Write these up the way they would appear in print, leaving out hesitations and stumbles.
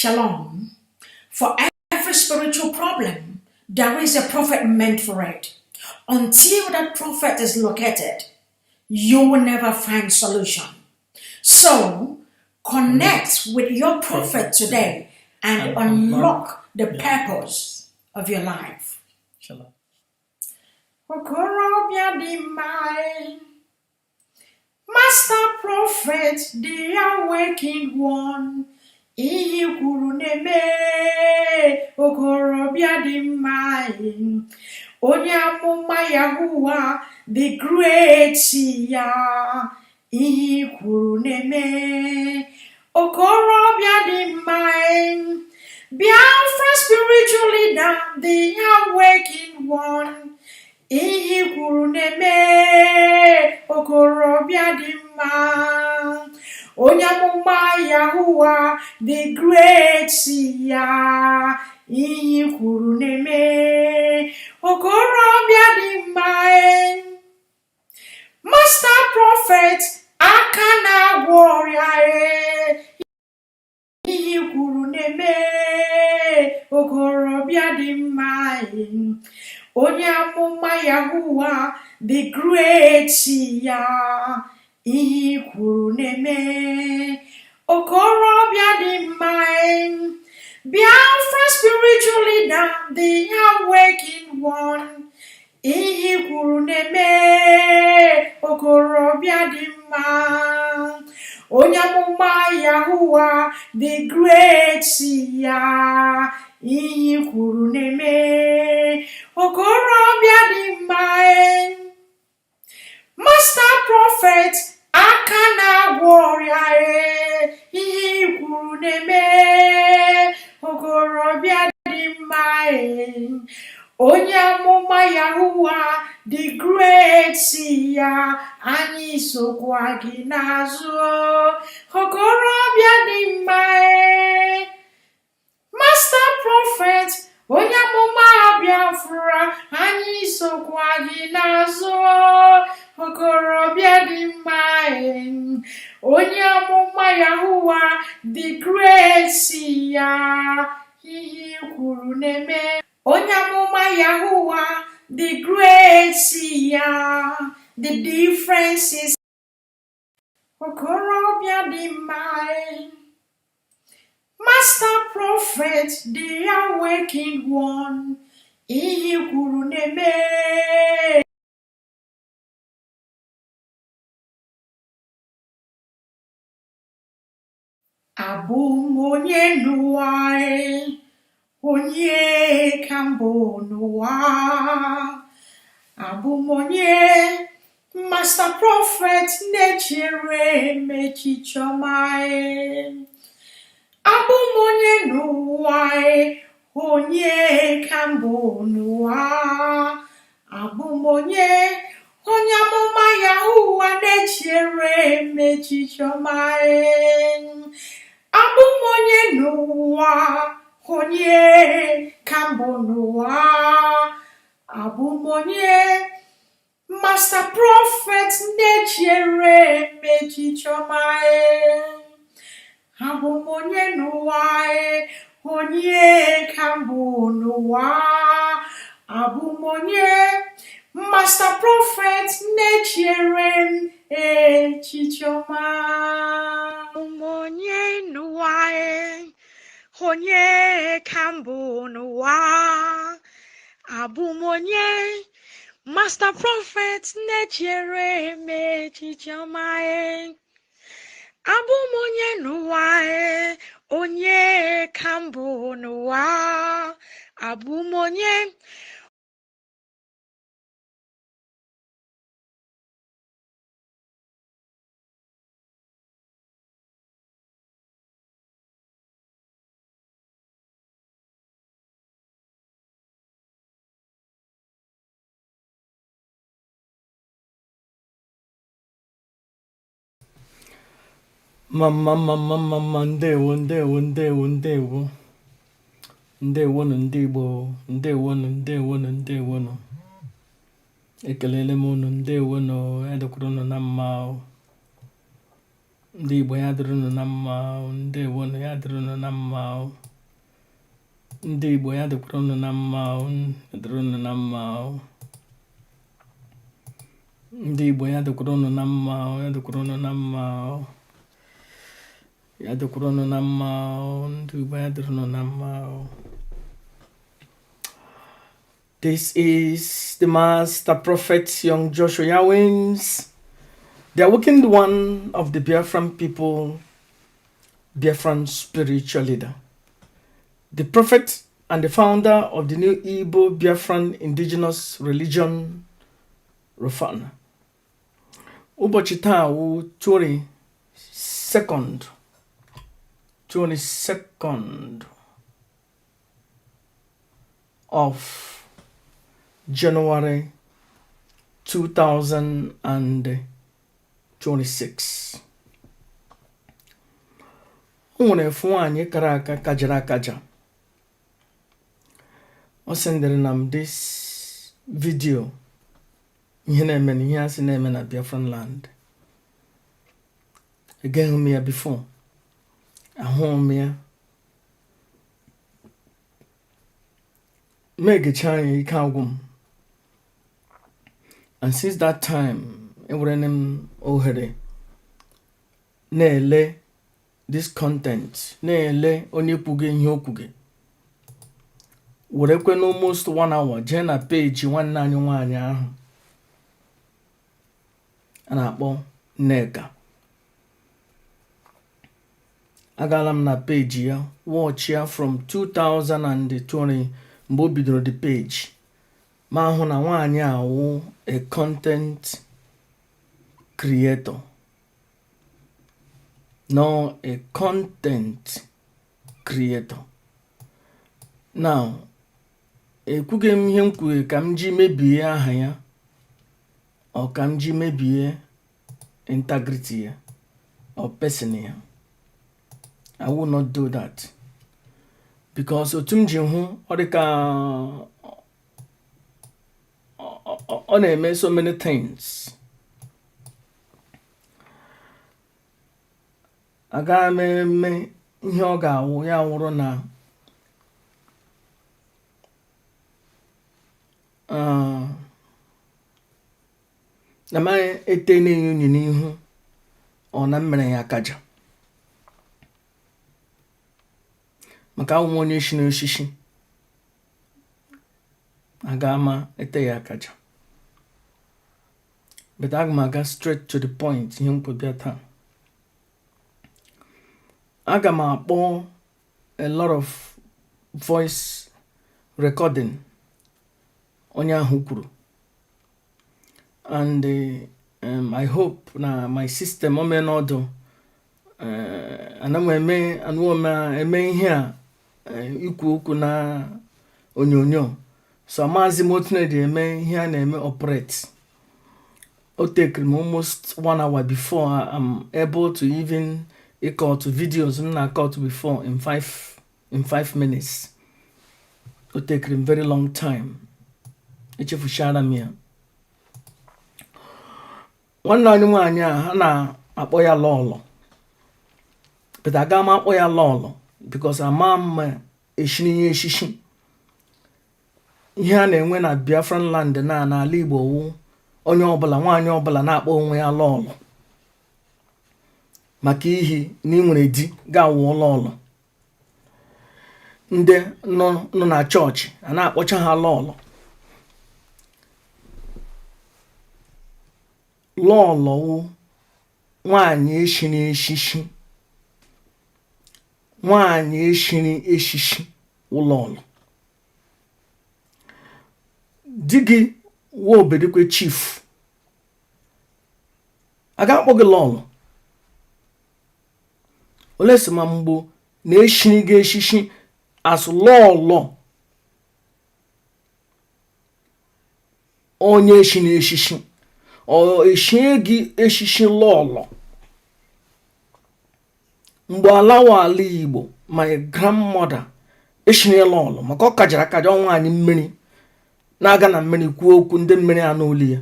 Shalom. For every spiritual problem, there is a prophet meant for it. Until that prophet is located, you will never find solution. So connect with your prophet today and unlock the purpose of your life. Shalom. Okorobịa dị mma, Master Prophet, the awakened one, ihe i kwuru na-eme, okorobịa dị mma, onye amụma Yahuwa, the great ya, ihe i kwuru na-eme, okorobịa dị mma, Biafra spiritual leader, the awakened one, ihe i kwuru na-eme, okorobịa dị mma, onye amụma Yahuwa, the great ya, ihe i kwuru na-eme, okorobịa dị mma, Master Prophet, aka na-agwọ ọrịa, ihe i kwuru na-eme, okorobịa dị mma, onye amụma Yahuwa, the great ya, ihe i kwuru na-eme, okorobịa dị mma, Biafra spiritual leader, the awakened one, ihe i kwuru na-eme, okorobịa dị mma, onye amụma Yahuwa, the great ya, ihe i kwuru na-eme, okorobịa dị mma, Master Prophet, aka na-agwọ ọrịa, ihe i kwuru na-eme, okorobịa dị mma, onye amụma Yahuwa, the great ya, anyị sokwa gị n'azụ, okorobịa dị mma, Master Prophet, onye amụma Biafra, anyị sokwa gị n'azụ, okorobịa dị mma, onye amụma Yahuwa, the great ya, ihe i kwuru na-eme, onye amụma Yahuwa, the great ya, the difference is okorobịa dị mma, Master Prophet, the awakened one, ihe i kwuru na-eme. Abụ m onye n'ụwa, onye ka mbụ n'ụwa. Abụ m onye Master Prophet na-echere m echiche ọma. Abụ m onye n'ụwa, onye ka mbụ n'ụwa. Abụ m onye onye amụma Yahuwa na-echere m echiche ọma. Abụ m onye n'ụwa, onye ka mbụ n'ụwa. Abụ m onye Master Prophet na-echere m echiche ọma. Abụ m onye n'ụwa, onye ka mbụ n'ụwa. Abụ m onye Master Prophet na-echere m echiche ọma. Abụ m onye n'ụwa, onye ka mbụ n'ụwa. Abụ m onye Master Prophet na-echere m echiche ọma. Abụ m onye n'ụwa, onye ka mbụ n'ụwa. Abụ m onye Mma mma mma mma mma, ndewo ndewo ndewo ndewo ndewonụ ndị Igbo, ndewonụ ndewonụ ndewonụ, ekelele m unu, ndewonụ, edekwara unu na mma o. Ndị Igbo, ya dịrị unu na mma o. Ndewonu, ya dịrị unu na mma o. Ndị Igbo, ya dịkwara unu na mma o. Ya dịrị unu na mma o. Ndị Igbo, ya dịkwara unu na mma o. Ya dịkwara unu na mma o. Ya dịkwara unu na mma o. Ndị Igbo, ya dịrị unu na mma o. This is the Master Prophet Young Joshua Yawins, the awakened one of the Biafran people, Biafran spiritual leader, the prophet and the founder of the new Igbo Biafran indigenous religion, Rufana. Ụbọchị taa wụ 22nd, 22nd of January 2026. O nwere efu nwaanyị kara aka kajara akaja. Ọ sendịrị na m this video, ihe na-eme na ihe a sị na-eme na Biafran land. Egeghị m ya before, ahụghị m ya. M egecha ya, ike agwụ m. And since that time, enwere m ohere na-ele this content, na-ele onye kwuge ihe o kwuge, werekwe na almost one hour jee na peji nwanne anyị nwaanyị ahụ a na-akpọ Nneka. Agaala m na peji ya, watch ya from 2020 mgbe o bidoro the page, ma hụ na nwaanyị a wụ a content creator, no, a content creator. Now, ekwughị m ihe m kwuru ka m ji mebie aha ya, ọ ka m ji mebie integrity ya or person ya. I will not do that because otu m ji hụ ọ dị ka ọ na-eme so many things. Agaghị m eme ihe ọ ga-awụ ya wụrụ na na m ete na-enyo unyi n'ihu ọ na m mere ya akaja, maka awụ m onye shi n'osisi aga ama ete ya akaja. But aga m aga straight to the point. Ihe m kwu bịa taa, aga m akpọ a lot of voice recording onye ahụ kwuru, and I hope na my system ome n'ọdụ ana m eme anụọ m eme ihe a, ikwu okwu na onyonyo, so amaghịzi m otu na-eji eme ihe a na-eme operate. O take m almost one hour before I'm able to even cut videos m na-cut before in 5 minutes. O take m very long time. Echefuchara m ya. Nwanne anyị nwaanyị a ha na-akpọ ya Lọlọ, but aga m akpọ ya Lọlọ because ama m eshiri ihe eshishi. Ihe a na-enwe na Biafran land na n'ala Igbo wụ onye ọbụla, nwaanyị ọbụla na-akpọ onwe ya Lọlọ, maka ihi na ị nwere di ga-awụ Lọlọ. Ndị nọ nọ na chọọchị a na-akpọcha ha Lọlọ. Lọlọ wụ nwaanyị eshiri eshishi. Nwaanyị eshiri eshishi wụ lọlọ. Di gị wụ obedikwe chief, a ga-akpọ gị lọlọ ole sị ma mgbo na-eshiri gị eshishi as lọlọ onye eshiri eshishi, ọ eshie gị eshishi lọlọ. Mgbe alawa ala Igbo, my grandmother eshiri lọlọ maka ọ kajara akaja. Ọ nwaanyị mmiri na-aga na mmiri kwuo okwu, ndị mmiri anụ olu ya.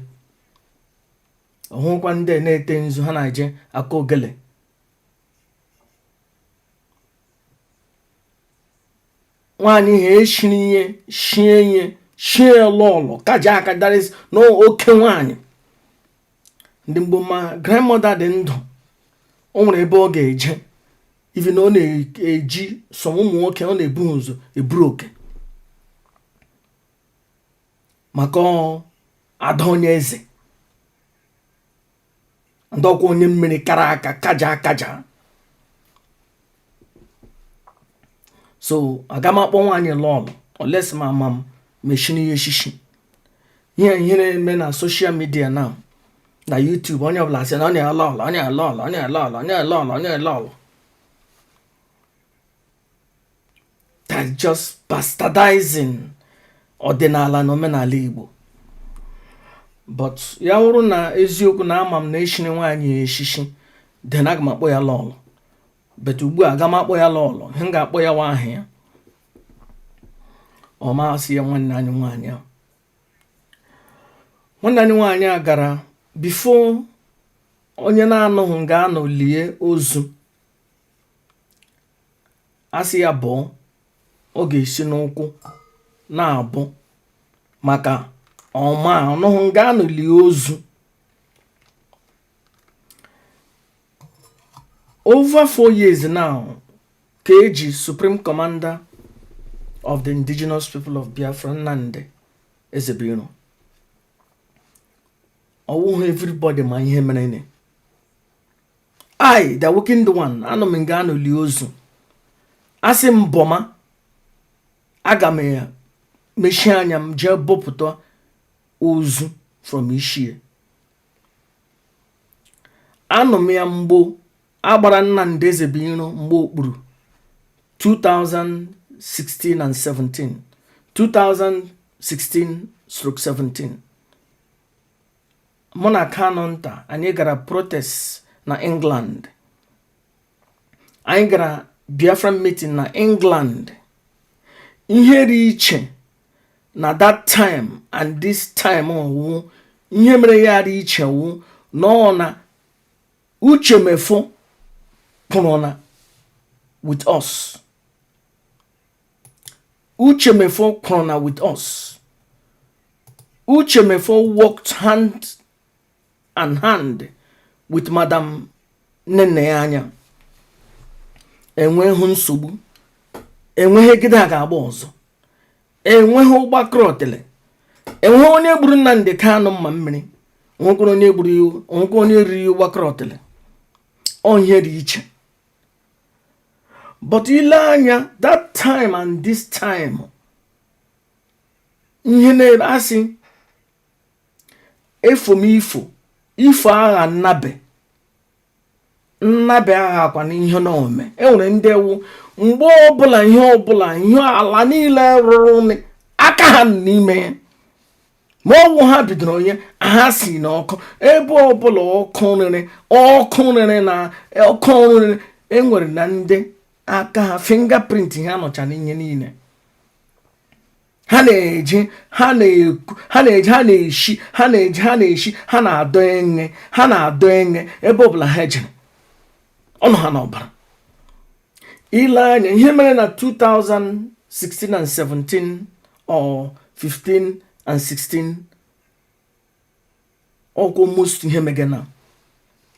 Ọhụkwa ndị na-ete nzu, ha na-eje aka ogele. Nwaanyị ha eshiri ihe shie ihe shie lọlọ kaja aka, that is na oke nwaanyị. Ndị mgbe ma grandmother dị ndụ, o nwere ebe ọ ga-eje, even ọ na-eji some ụmụ nwoke ọ na-ebu ụzọ eburu oke maka ada onye eze, ndọkwa onye mmiri kara aka kaja akaja. So aga m akpọ nwaanyị lọlọ unless ma ama m mechiri ya eshishi. Ihe ihe na-eme na social media now, na YouTube, onye ọbụla sị na onye lọlọ, onye lọlọ, onye lọlọ, onye lọlọ, onye lọlọ. That's just bastardizing ọdịnala na omenala Igbo. But ya wụrụ na eziokwu na ama m na eshiri nwaanyị eshishi, then aga m akpọ ya lọlọ. But ugbu a aga m akpọ ya lọlọ. Ihe m ga-akpọ ya wa aha ya. Ọ masị ya nwanne anyị nwaanyị a, nwanne anyị nwaanyị a gara before onye na-anọghị ga-anọ lie ozu, a sị ya bọọ, ọ ga-esi n'ụkwụ na-abụ maka ọma ọnọghị ga-anọ lie ozu. Over 4 years now ka eji Supreme Commander of the Indigenous People of Biafra, Nnamdi Ezebiro. Ọwụghị everybody ma ihe mere ne. I, the awakened one, anọ m nga anọ lie ozu, asị m bọma, aga m ya mechie anya m jee bọpụta ozu from ishie. Anọ m ya mgbo agbara Nnamdi Ezebiro mgbe okpuru 2016 and 17, 2016/17, mụ na Kanu nta anyị gara protest na England, anyị gara Biafran meeting na England. Ihe dị iche na that time and this time wụ ihe mere ya dị iche wụ na ọ na Uche Mefor kwụrụ na with us. Uche Mefor kwụrụ na with us. Uche Mefor worked hand and hand with Madam Nnennaya Anya. Enweghị nsogbu, enweghị egide a ga-agba ọzọ, enweghị ụgbakọrọtele, enweghị onye gburu Nnamdi Kanu mma mmiri, nwekwara onye gburu iwu, nwekwa onye riri ụgbakọrọtele. Ọ ihe dị iche. But ile anya that time and this time, ihe na-eme asị efo m ifo ifo agha nnabe nnabe agha akwa na ihe na ome. Enwere ndị ewu mgbe ọbụla ihe ọbụla ihe ala niile rụrụ aka ha n'ime ya, ma ọwụ ha bidoro onye ha si n'ọkụ, ebe ọbụla ọkụ rere, ọkụ rere na ọkụ rere, enwere na ndị aka ha fingerprint ha nọcha n'ihe niile. Ha na-eje, ha na-ekwu, ha na-eje, ha na-eshi, ha na-eje, ha na-eshi, ha na-adọ enye, ha na-adọ enye ebe ọbụla ha jere, ọnụ ha n'ọbara. Ile anya ihe mere na 2016 and 17 or 15 and 16, ọkwa almost ihe mege na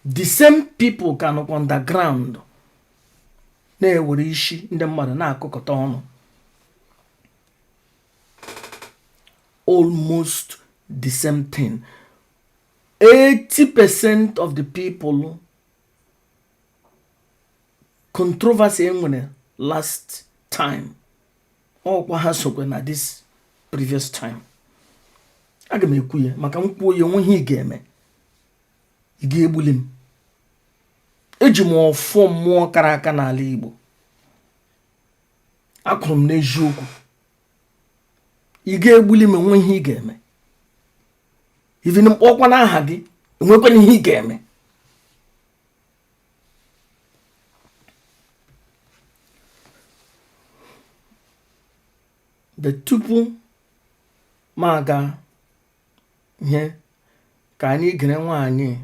the same people ka nọkwa underground na-ewere isi ndị mmadụ na-akụkọta ọnụ. Almost the same thing. 80% of the people controversy enwere last time, ọkwa ha sokwe na this previous time. Aga m ekwu ya maka m kwuo ya, onweghị ị ga-eme, ị ga-egbuli m. Eji m ọfọ mmụọ kara aka n'ala Igbo, akwụrụ m n'eziokwu. Ị ga-egbuli m, enwe ihe ị ga-eme. Even mkpọkwa n'aha gị, enwekwana ihe ị ga-eme. The tupu m aga ihe ka anyị gere nwaanyị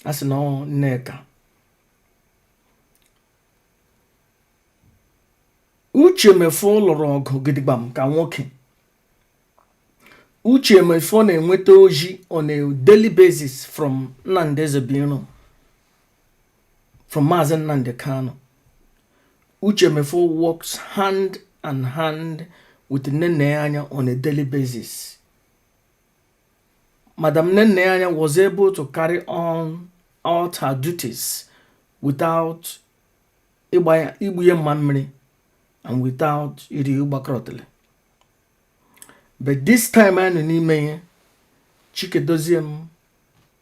a sị na ọ Nneka. Uche Mefor lụrụ ọgụ gidigbam ka nwoke. Uche Mefor na-enweta ozi on a daily basis from Nnamdi Ezebiro, from Maazị Nnamdi Kanu. Uche Mefor works hand and hand with Nene Anya on a daily basis. Madam Nene Anya was able to carry on all her duties without igbu ya mma mmiri and without iri ịgbakọrọtele. But this time anyị nọ n'ime ya, Chikedoziem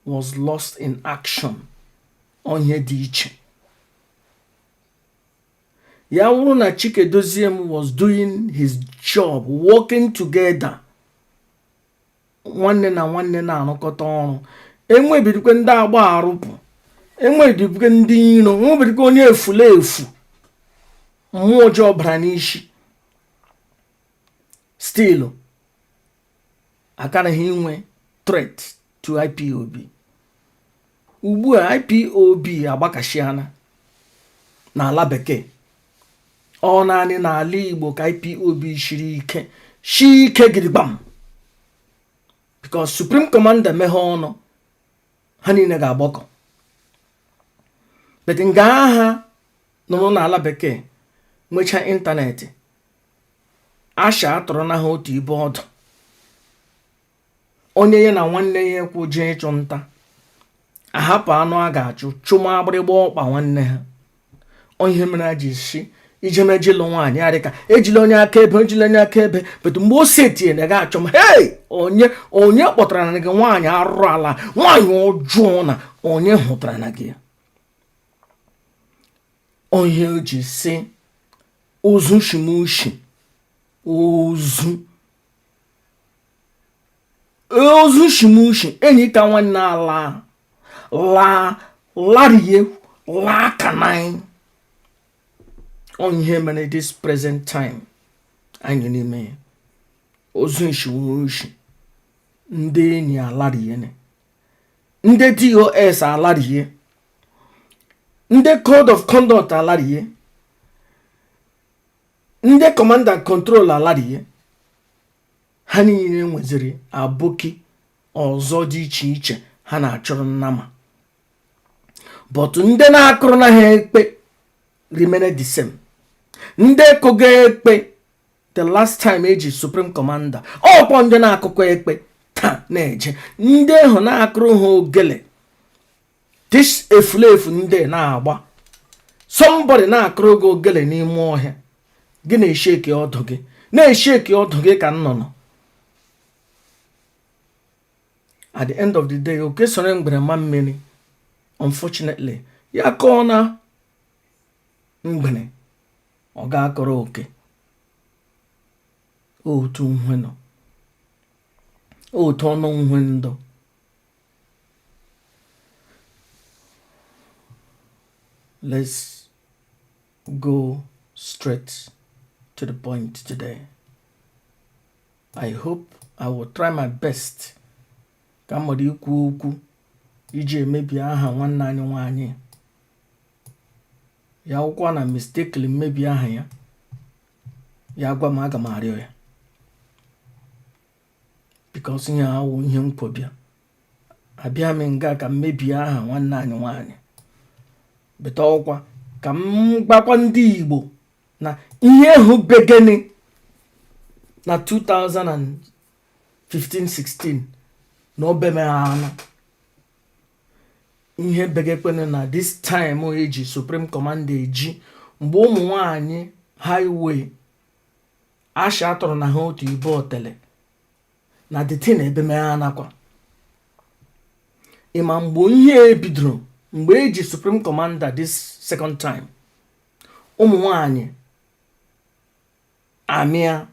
was lost in action. Onye dị iche ya wụrụ na Chikedoziem was doing his job, working together, nwanne na nwanne na-arụkọta ọrụ, enwebirikwe ndị agba arụpụ, enwebirikwe ndị iro, enwebirikwe onye efulefu mmụọ ọjọọ bara n'isi, still akaraghị inwe threat to IPOB. Ugbu a IPOB agbakashiana n'ala bekee. Ọ naanị n'ala Igbo ka IPOB shiri ike, shi ike gidigbam, because Supreme Commander meghe ọnụ, ha niile ga-agbakọ. But nga agha nụrụ n'ala bekee nwechaa ịntanetị, asha atụrụ na ha otu ibe ọdụ, onye ya na nwanne ya ekwu jee ịchụ nta, ahapụ anụ a ga-achụ chụma agbịrịgba ọkpa nwanne ha. Ihe mere a ji si ijemeje ịlụ nwaanyị ya dịka ejila onye akaebe, ejila onye akaebe. But mgbe o setie na ga achọ m, hei, onye onye kpọtara na gị nwaanyị arụrụ ala, nwaanyị ọjọọ, na onye hụtara na gị, onye o ji si ozu shimushi, ozu ozu shimushi, enyi ka nwanne ala laa larie laa kanai. Ihe mere this present time anyị n'ime ya, ozu nshiwushi, ndị enyi alariene, ndị DOS alarie, ndị code of conduct alarie, ndị command and control alarie. Ha niile nweziri aboki ọzọ dị iche iche ha na-achọrọ nnama, but ndị na-akụrụ na ha ekpe remain the same. Ndị kogo ekpe the last time eji supreme commander, ọkpọ ndị na-akụkọ ekpe taa na-eje, ndị ahụ na-akụrụ ha ogele, this efulefu ndị na-agba. Somebody na-akụrụ gị ogele n'ime ọhịa, gị na-eshake ọdụ gị, na-eshake ọdụ gị ka nnụnụ. At the end of the day, oke soro mgbere ma mmiri, unfortunately, ya kọọ na mgbere ọ ga-akọrọ oke. Otu nhwe nọ, otu ọnụ nhwe ndụ. Let's go straight to the point today. I hope I will try my best ka m mara ikwu okwu iji emebi aha nwanne anyị nwaanyị ya akwụkwọ na mistakenly mmebi aha ya, ya gwa m, aga m arịọ ya, because ihe awụ ihe nkwobịa abịa m nga ka m mebie aha nwanne anyị nwaanyị beta ọkwa ka m gbakwa ndị Igbo na ihe hụ begeni na 2015-16 na obemeghana ihe begekwene na this time eji supreme commander eji mgbe ụmụ nwanyị highway asha atọrọ na ha otu ibe otele na the thing ebemeghanakwa. Ịma mgbe ihe ebidoro, mgbe eji supreme commander this second time, ụmụ nwanyị amịa,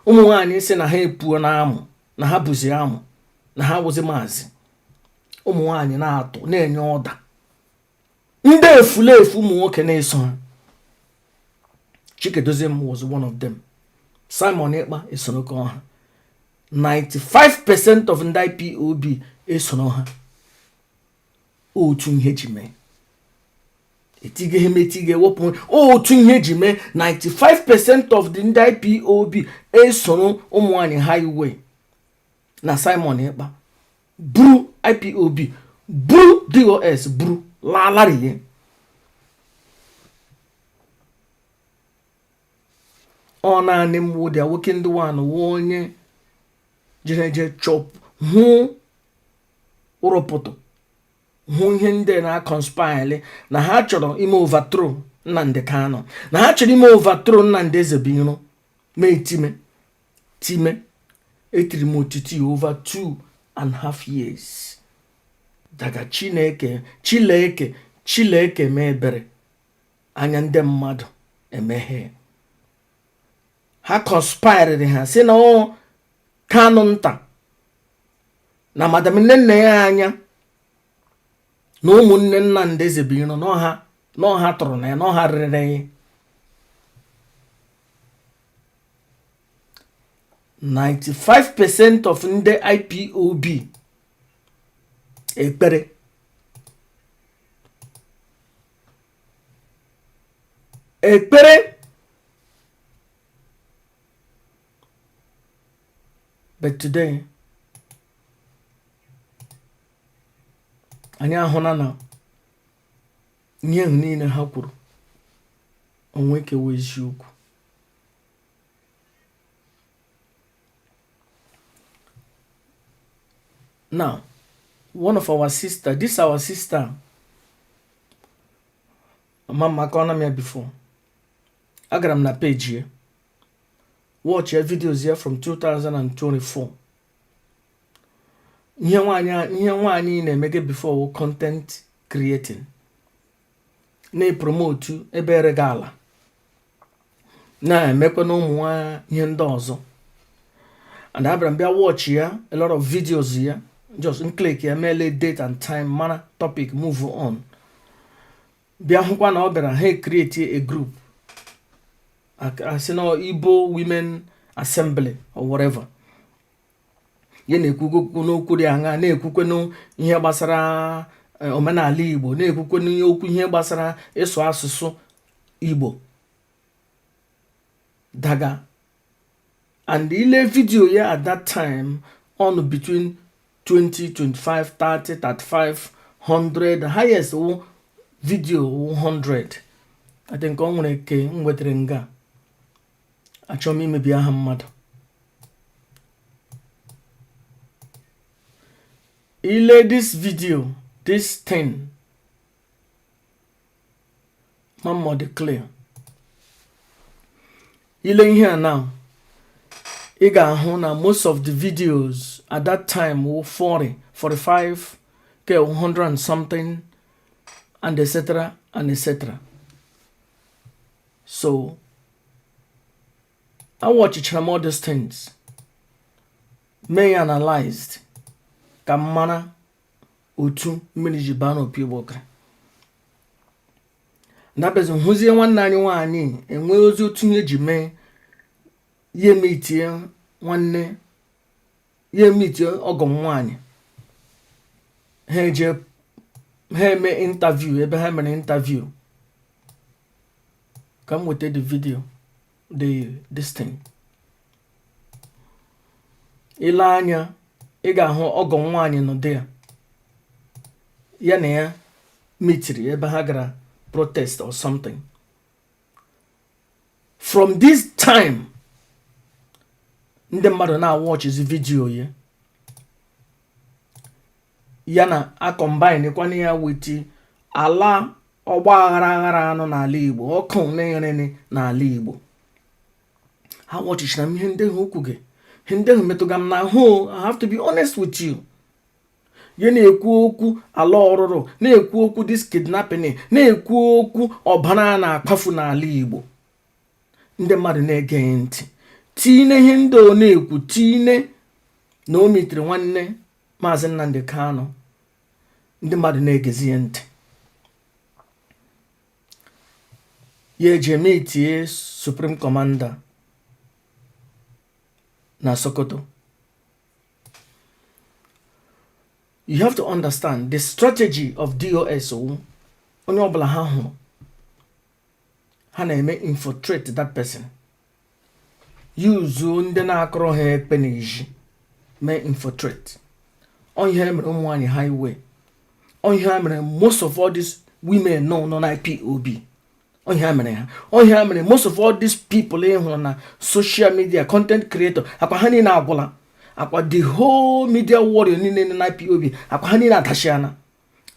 ụmụ nwanyị si na ha epuo na amụ, na ha bụzi amụ, na ha wụzi maazị. Ụmụ nwanyị na-atụ na-enye ọda, ndị efulefu ụmụ nwoke na-eso ha. Chikedoziem was one of them. Simon Ekpa esorokọ ha. 95% of ndị IPOB esoro ha. Otu ihe ji mee Etige ha etige wepụ otu ihe ji mee 95% of the ndị IPOB esoro ụmụ nwanyị highway na Simon Ekpa buru IPOB buru DOS buru laalariye. Ọ naanị m wụ the awakened one, wụ onye jere eje chọp hụ ụrọpụtụ, hụ ihe ndị na-conspire na ha chọrọ ime overthrow Nnamdi Kanu, na ha chọrọ ime overthrow Nnamdi Ezebiro. Ma etime time etiri m otiti over 2.5 years daga. Chineke, Chileke, Chileke mee ebere, anya ndị mmadụ emeghe. Ha conspiriri, ha si na ọ Kanu nta na Madam nne ya anya na ụmụnne Nnamdi Ezebiro n'ọha n'ọha tụrụ na ya n'ọha rere ya. 95% of ndị IPOB ekpere ekpere, but today anyị ahụla na ihe ahụ niile ha kwuru onwe kewa eziokwu. Now, one of our sister, this our sister, mama akọna m ya before. Agara m na page ya, watch ya videos ya from 2024. Ihe nwaanyị na-emege before wụ content creating, na-epromote ebe erega ala, na-emekwa na ụmụ nwa ihe ndị ọzọ. And abịara m bịa watch ya, a lot of videos ya, just click ya, mele date and time, mara topic, move on. Bịa hụkwa na ọ bịara ha create a group, asị na Igbo Women Assembly or whatever. Ya na-ekwukwu n'okwu dị aṅa, na-ekwukwe ihe gbasara omenala Igbo, na-ekwukwe n'okwu ihe gbasara ịsụ asụsụ Igbo daga. And ile video ya at that time on between 20, 25, 30, 35, 100, highest wụ video wụ 100, I think. Ọ nwere ke m nwetara nga achọrọ m imebi aha mmadụ. Ile this video, this thing, ma mmọ dị clear. Ile ihe a now, ị ga-ahụ na most of the videos at that time were 40, 45, ke 100 and something, and etc and etc. So I watchchara m all these things, mee ya analyzed ka m mara otu mmiri ji baa n'opi ụgbọgara. Ndabezi hụzie nwanne anyị nwaanyị enwe ozi otu ihe ji mee ya emitie nwanne ya, emitie ọgọ m nwaanyị. Ha eje ha eme interview. Ebe ha mere interview, ka m weta the video, the this thing. Ile anya, ị ga-ahụ ọgọ m nwaanyị nọ dị ya, ya na ya mitiri ebe ha gara protest or something. From this time, ndị mmadụ na-awatchizi video ya, ya na acombine kwana ya with ala ọgba aghara aghara anụ n'ala Igbo, ọkụ na-erene n'ala Igbo. Ha watchichara m ihe ndị ahụ okwu gị, ihe ndị ahụ metụga m n'ahụ. I have to be honest with you. Ya na-ekwu okwu ala ọrụrụ, na-ekwu okwu this kidnapping, na-ekwu okwu ọbara a na-akpafu n'ala Igbo, ndị mmadụ na-ege ntị. Tinye ihe ndị ọ na-ekwu, tinye na o mitere nwanne Maazị Nnamdi Kanu, ndị mmadụ na-egezi ya ntị. Ya eji eme itie Supreme Commander na Sokoto. You have to understand the strategy of DOS. Wụ onye ọbụla ha hụrụ Ha na-eme infiltrate that person, yuzuo ndị na-akụrụ ha ekpe n'ezi mee infiltrate. Ọ ihe mere ụmụ nwaanyị highway, ọ ihe mere most of all these women nọ na IPOB, ọ ihe mere ha, ọ ihe mere most of all these people ị hụrụ na social media, content creator, akwa ha niile agwụla, akwa the whole media warrior niile nọ na IPOB, akwa ha niile adachiana.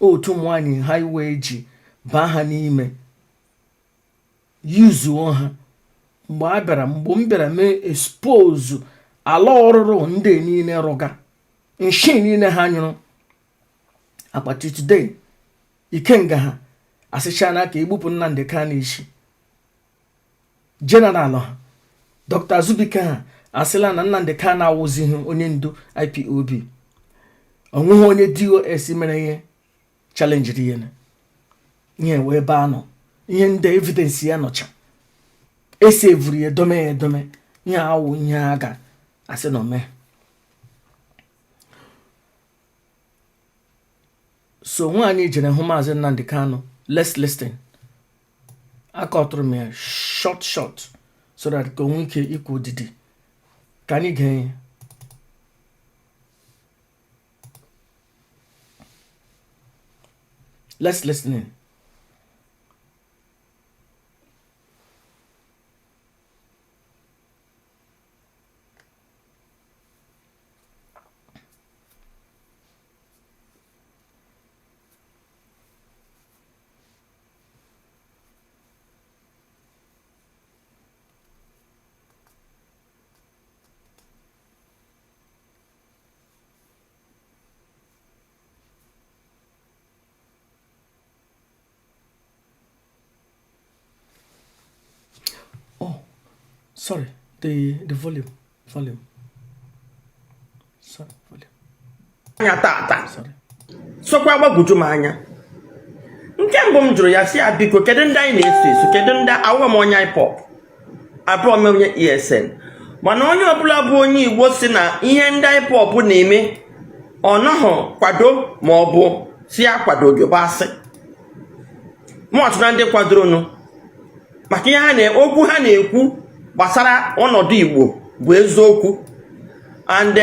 Otu ụmụ nwaanyị highway ji baa ha n'ime, yuzuo ha. Mgbe a bịara, mgbe m bịara mee expose ala ọrụrụ ndị niile rụga nshi niile ha nyụrụ akpati today, ikenga ha asịchana ka egbupụ Nnamdi Kanu isi. General ha, Dr. Azubike ha asịla na Nnamdi Kanu awụzighị onye ndu IPOB. Onweghị onye DOS mere ihe challengeri ihe ihe wee ebe anọ. Ihe ndị evidence ya nọcha, esi evuru ya edome ya edome. Ihe awụ ihe a ga-asị na ome. So nwaanyị jere hụ Maazị Nnamdi Kanu. Let's listen. Akọtụrụ m ya short short so that ka o nwee ike ikwu odidi ka anyị gee ya. Let's listen in. Oh, sorry, the volume, volume. Sorry, volume. Anya tata. Sorry. Sokwa gbagwoju m anya. Nke mbụ m jụrụ ya, sị ya, biko, kedu ndị anyị na-eso eso? Kedu ndị awụghị m onye IPOB, abụọ m onye ESN, mana onye ọbụla bụ onye Igbo si na ihe ndị IPOB na-eme ọ nọghị kwado ma ọ bụ si ya kwado gị bụ asị. Mụ ọtụtụ ndị kwadoronụ maka ihe ha na okwu ha na-ekwu gbasara ọnọdụ Igbo bụ eziokwu. And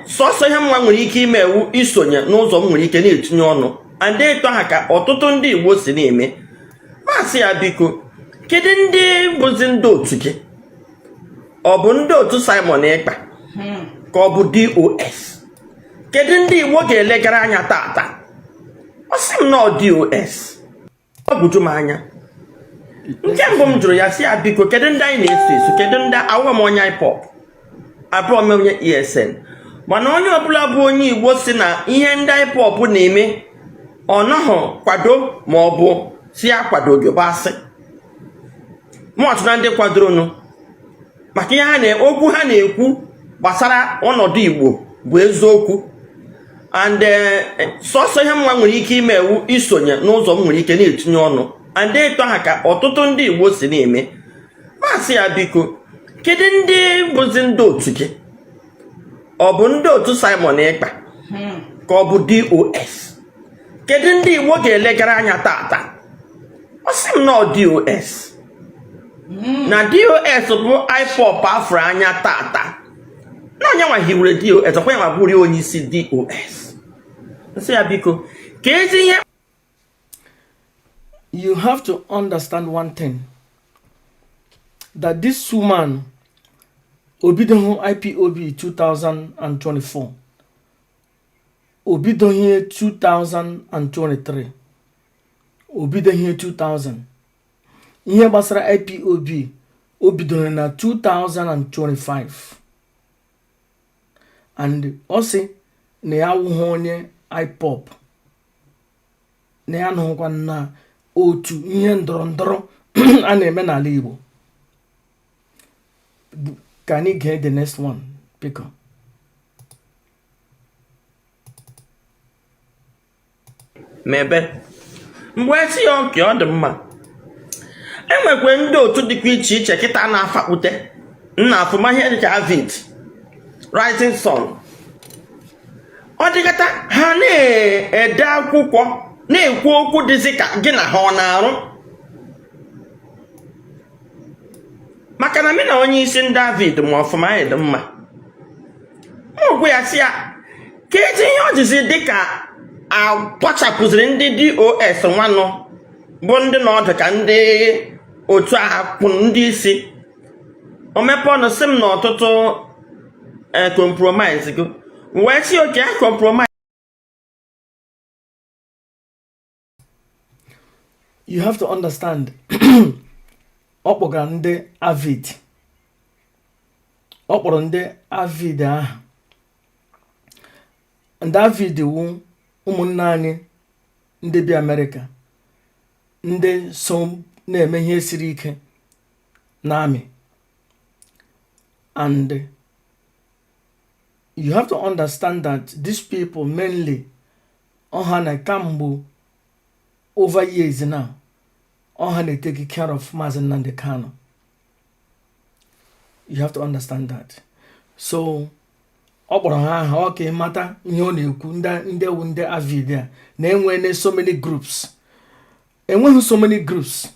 sọsọ ihe mma nwere ike ime ewu isonye n'ụzọ m nwere ike na-etinye ọnụ, and etu aha ka ọtụtụ ndị Igbo si na-eme. Masị ya, biko, kedu ndị bụzi ndị otu gị? Ọ bụ ndị otu Simon Ekpa ka ọ bụ DOS? Kedu ndị Igbo ga-elegara anya tata? Ọ sị m na ọ DOS. Gbagwoju m anya. Nke mbụ m jụrụ ya, sị ya, biko, kedu ndị anyị na-eso eso? Kedu ndị awụghị m onye IPOB, abụọ m onye ESN, mana onye ọbụla bụ onye Igbo si na ihe ndị IPOB na-eme ọ nọghị kwado ma ọ bụ si ya kwado gị bụ asị. Mụ ọtụtụ ndị kwadoronụ maka ihe ha na okwu ha na-ekwu gbasara ọnọdụ Igbo bụ eziokwu. And sọsọ ihe mma nwere ike ime ewu isonye n'ụzọ m nwere ike na-etinye ọnụ, and etu aha ka ọtụtụ ndị Igbo si na-eme. Masị ya, biko, kedu ndị bụzi ndị otu gị? Ọ bụ ndị otu Simon Ekpa ka ọ bụ DOS? Kedu ndị Igbo ga-elegara anya tata? Ọ sị m na ọ DOS, na DOS bụ IPOB afụrụ anya tata, na onye nwa hiwere DOS, ọkwa ya nwa bụrụ onye isi DOS. Nsị ya, biko, ka ezi ihe You have to understand one thing, that this woman obidoghị IPOB 2024, obidoghị 2023, obidoghị 2000. Ihe gbasara IPOB o bidoro na 2025, and ọ sị na ya awụghị onye IPOB, na ya nọkwa na otu ihe ndọrọ ndọrọ a na-eme n'ala Igbo. Ka anyị gee the next one, biko. Mebe mgbe esi ya oke ọ dị mma. Enwekwe ndị otu dịkwa iche iche kịta na-afakpute nna afụma ihe dịka Avid Rising Sun. Ọ dịkata ha na-ede akwụkwọ na-ekwu okwu dịzị ka gị na ha ọ na-arụ. Maka na mụ na onye isi ndị David ma ọfụma, anyị dị mma. M gwa ya sị ya ka eji ihe ọjịzi dịka akpọchapụziri ndị DOS nwanụ bụ ndị nọ ọdụ ka ndị otu a kwụ ndị isi. O mepe ọnụ sị m na ọtụtụ compromise go wee sị oke ya compromise. You have to understand, ọ kpọgara ndị Avid, ọ kpọrọ ndị Avid ahụ. Ndị Avid wu ụmụnne anyị ndị bi Amerịka, ndị so na-eme ihe siri ike n'army. And you have to understand that these people mainly, ọha na kamgbe over years now, ọha na-etake care of Maazị Nnamdi Kanu. You have to understand that. So ọ kpọrọ ha aha ọ ka ịmata ihe ọ na-ekwu. Ndị wu ndị Avid a na-enwe so many groups, enweghị so many groups.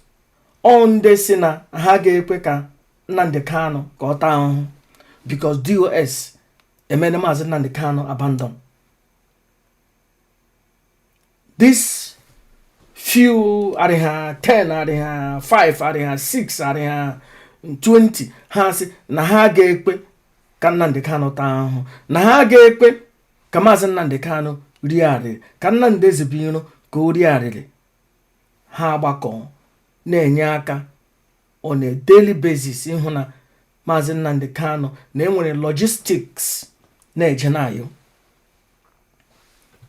Ọ ndị si na ha ga-ekwe ka Nnamdi Kanu ka ọ taa ahụhụ because DOS emene Maazị Nnamdi Kanu abandon. This few adịghị 10, adịghị 5, adịghị 6, adịghị 20. Ha sị na ha ga-ekwe ka Nnamdi Kanu taa ahụhụ, na ha ga-ekwe ka Maazị Nnamdi Kanu rie arịrị, ka Nnamdi Ezebiro ka o rie arịrị. Ha agbakọ na-enye aka on a daily basis ịhụ na Maazị Nnamdi Kanu na enwere logistics na-eje na-ayọ.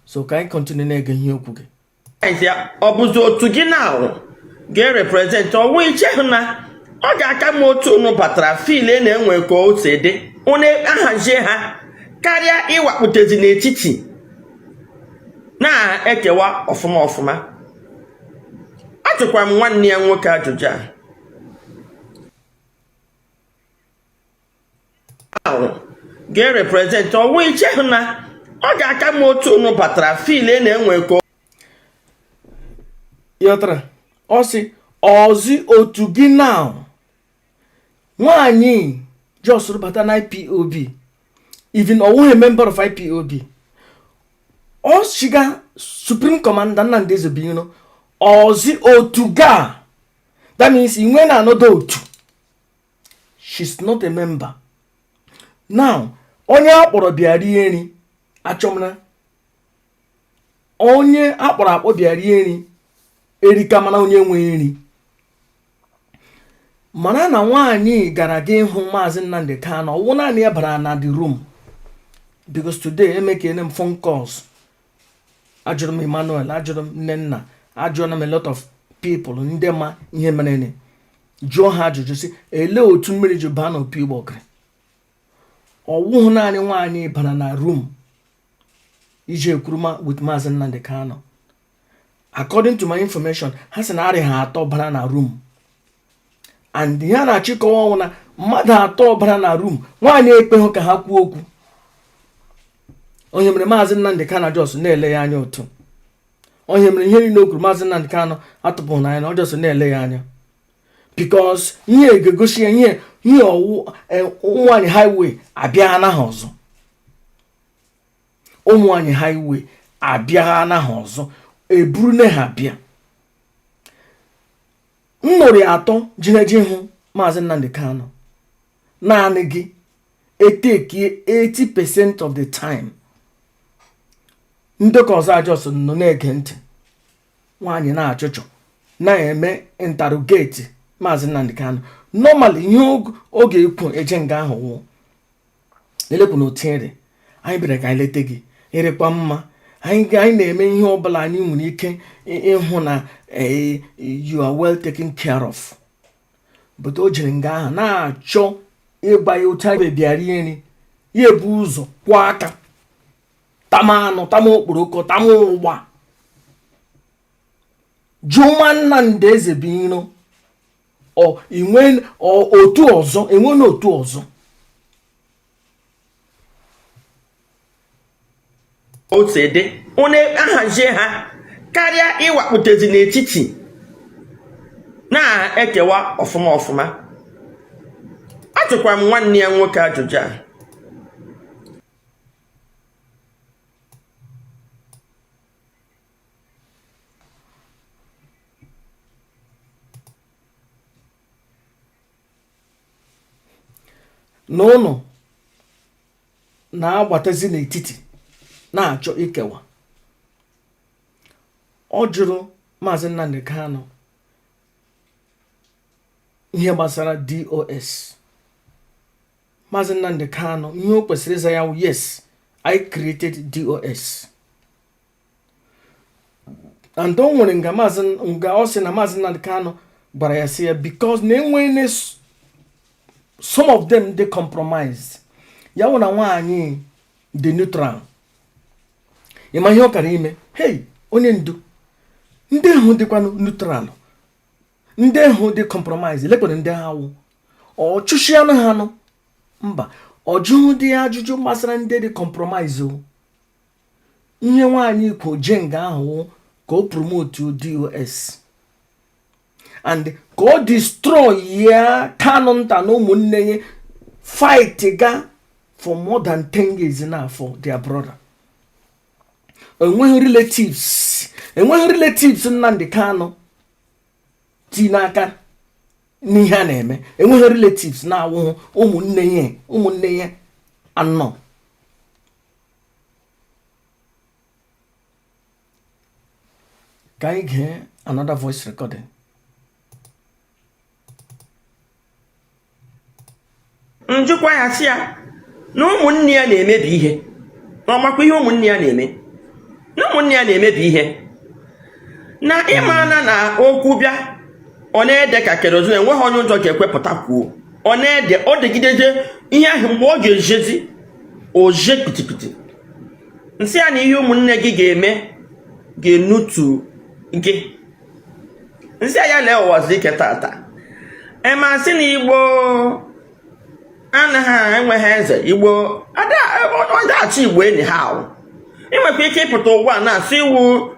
So ka anyị continue na-ege ihe okwu gị. Ya ọ bụzi otu gị na ga-erepresent ọwụ iche hụ na ọ ga-aka mma otu unu batara file na-enwe ka o si dị, unu ahazie ha karịa ịwakputezi n'etiti na-ekewa ọfụma ọfụma. Ajụkwara m nwanne ya nwoke ajụjụ a ahụ ga-erepresent ọwụ iche hụ na ọ ga-aka mma otu unu batara file na-enwe ka Ịghọtara? Ọ sị ọzi otu gị now. Nwaanyị just bata na IPOB, even ọwụghị member of IPOB, ọ chiga Supreme Commander Nnamdi Ezebiro ọzi otu ga. That means inwe na another otu. She's not a member now. Onye akpọrọ bịa rie nri achọmna, onye akpọrọ akpọ bịa rie nri erika, mana onye nwe nri mara na nwaanyị gara ga ịhụ Maazị Nnamdi Kanu, ọwụ naanị ya bara na the room. Because today emekene m phone calls, ajụrụ m Emmanuel, ajụrụ m Nnenna, ajụrụ m a lot of people ndị ma ihe mere, jụọ ha ajụjụ sị elee otu mmiri ji baa n'opi ụgbọgịrị. Ọwụhụ naanị nwaanyị bara na room iji ekwuruma with Maazị Nnamdi Kanu. According to my information, ha sị na arị ha atọ bara na room, and ihe a na-achịkọwa ọnwụ na mmadụ atọ bara na room, nwaanyị ekpeghị ka ha kwuo okwu. Onye mere Maazị Nnamdi Kanu just na-ele ya anya otu onye mere ihe niile o kwuru, Maazị Nnamdi Kanu atụpụghị n'anya na ọ just na-ele ya anya, because ihe ga-egosi ya ihe ọwụ. Ụmụ highway abịa na ha ọzọ, ụmụ nwanyị highway abịa na ha ọzọ, eburu ne ha bịa. Nnụrị atọ jiri eje hụ Maazị Nnamdi Kanu, naanị gị etekie 80% of the time. Ndị ka ọzọ a just nọ na-ege ntị. Nwaanyị na-achụchụ na-eme interrogate Maazị Nnamdi Kanu. Normally ihe ọ ga-ekwu eje nga ahụ wụ elekwu na otu nri anyị bịara ka anyị leta gị, ịrịkwa mma, anyị na-eme ihe ọbụla anyị nwere ike ịhụ na you are well taken care of. But o jiri nga ahụ na-achọ ịgba ya otu anyị bịa rie nri, ya ebu ụzọ kwụọ aka tama anụ, tama okporoko, tama ụgba, jụma Nnamdi Ezebiro ọ inwe otu ọzọ, enwe n'otu ọzọ. Otu dị unu ahazie ha karịa ịwakputezi n'etiti na-ekewa ọfụma ọfụma. Ajụkwa m nwanne ya nwoke ajụjụ a. Na ụnụ na-agbatazi n'etiti na-achọ ikewa. Ọ jụrụ Maazị Nnamdi Kanu ihe gbasara DOS. Maazị Nnamdi Kanu, ihe o kwesịrị ịza ya wụ, "Yes, I created DOS." And o nwere nga maazị nga ọ sị na Maazị Nnamdi Kanu gwara ya, sị ya because na enwere some of them dị compromised, ya wụ na nwaanyị dị neutral. Ịma ihe ọ kara ime? Hey, onye ndu, ndị ahụ dịkwanụ neutral, ndị ahụ dị compromise, lekwana ndị ha wụ. Ọ chụshianụ ha nụ? Mba, ọ jụghị dị ajụjụ gbasara ndị dị compromise. O ihe nwaanyị kwo jee nga ahụ wụ ka o promote DOS and ka o destroy ya. Kanu nta na ụmụnne ya fight ga for more than 10 years now for their brother. Enweghị relatives, enweghị relatives Nnamdi Kanu ti n'aka n'ihe a na-eme. Enweghị relatives na-awụhụ ụmụnne ya, ụmụnne ya anọ. Ka anyị gee another voice recording. Njụkwa ya, sị ya na ụmụnne ya na-emebi ihe, na ọmakwa ihe ụmụnne ya na-eme, na ụmụnne ya na-emebi ihe, na ịmana na okwu bịa, ọ na-ede ka kerosene, enweghị onye ụjọ ga-ekwepụta kwuo. Ọ na-ede, ọ degidede ihe ahụ, mgbe ọ ga-ejezi oje pitipiti. Nsị ya na ihe ụmụnne gị ga-eme ga-enutu gị. Nsị ya lee ụwa ike tata, emasị na Igbo anaghị enweghị eze. Igbo ọdachi, Igbo enyi ha ahụ. Ị nwekwa ike ịpụta ụgwọ a na-asị iwu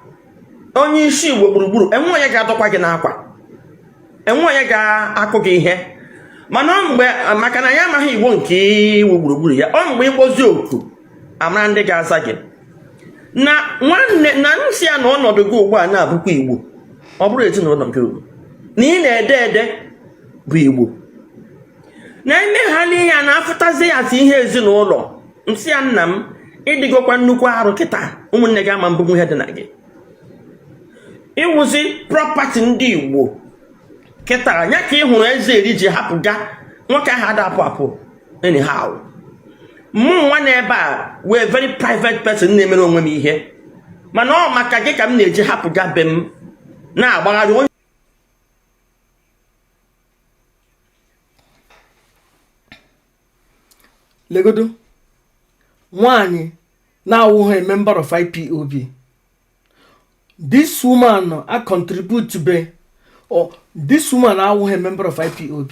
onye isi Igbo gburugburu, enwe onye ga-adọkwa gị n'akwa, enwe onye ga-akụ gị ihe. Mana ọ mgbe, maka na ya amaghị Igbo nke iwu gburugburu ya, ọ mgbe ịkpọzi oku amara ndị ga-aza gị na nwanne na nsị ya na ọnọdụ gị ugbu a na-abụkwa Igbo. Ọ bụrụ ezinụlọ gị ugbu na ị na-ede ede bụ Igbo na-emeghalị ya, na-afụtazi ya si ihe ezinụlọ. Nsị ya, nna m, ịdịgokwa nnukwu arụ kịta, ụmụnne gị ama mbụ ihe dị na gị ịwụzi property ndị Igbo kịta ya. Ka ị hụrụ eze eri ji hapụ ga nwoke ahụ ada apụ apụ anyhow. Mụ nwa na ebe a wee very private person na-emere onwe m ihe, mana ọ maka gị ka m na-eji hapụ ga be m na-agbagharị onye. Legodo nwanyị na-awụghị a member of IPOB. This woman a contribute be or this woman awụghị a member of IPOB.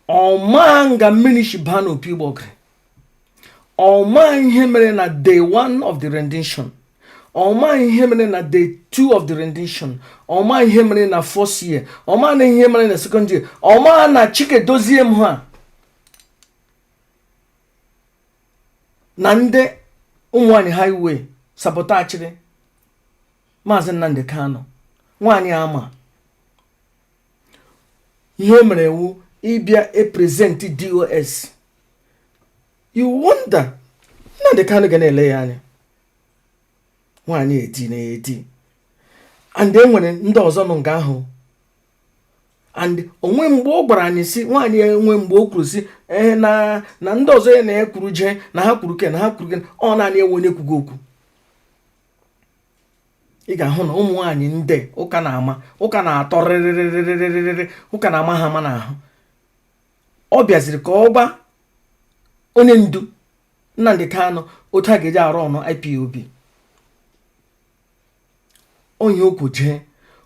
Ọ maa nga mmiri si baa n'opi ụgbọgịrị. Ọ maa ihe mere na day one of the rendition. Ọ maa ihe mere na day two of the rendition. Ọ maa ihe mere na first year. Ọ maa na ihe mere na second year. Ọ maa na Chike dozie m ha na ndị ụmụnwaanyị highway sabotachịrị Maazị Nnamdi Kanu. Nwaanyị ama ihe o mere wu ịbịa e present DOS. You wonder, Nnamdi Kanu ga na-ele ya anya, nwaanyị edi na edi, and e nwere ndị ọzọ nọ nga ahụ. And onwe mgbe ọ gwara anyị si nwaanyị enwe mgbe o kwuru si ee na ndị ọzọ ya na ya kwuru jee na ha kwuru ke na ha kwuru ke. Ọ naanị enwe onye kwugo okwu. Ị ga-ahụ na ụmụ nwaanyị ndị ụka na-ama, ụka na-atọ rịrịrịrịrịrị, ụka na-ama ha ama n'ahụ. Ọ bịaziri ka ọ gwa onye ndu Nnamdi Kanu otu a ga-eji arụ ọnụ IPOB. Onye okwu jee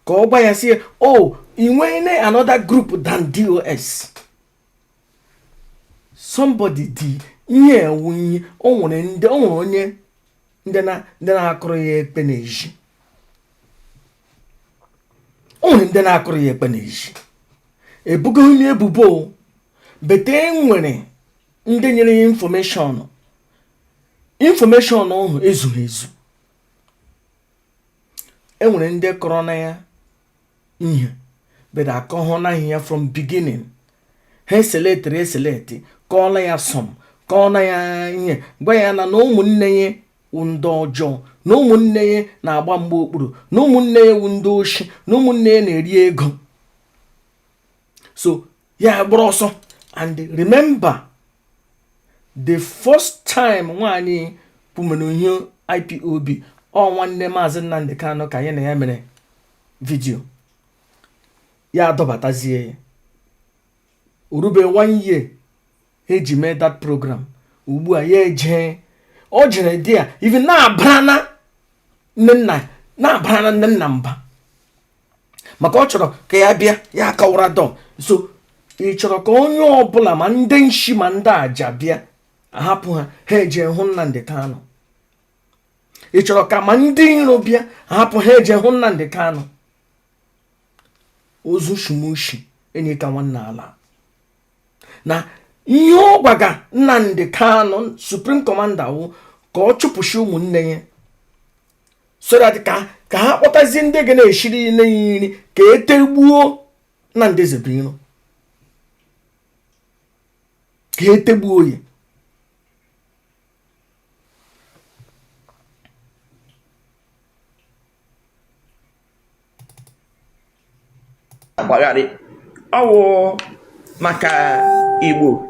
ka ọ gwa ya sị, "Oh, ị nwere another group than DOS." Somebody dị ihe ewu ihe o nwere ndị o nwere onye ndị na ndị na-akụrụ ya ekpe n'ezi. O nwere ndị na-akụrụ ya ekpe n'ezi, ebugoghị m ebubo o. But e nwere ndị nyere ya information. Information ahụ ezughị ezu. E nwere ndị kọrọ na ya ihe, but akọhụ na ya from beginning. Ha eselectịrị eselect, kọọla ya some, kọọla ya ihe, gwa ya na ụmụnne ya wụ ndị ọjọọ, na ụmụnne ya na-agba mgba okpuru, na ụmụnne ya wụ ndị oshi, na ụmụnne ya na-eri ego. So ya gbara ọsọ. And remember, the first time nwaanyị kwumere ihe IPOB, ọ nwanne Maazị Nnamdi Kanu ka ya na ya mere video. Ya adọbatazie ya. Orube one year eji mee that program. Ugbu a ya eje, o jere di ya even na-abara nne nna, na-abara nne nna mba, maka ọ chọrọ ka ya bịa ya akọwara dọ. So ị chọrọ ka onye ọbụla, ma ndị nshi ma ndị aja, bịa ahapụ ha, ha eje hụ Nnamdi Kanu? Ị chọrọ ka ma ndị iro bịa ahapụ ha, eje hụ Nnamdi Kanu? Ozu shumushi enyi ka nwanne ala na ihe ọ gwaga Nnamdi Kanu, supreme commander, wụ ka ọ chụpụchi ụmụnne ya, so that ka ha kpọtazie ndị ga na-eshiri nne ya nri, ka etegbuo Nnamdi Ezebiro, ka etegbuo ya. Agbagharị ọwụ maka Igbo.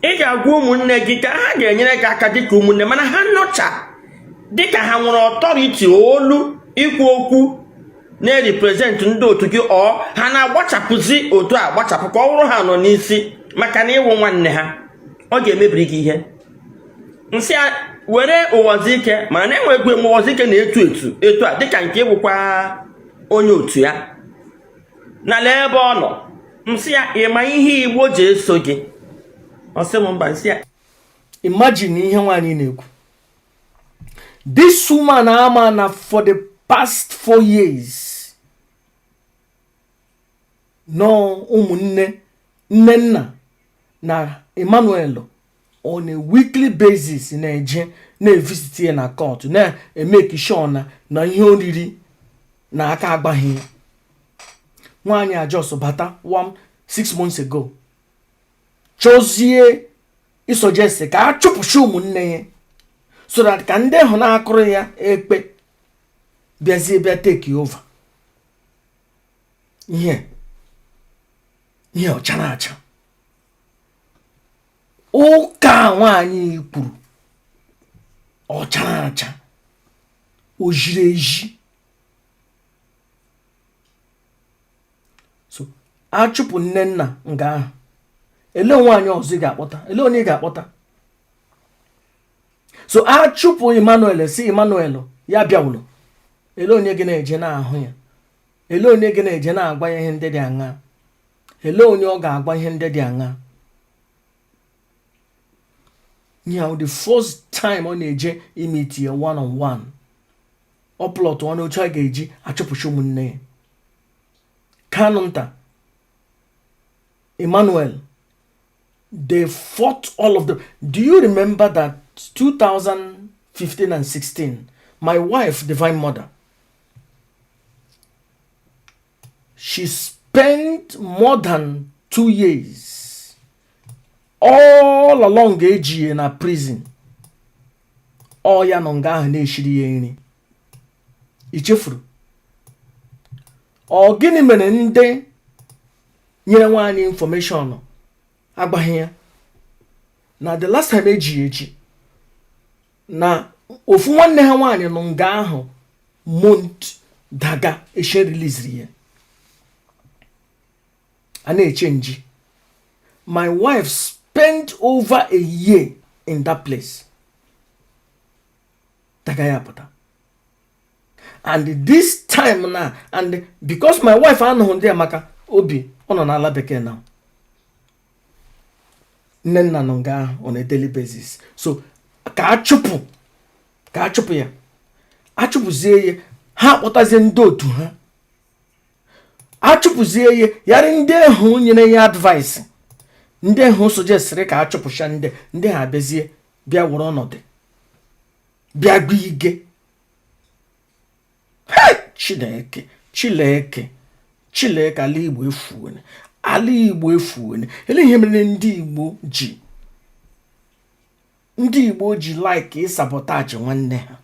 Ị ga-agwa ụmụnne gị ka ha ga-enyere gị aka dịka ụmụnne, mana ha nọcha dịka ha nwere authority, olu ikwu okwu na-represent ndị otu gị, ọ ha na-agbachapụzi otu a agbachapụ ka ọ bụrụ ha nọ n'isi maka na ịwụ nwanne ha, ọ ga-emebiri gị ihe. Nsị a were Ụwazike, mana na-enwekwe m Ụwazike na-etu etu etu a dịka nke ịbụkwa onye otu ya n'ala ebe ọ nọ. Nsị ya, ịma ihe Igbo ji eso gị? Ọ sị m mba. Nsị ya, Imagine ihe nwaanyị na-ekwu. This woman ama na for the past 4 years nọ, ụmụnne nne nna na Emmanuel on a weekly basis na-eje na-evisit ya na court, na-emake sure na ihe oriri na aka agbaghị ya. Nwaanyị a just bata 1 6 months ago, chọzie ịsuggest ka a chụpụchi ụmụnne ya, so that ka ndị ahụ na-akụrụ ya ekpe bịazie bịa take over. Ihe ọchara acha ụka nwaanyị kwuru, ọchara acha, o jiri eji. So achụpụ nne nna nga ahụ, ele nwaanyị ọzọ ị ga-akpọta? Ele onye ị ga-akpọta? So achụpụ Emmanuel, si Emmanuel ya bịawụlụ, ele onye gị na-eje na-ahụ ya? Ele onye gị na-eje na-agwa ya ihe ndị dị aṅa? Ele onye ọ ga-agwa ihe ndị dị aṅa? Ya the first time ọ na-eje imeet ya one on one, ọ plot ọnụ otu a ga-eji achụpụchi ụmụnne ya. Kanu nta, Emmanuel, they fought all of them. Do you remember that 2015 and 16, my wife, Divine Mother, she spent more than 2 years all along eji ya na prison. Ọ ya nọ nga ahụ na-eshiri ya nri. I chefuru? Ọ gịnị mere ndị nyere nwaanyị information agbaghị ya na the last time eji ya eji, na ofu nwanne ha nwaanyị nọ nga ahụ month daga eshe releaseri ya, a na-eche nji? My wife spent over a year in that place daga ya pụta. And this time na, and because my wife anọghị ndị a maka obi, ọ nọ n'ala bekee now, nne nna nọ nga ahụ on a daily basis. So ka a chụpụ ya, achụpụzie ya, ha akpọtazie ndị otu ha, achụpụzie ya, yara ndị ahụ nyere ya advice. Ndị ahụ suggestịrị ka a chụpụcha ndị ha abịazie bịa were ọnọdụ bịa gba ige. Hey! Chineke, Chineke, Chineke! Ala Igbo efuone, ala Igbo efuone. Ele ihe mere ndị Igbo ji like ịsabotage nwanne ha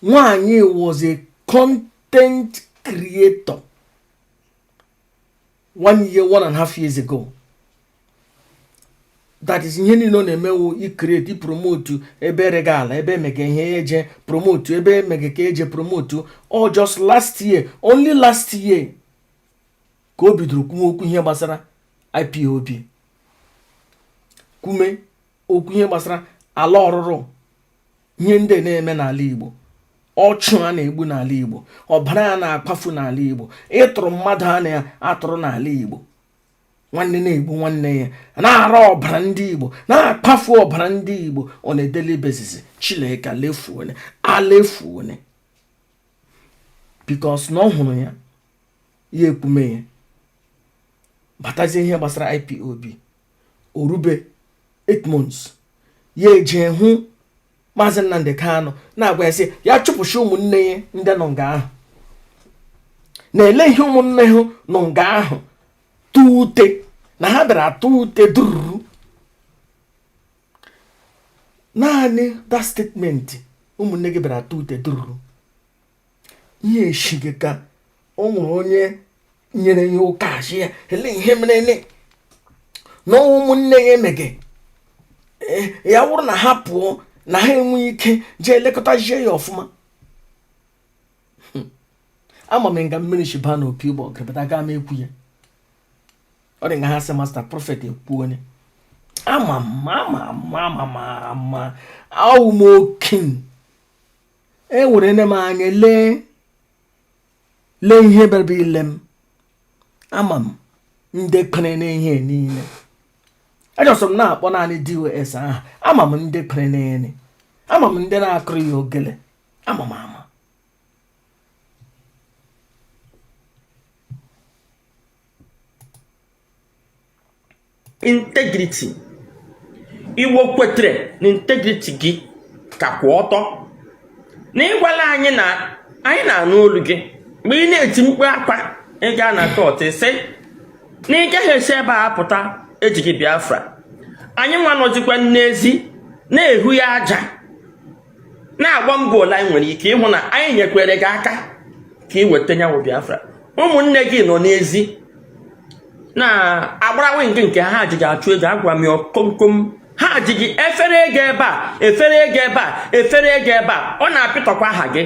nwaanyị? Was a content creator one year, 1.5 years ago. That is, ihe niile ọ na-emewu icreate, ipromote ebe erega ala, ebe emege ihe eje promote, ebe emege ka eje promote. All just last year, only last year, ka o bidoro kwume okwu ihe gbasara IPOB, kwume okwu ihe gbasara ala ọrụrụ, ihe ndị na-eme n'ala Igbo, ọchụ a na-egbu n'ala Igbo, ọbara a na-akpafu n'ala Igbo, ịtụrụ mmadụ a na-atụrụ n'ala Igbo, nwanne na-egbu nwanne ya, na-ara ọbara ndị Igbo, na-akpafu ọbara ndị Igbo on a daily basis. Chineke, alefuone, alefuone, because na ọ hụrụ ya, ya ekwume ya batazie ihe gbasara IPOB. Orube 8 months, ya eje hụ Maazị Nnamdi Kanu, na-agwa ya sị ya chụpụchi ụmụnne ya ndị nọ nga ahụ, na-ele ihe ụmụnne ha nọ nga ahụ tụ ute, na ha bịara atụ ute dururu. Naanị that statement, ụmụnne gị bịara atụ ute dururu, ihe eshighị ka o nwere onye nyere ya ụka achị ya. Ele ihe mere na ụmụnne ya emege ya wụrụ na ha pụọ, na ha enweghị ike jee lekọtazie ya ọfụma. Ama m nga mmiri si baa n'opi ụgbọ gịrịbata, aga m ekwu ya. Ọ dị nga ha sị Master Prophet ekwu onye ama m, ama m, ama m, ama awụ m okin ewere nne m anya lee lee ihe bịara ile m. Ama m ndị kwere n'ihe niile. Ajọsọ m na-akpọ naanị DOS aha. Ama m ndị kwere n'ene, ama m ndị na-akụrụ ya ogele, ama m ama. Integrity, Igbo kwetere na integrity gị ka kwụ ọtọ na ịgwala anyị na anyị na-anụ olu gị mgbe ị na-eti mkpu akwa. Ị gaa na court, sị na ị gaghị esi ebe a pụta ejighị Biafra. Anyị nwa nọzikwa n'ezi na-ehu ya aja, na-agba mbọ ole anyị nwere ike ịhụ na anyị nyekwere gị aka ka ị weta nyanwụ Biafra. Ụmụnne gị nọ n'ezi na-agbara wing nke ha ji gị achụ ego. Agwa m ya komkom, ha ji gị efere ego ebe a, efere ego ebe a, efere ego ebe a. Ọ na-apịtọkwa aha gị.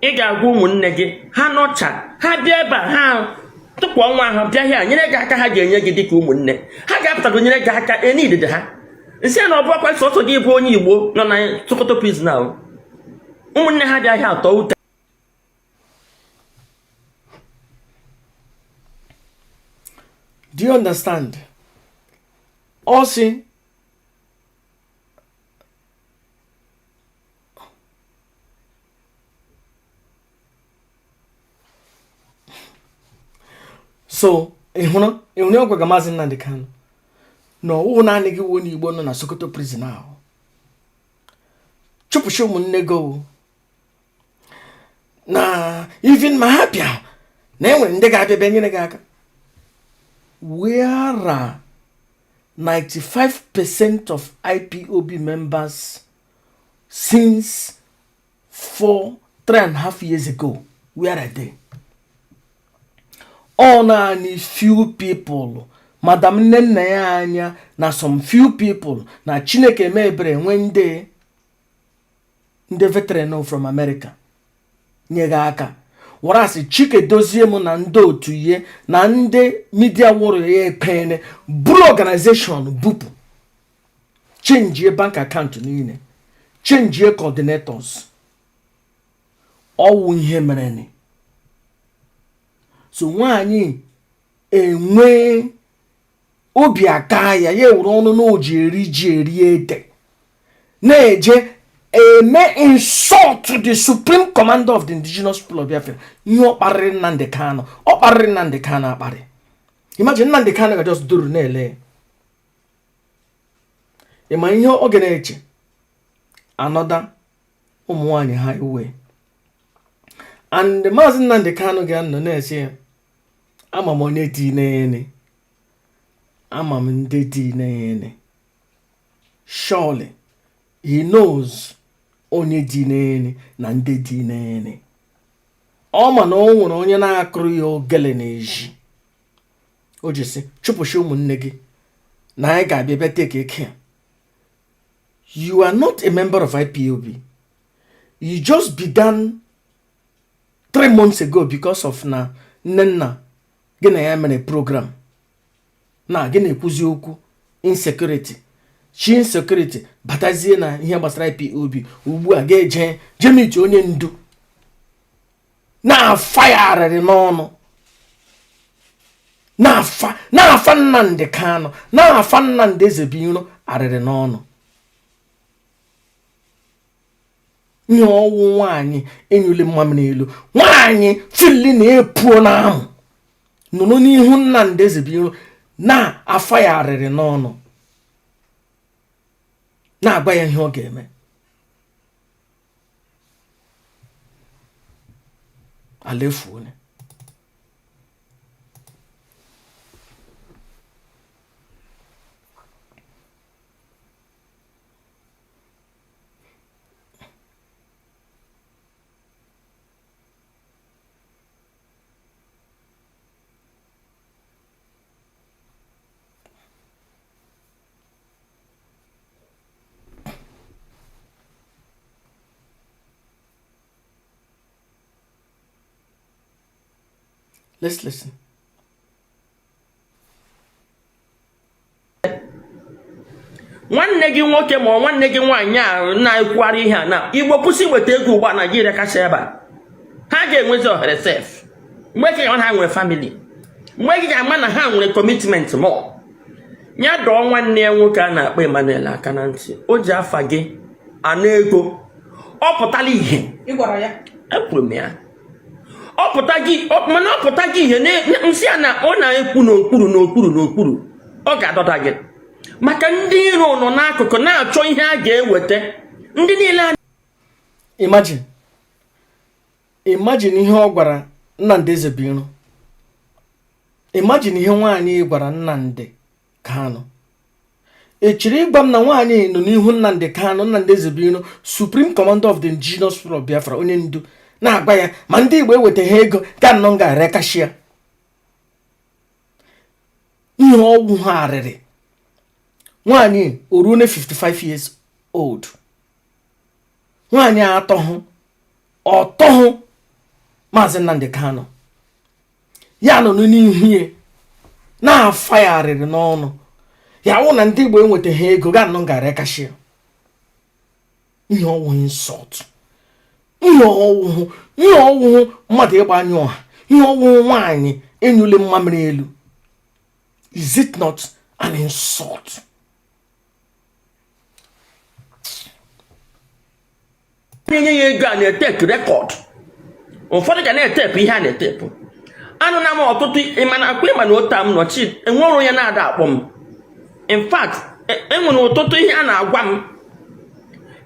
Ị ga-agwa ụmụnne gị ha nọcha, ha bịa ebe a, ha tụpụ ọnwa ahụ bịa hịa nyere gị aka. Ha ga-enye gị dịka ụmụnne ha ga-apụtago nyere gị aka enidide ha nsị na ọ bụ ọkwa sọsọ gị bụ onye Igbo nọ na Sokoto prison ahụ. Ụmụnne ha bịa hịa atọ ute. Do you understand? Ọ sị so ị hụrụ, ị hụrụ, ọ gwaga Maazị Nnamdi Kanu na ọwụwụ naanị gị wụ onye Igbo nọ na Sokoto prison ahụ. Chụpụchi ụmụnne gị o, na even ma ha bịa na enwere ndị ga-abịa bịa nyere gị aka. Where are 95% of IPOB members since 4, 3.5 years ago? Where are they? Ọ naanị few people, Madam nne nna ya anya na some few people na Chineke eme ebere nwee ndị veteran from America nye gị aka, warasị Chike dozie m na ndị otu ihe na ndị media warrior ya ekpene bụrụ organization bupụ, changie bank account niile, changie coordinators. Ọwụ ihe mere so nwaanyị enwee obi aka ya, ya ewere ọnụ na oji eri ji eri ede, na-eje eme insult the supreme commander of the Indigenous People of Biafra. Ihe ọ kparịrị Nnamdi Kanu, ọ kparịrị Nnamdi Kanu akparị. Imagine Nnamdi Kanu ga just duru na-ele. Ị ma ihe ọ ga na-eche? Another ụmụ nwaanyị highway. And Maazị Nnamdi Kanu ga-anọ na-esi ya, ama m onye dị n'ene, ama m ndị dị n'ene. Surely he knows onye dị n'ene na ndị dị n'ene. Ọ ma na o nwere onye na-akụrụ ya ogele n'ezi. O ji sị chụpụchi ụmụnne gị na anyị ga-abịa bịa take care. You are not a member of IPOB. You just began 3 months ago because of na Nnenna gị na ya mere program na gị na-ekwuzi okwu insecurity, chi insecurity batazie na ihe gbasara IPOB. Ugbu a ga-eje jemiti onye ndu na-afa ya arịrị n'ọnụ, na-afa na-afa Nnamdi Kanu, na-afa Nnamdi Ezebiro arịrị n'ọnụ. Ihe ọwụ nwaanyị enyule mmamịrị elu, nwaanyị fili na-epuo n'amụ nụrụ n'ihu Nnamdi Ezebiro na-afa ya arịrị n'ọnụ, na-agba ya ihe ọ ga-eme. Ala efuone. Let's listen. Nwanne gị nwoke ma ọ nwanne gị nwaanyị a na-ekwugharị ihe a na Igbo kwụsị nweta ego ugbu a, Naijiria kacha ebe a, ha ga-enwezi ohere sef. Mgbe gị ga-ama na ha nwere family, mgbe gị ga-ama na ha nwere commitment mọ ya, dọọ nwanne ya nwoke a na-akpọ Emmanuel aka na ntị. O ji afa gị ana ego, ọ pụtala ihe. Ị gwara ya? Ekwuru m ya. Ọ pụta gị mana ọ pụta gị ihe nsị a na ọ na-ekwu n'okpuru n'okpuru n'okpuru, ọ ga-adọta gị maka ndị iro nọ n'akụkụ na-achọ ihe a ga-eweta ndị niile a. Imagine, imagine ihe ọ gwara Nnamdi Ezebiro. Imagine ihe nwaanyị gwara Nnamdi Kanu. Ị chịrị ịgwa m na nwaanyị nọ n'ihu Nnamdi Kanu, Nnamdi Ezebiro, Supreme Commander of the Indigenous People of Biafra, onye ndu, na-agba ya ma ndị Igbo ewetaghị ego ka nnọ ga-arekashia ihe ọgwụ ha arịrị. Nwaanyị o ruo na 55 years old, nwaanyị atọhụ ọtọhụ Maazị Nnamdi Kanu, ya nọ n'ihu ya na-afa ya arịrị n'ọnụ ya wụ na ndị Igbo enwetaghị ego ga nnọ ga-arekashia ihe ọwụghị insult, ihe ọwụhụ, ihe ọwụhụ mmadụ ịgba anya ọha, ihe ọwụhụ nwaanyị enyule mmamịrị elu. Is it not an insult? Na-enye ya ego a na-etepụ record, ụfọdụ ga na-etepụ ihe a na-etepụ. Anụ na m ọtụtụ ịmana akwa ịma na otu m nọchi enwere onye na-ada akpọ m. In fact, enwere ọtụtụ ihe a na-agwa m,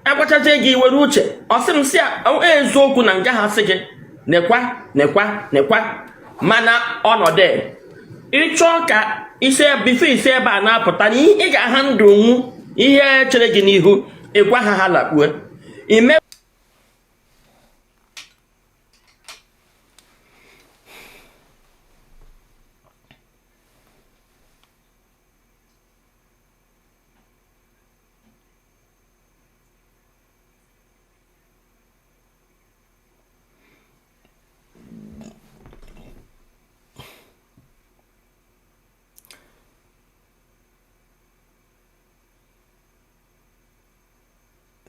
agwachazie gị were uche. Ọ sị m sị eziokwu na nga ha sị gị nekwa nekwa nekwa, mana ọnọdụ ịchọọ ka ise before ise ebe a na-apụta na ị ga-aha ndụ nwu ihe chere gị n'ihu, ịgwa ha ha lakpuo ime.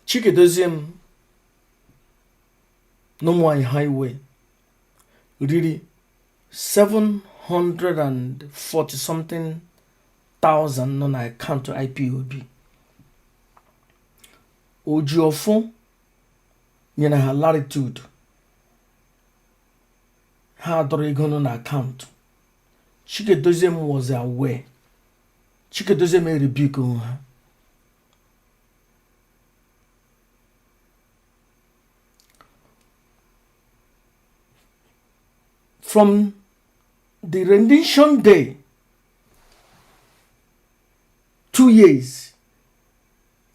Chikedozie m n'Ụmụnwaanyị Highway riri 740 something thousand nọ na akaụntụ IPOB. Ojiọfọ nyere ha latitude, ha dọrọ ego nọ na akaụntụ. Chika Edoziem was aware. Chika Edoziem erebuke ha. From the rendition day, 2 years,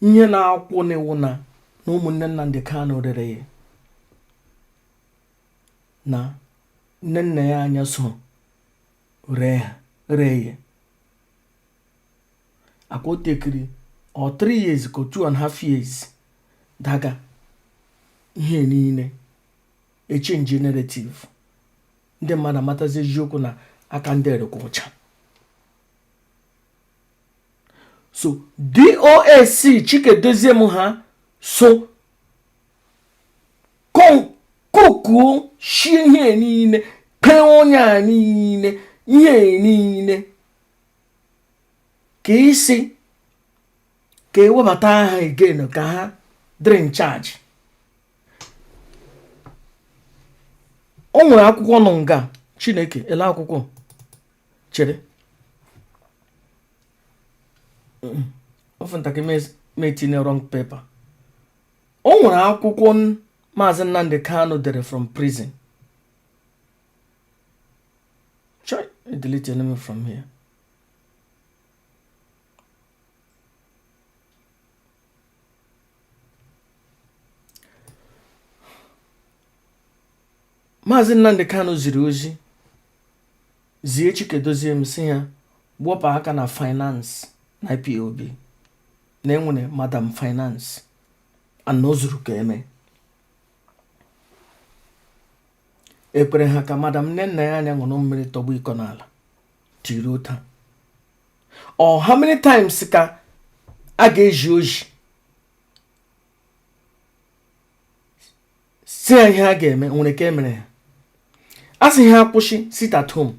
ihe na-akwụ n'iwu na ụmụnne Nnamdi Kanu rere ya na nne nna ya anya so ree ha, ree ya akwa. O tekiri ọ 3 years ka 2.5 years daga ihe niile echange narrative, ndị mmadụ amatazi eziokwu na aka ndị erekwa ọcha. So DOS, Chika Edoziem ha so kokuo shie ihe niile, kpee onye a niile ihe niile ka isi ka ewebata ha again ka ha dịrị in charge. O nwere akwụkwọ nọ nga. Chineke, ele akwụkwọ, chere ofe ntakịrị ma etinye wrong paper. O nwere akwụkwọ Maazị Nnamdi Kanu dere from prison. Try delete enemy from here. Maazị Nnamdi Kanu ziri ozi zie Chika Edoziem sị ya wepụ aka na finance na IPOB, na enwere Madam Finance and na o zuru ka eme. Ekpere ha ka Madam nne nna ya anya ṅụrụ mmiri tọgbọ iko n'ala tiri ụta. Ọ how many times ka a ga-eji oji si ya ihe a ga-eme? Nwere ka emere ha, a sị ha akwụsị sit at home,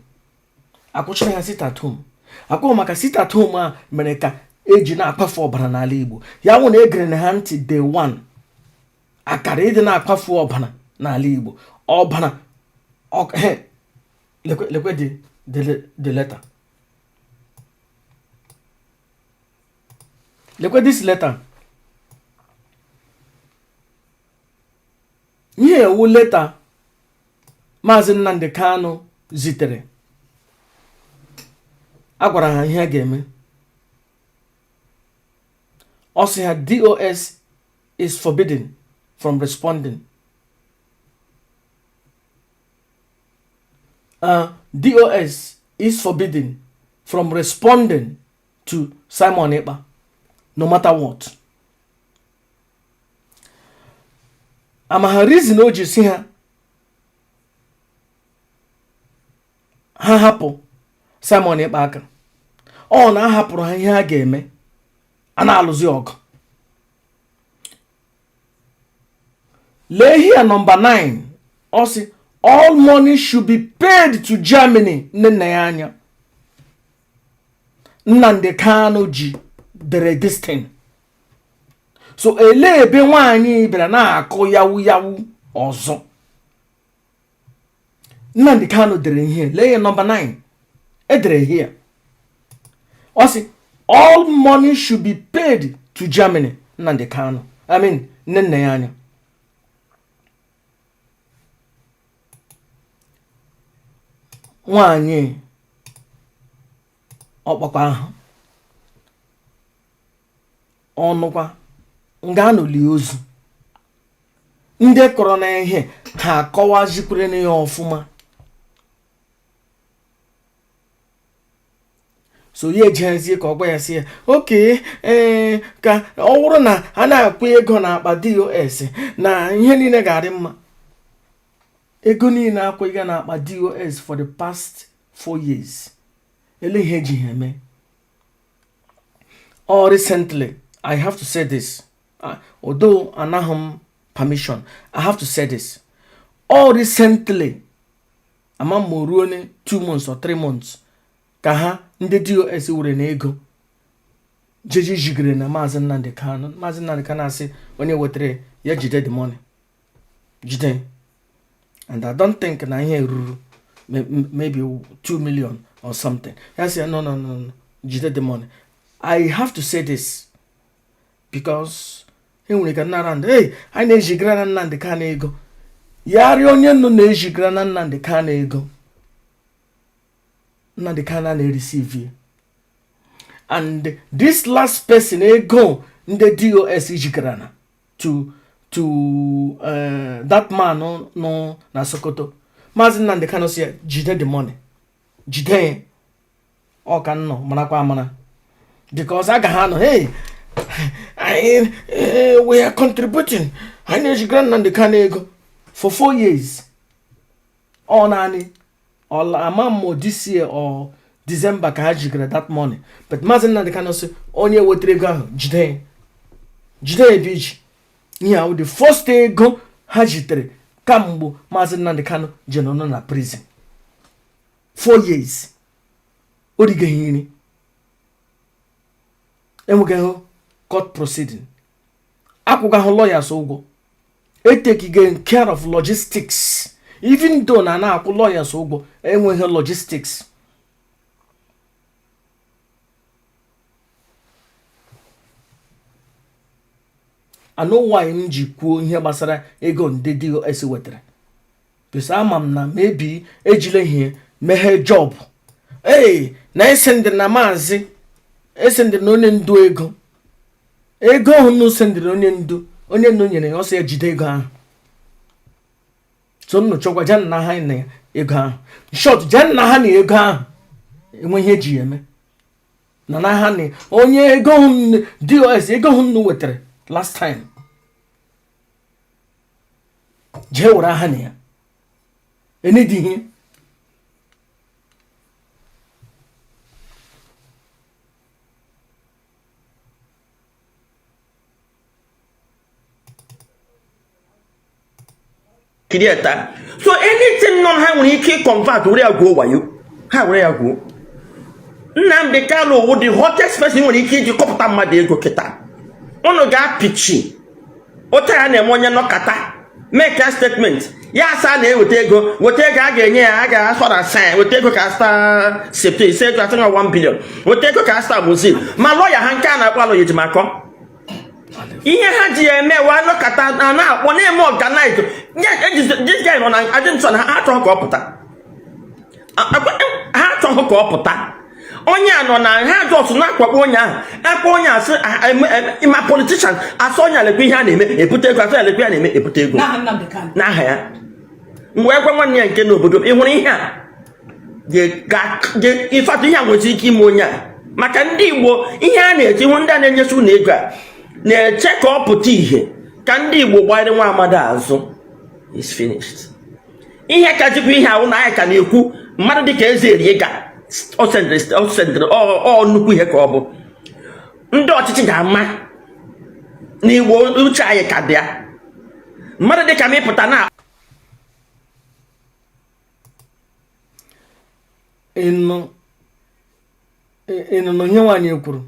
akwụsịrị ha sit at home. Akwụghị maka sit at home a mere ka eji na-akpafu ọbara n'ala Igbo. Ya nwụ na egere na ha ntị day one, akara ịdị na-akpafu ọbara n'ala Igbo, ọbara. Lekwe, lekwe the letter, lekwe this letter. Ihe ewu letter Maazị Nnamdi Kanu zitere, a gwara ha ihe a ga-eme. Ọ sị ha DOS is forbidden from responding. DOS is forbidden from responding to Simon Ekpa no matter what. Ama ha reason o ji si ha ha hapụ Simon Ekpa aka. Ọ na ahapụrụ ha ihe a ga-eme, a na-alụzi ọgụ. Lee here, number 9, ọ sị all money should be paid to Germany. Nne nna ya anya Nnamdi Kanu ji dere this thing. So elee ebe nwaanyị bịara na-akụ yawu yawu ọzọ? Nnamdi Kanu dere ihe, lee ya, number 9 edere here, ọ sị all money should be paid to Germany. Nnamdi Kanu, I mean nne nna ya anya. Nwaanyị ọkpakpa ahụ ọnụkwa nga anọli ozu ndị kọrọ na ihe ha akọwazikwere na ya ọfụma. So ya ejezie ka ọ gwa ya, sị ya oke ee, ka ọ bụrụ na a na-akwụ ego n'akpa DOS na ihe niile ga-adị mma. Ego niile akwụghị n'akpa DOS for the past 4 years, ele ihe eji ha eme? All recently, I have to say this, although anaghị m permission, I have to say this. All recently, ama m ruo ne 2 months or 3 months ka ha ndị DOS were na ego jeje jigere na Maazị Nnamdi Kanu. Maazị Nnamdi Kanu asị onye wetara ya jide the money, jide. And I don't think na ihe ruru Maybe 2 million or something. Ya sị ya, no, no, no, no, jide the money. I have to say this because e nwere ka nara ndị, hey, anyị na-ejigara na Nnamdi Kanu ego. Ya rịọ onye nọ na-ejigara na Nnamdi Kanu ego, Nnamdi Kanu na-ereceive. And this last person, ego ndị DOS jigara na to that man nọ na Sokoto, Maazị Nnamdi Kanu si ya jide the money, jide ya. Ọ ka nnọ marakwa amara because agaghị anọ, hey, anyị we are contributing, anyị na-ejigara Nnamdi Kanu ego for 4 years. Ọ naanị ama m this year or December ka ha jigara that money, but Maazị Nnamdi Kanu sị onye wetara ego ahụ jide ya, jide ya ebe iji ihe ahụ. The first ego ha jitere kamgbe Maazị Nnamdi Kanu ji nọ na prison 4 years, o rigeghị nri, enweghị court proceeding, akwụghị lawyers ụgwọ, etaking care of logistics, even though na na-akwụ lawyers ụgwọ, enweghị logistics. I know why m ji kwuo ihe gbasara ego ndị DOS wetara, because ama m na maybe ejila ihe meghe job. Ee, na esendịrị na maazị, esendịrị na onye ndu ego. Ego ahụ nnu sendịrị onye ndu, onye ndu nyere ya ọsọ ya jide ego ahụ. So nnụ chọkwa jee nna ha na ego ahụ short, jee nna ha na ego ahụ, enwe ihe eji ya eme na ha na onye ego ahụ DOS, ego ahụ nnu wetara last time, jee were aha na ya enedighị. Create. So anything nọ ha nwere ike convert were ya gwuo wayo, ha were ya gwuo. Nnamdi Kanu wụ the hottest person nwere ike iji kọpụta mmadụ ego kịta. Unu ga-apịchi ụta ya na-eme onye nọkata make a statement ya asa na-eweta ego, weta ego a ga-enye ya, a ga-asọ na sign, weta ego ka asta septe ise, ego asị 1 billion, weta ego ka asta bụzi ma lọya ha nke a na-akpọ alọ Ejimakọ. Ihe ha ji ya eme wa nọkata a na-akpọ na-eme organize. This guy nọ na adị nsọ na ha achọghị ka ọ pụta, ha achọghị ka ọ pụta. Onye a nọ na ha just na-akwakpo onye ahụ, akpọ onye asị ma politician asị onye alekwa ihe a na-eme ebute ego, asị alekwa ya na-eme ebute ego n'aha Nnamdi Kanu. N'aha ya. Mgbe gwa nwanne ya nke n'obodo, ị hụrụ ihe a ịfatụ ihe a nwere ike ime onye a, maka ndị Igbo ihe a na-eche ihu, ndị a na-enyesi ụlọ ego a na-eche ka ọ pụta ìhè ka ndị Igbo gbanyere nwa amadi azụ is finished. Ihe ka jikwa ihe ahụ na anyị ka na-ekwu mmadụ dịka eze erie ga ọ sendịrị ọ nnukwu ihe ka ọ bụ ndị ọchịchị ga-ama na Igbo uche anyị ka dị ya, mmadụ dịka m ịpụta na Ịnụ ịnụ ihe nwaanyị kwuru,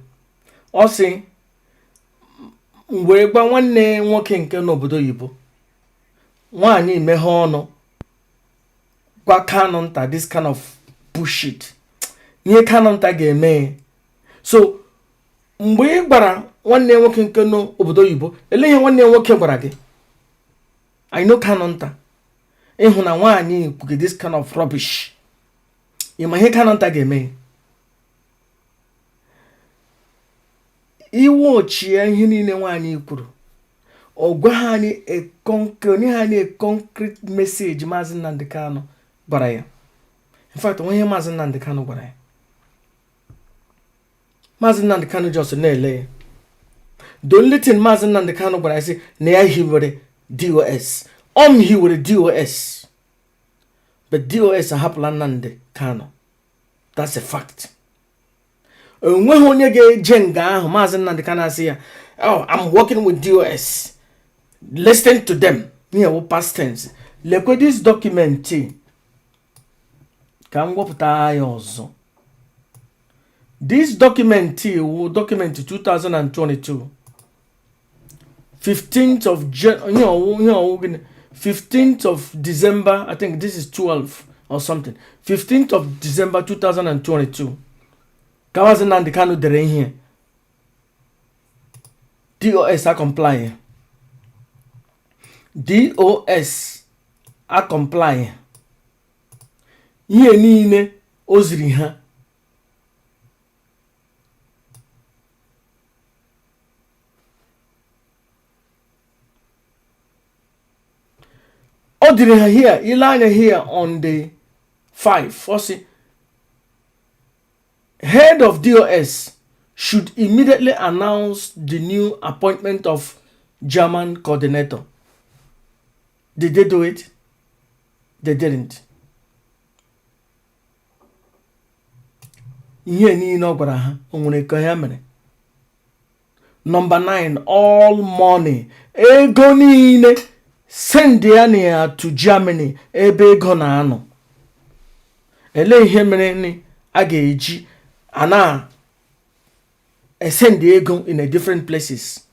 ọ sị mgbe gwa nwanne nwoke nke n'obodo oyibo, nwaanyị meghe ọnụ gwa Kanu nta this kind of bullshit, ihe Kanu nta ga-eme. So mgbe ị gwara nwanne nwoke nke n'obodo oyibo, ele ihe nwanne nwoke gwara gị? I know Kanu nta, ịhụ na nwaanyị kwuge this kind of rubbish, ị ma ihe Kanu nta ga-eme? Iwe ochie ihe niile nwaanyị kwuru, ọ gwa ha anyị a concrete, onye ha anyị a concrete message Maazị Nnamdi Kanu gwara ya. In fact, onwe ihe Maazị Nnamdi Kanu gwara ya, Maazị Nnamdi Kanu just na-ele ya. The only thing Maazị Nnamdi Kanu gwara ya sị na ya hiwere DOS, ọm hiwere DOS, but DOS ahapụla Nnamdi Kanu. That's a fact. Onweghị onye ga-eje nga ahụ Maazị Nnamdi Kanu asị ya, "Oh, I'm working with DOS, listen to them." Ihe wụ past tense. Lekwe this document ka m wepụta ya ọzọ. This document wụ document 2022, 15th of Jan, ihe ọwụ gịnị, 15th of December. I think this is 12 or something, 15th of December 2022, ka Maazị Nnamdi Kanu dere ihe DOS a comply, DOS a comply ihe niile o ziri ha. Ọ dịrị ha here, ile anya here on the 5, ọ sị head of DOS should immediately announce the new appointment of German coordinator. Did they do it? They didn't. Ihe niile ọ gwara ha, o nwere ka ya mere. Number 9, all money, ego niile, send ya na ya to Germany ebe ego na-anọ. Elee ihe mere ni a ga-eji a na esend ego in a different places,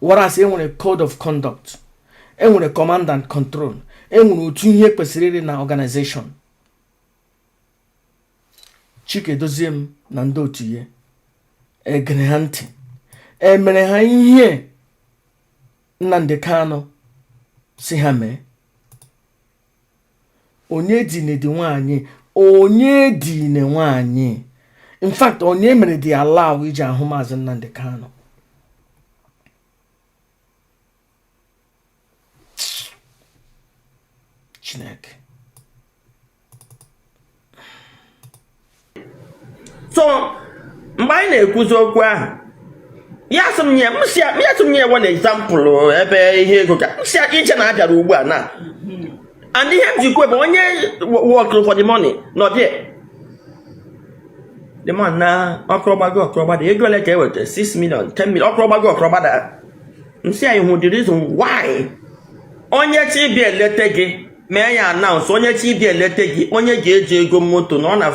whereas enwere code of conduct, enwere command and control, enwere otu ihe kwesịrị ịdị na organization? Chike Doziem na ndị otu ya egere ha ntị, emere ha ihe Nnamdi Kanu si ha mee. Onye dinedi nwaanyị, onye dine nwaanyị, in fact, onye mere dị allow iji ahụ Maazị Nnamdi Kanu? Chineke. So mgbe anyị na-ekwuzi okwu ahụ, ya sị m nye m si ya sị m nye one example ebe ihe ego ka m si ya iche na abịara ugbu a na and ihe m ji kwe bụ onye work for the money nọ there, the man na ọkụrụ gbago ọkụrụ gbada, ego ole ka e weta? 6 million, 10 million, ọkụrụ gbago ọkụrụ gbada. M si ya hụ the reason why onye chi bịa elete gị mee ya announce, onye chi bịa elete gị, onye ga-eji ego moto na ọ na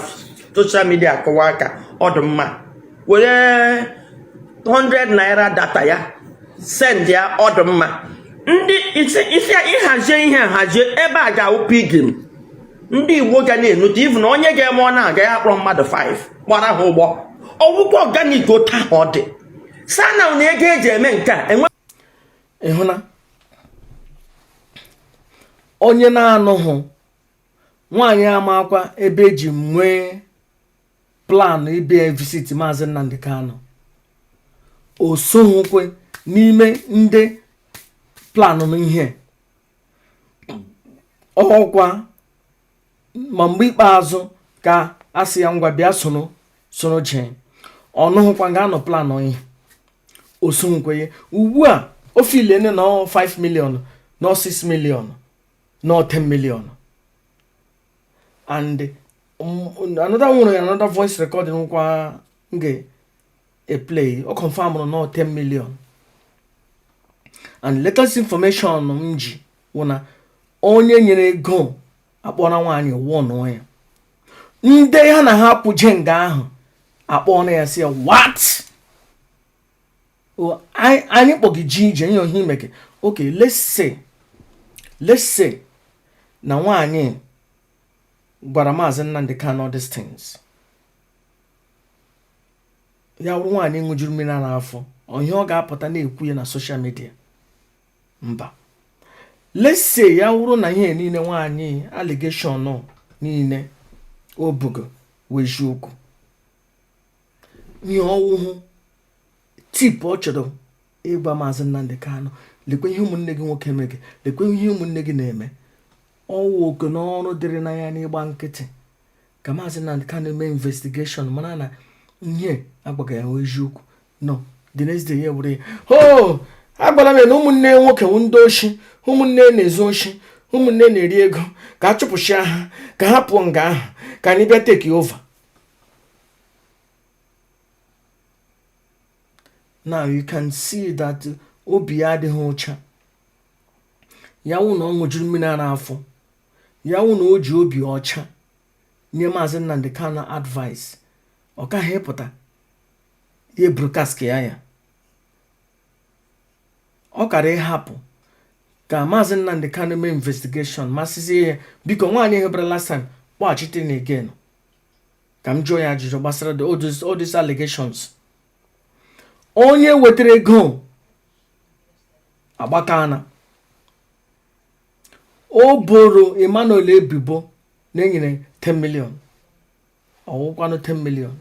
social media akụwa aka, ọ dị mma were 100 naira data ya send ya, ọ dị mma. Ndị isi isi ya ịhazie ihe hazie ebe a ga-awụ pilgrim, ndị Igbo ga na-enute, even na onye ga-eme ọ na-aga ya kpọrọ mmadụ 5 gbara ha ụgbọ ọgwụkwọ organic otu ahụ ọ dị sana na ego eji eme nke a enwe. Ị hụ na onye na-anụghụ nwaanyị amakwa ebe eji nwee plan ịbịa visit Maazị Nnamdi Kanu, o soghịkwe n'ime ndị plan ihe ọkwa. Ma mgbe ikpeazụ ka a sị ya ngwa bịa soro soro jee, ọ nụghịkwa nga anọ plan ihe, o soghịkwe ya. Ugbu a o filene na 5 million, na 6 million, na 10 million. And another nwere another voice recording kwa m ga-eplay, ọ confirm na 10 million. And latest information m ji wụ na onye nyere ego akpọrọ nwaanyị wụọnụ ya, ndị ha na ha pụje nga ahụ akpọrọ ya sị ya, "What? Anyị kpọ gị ji ije ihe ohe ime gị." Okay, let's say na nwaanyị gwara Maazị Nnamdi Kanu all these things, ya wụrụ nwaanyị ṅụjuru mmiri ara afọ, ihe ọ ga-apụta na-ekwu ya na social media? Mba. Let's say ya wụrụ na ihe niile nwaanyị, allegation niile o bugo wụ eziokwu, ihe ọwụhụ tip ọ chọrọ ịgwa Maazị Nnamdi Kanu, lekwe ihe ụmụnne gị nwoke mere gị, lekwe ihe ụmụnne gị na-eme, ọwụ oke n'ọrụ dịrị na ya n'ịgba nkịtị ka Maazị Nnamdi Kanu mee investigation mara na ihe agbaga ya eziokwu. No, the next day ya were ya, ho agwara m ya na ụmụnne nwoke wụ ndị oshi, ụmụnne na-ezu oshi, ụmụnne na-eri ego, ka a chụpụchịa ha, ka ha pụọ nga ahụ, ka anyị bịa take over. Now you can see that obi ya adịghị ọcha. Ya wụ na ọ ṅụjuru mmiri ara afọ ya, wụ na o ji obi ọcha nye Maazị Nnamdi Kanu advice, ọ kaghị ịpụta ya broadcast ya. Ya ọ kara ịhapụ Ka Maazị Nnamdi Kanu mee investigation, masịzie ya, biko, nwaanyị hebere last time, kpọghachite na again ka m jụọ ya ajụjụ gbasara all these allegations. Onye wetara ego agbakana o boro Emmanuel ebubo na enyere 10 million, ọwụkwanụ 10 million.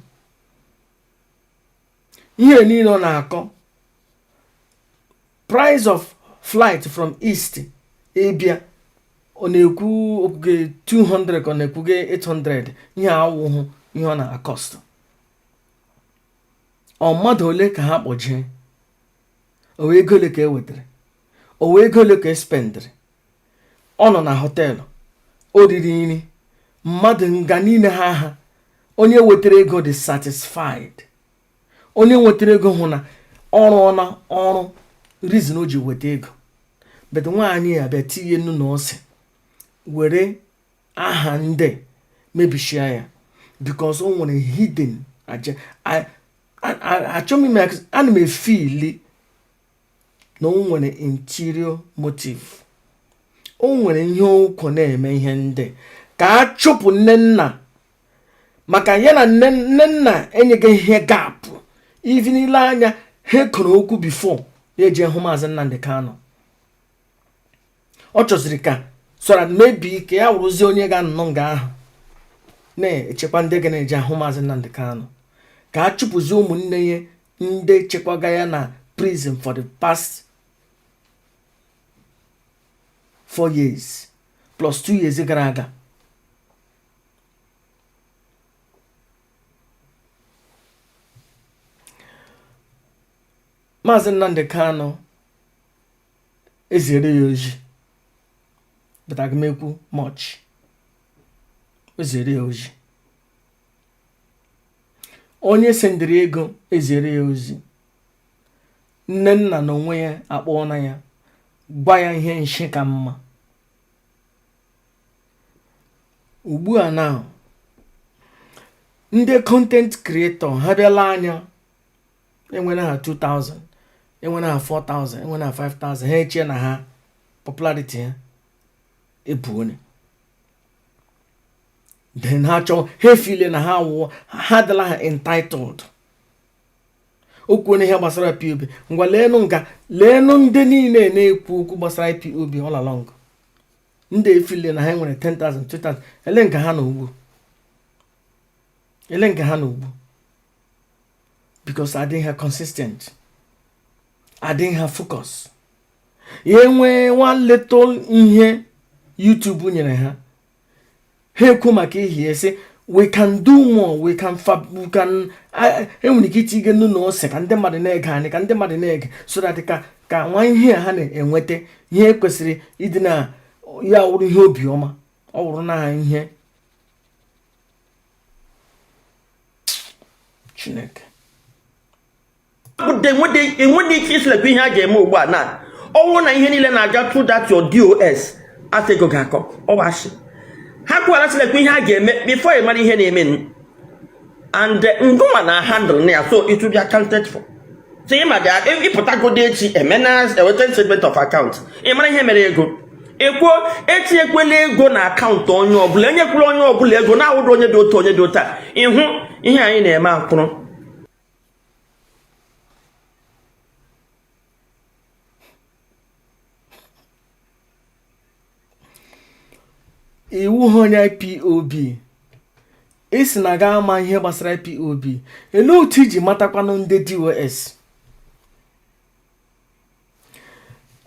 Ihe niile ọ na-akọ, price of flight from east ịbịa, ọ na-ekwu okwuge 200 ka ọ na-ekwuge 800. Ihe awụhụ ihe ọ na-acost. Ọ mmadụ ole ka ha kpọjee? O wee ego ole ka e wetara? O wee ego ole ka e spendịrị? Ọ nọ na hotel, o riri nri mmadụ nga niile ha. Onye wetara ego dị satisfied. Onye nwetara ego hụ na ọrụ ọ na ọrụ reason o ji weta ego. But nwaanyị ya bịa tinye nnu na ose, were aha ndị mebishia ya, because o nwere hidden achọghị m. Ana m efeeli na o nwere interior motive, o nwere ihe ụkwụ na-eme ihe ndị ka a chụpụ nne nna, maka ya na nne nne nna enyeghị ihe gap. Even ile anya ha kọrọ okwu before ya eje hụ Maazị Nnamdi Kanu. Ọ chọziri ka so that maybe ka ya wụrụzie onye ga-anọ nga ahụ na-echekwa ndị ga na-eje ahụ Maazị Nnamdi Kanu, ka a chụpụzie ụmụnne ya ndị chekwaga ya na prison for the past 4 years plus 2 years gara aga. Maazị Nnamdi Kanu eziere ya ozi, but aga m ekwu much. O ziere ya ozi, onye sendịrị ego eziere ya ozi. Nne nna na onwe ya akpọọna ya, gwa ya ihe nshi ka mma. Ugbu a na ndị content creator ha bịala anya, enwere ha 2000, enwere ha 4000, enwere ha 5000, ha echie na ha popularity ha ebu onye. Then ha chọọ, ha efile na ha wụọ, ha adịla ha entitled. O kwuo ihe gbasara IPOB. Ngwa, leenụ nga, leenụ ndị niile na-ekwu okwu gbasara IPOB all along, ndị efile na ha nwere 10,000, 2,000. Ele nke ha na ugbu, ele nke ha na ugbu, because adịghị ha consistent, adịghị ha focus. Ya nwee one little ihe YouTube nyere ha, ha ekwu maka ihie sị we can do more, we can enwere ike itinye nnu na ose ka ndị mmadụ na-ege anyị, ka ndị mmadụ na-ege, so that ka nwa ihe a ha na-enweta, ihe kwesịrị ịdị na ya wụrụ ihe obiọma, ọ wụrụ na ihe Chineke. Enwedị ike isilekwa ihe a ga-eme ugbu a na ọwụ na ihe niile na-aga through that your DOS asị ego ga-akọ ọwashi ha kwuwara silekwa ihe a ga-eme before ị mara ihe na-eme, and ngụnwa na handle na ya, so it will be accounted for. So ị ma ga ịpụtagodo echi emena eweta statement of account, ị mara ihe mere ego. Ekwuo etinyekwela ego na account onye ọbụla, enyekwula onye ọbụla ego na-awụdo onye dị otu, onye dị otu a. Ịhụ ihe anyị na-eme akwụrụ. Iwu ha onye IPOB isi na ga ama ihe gbasara IPOB, elee otu iji matakwanụ ndị DOS?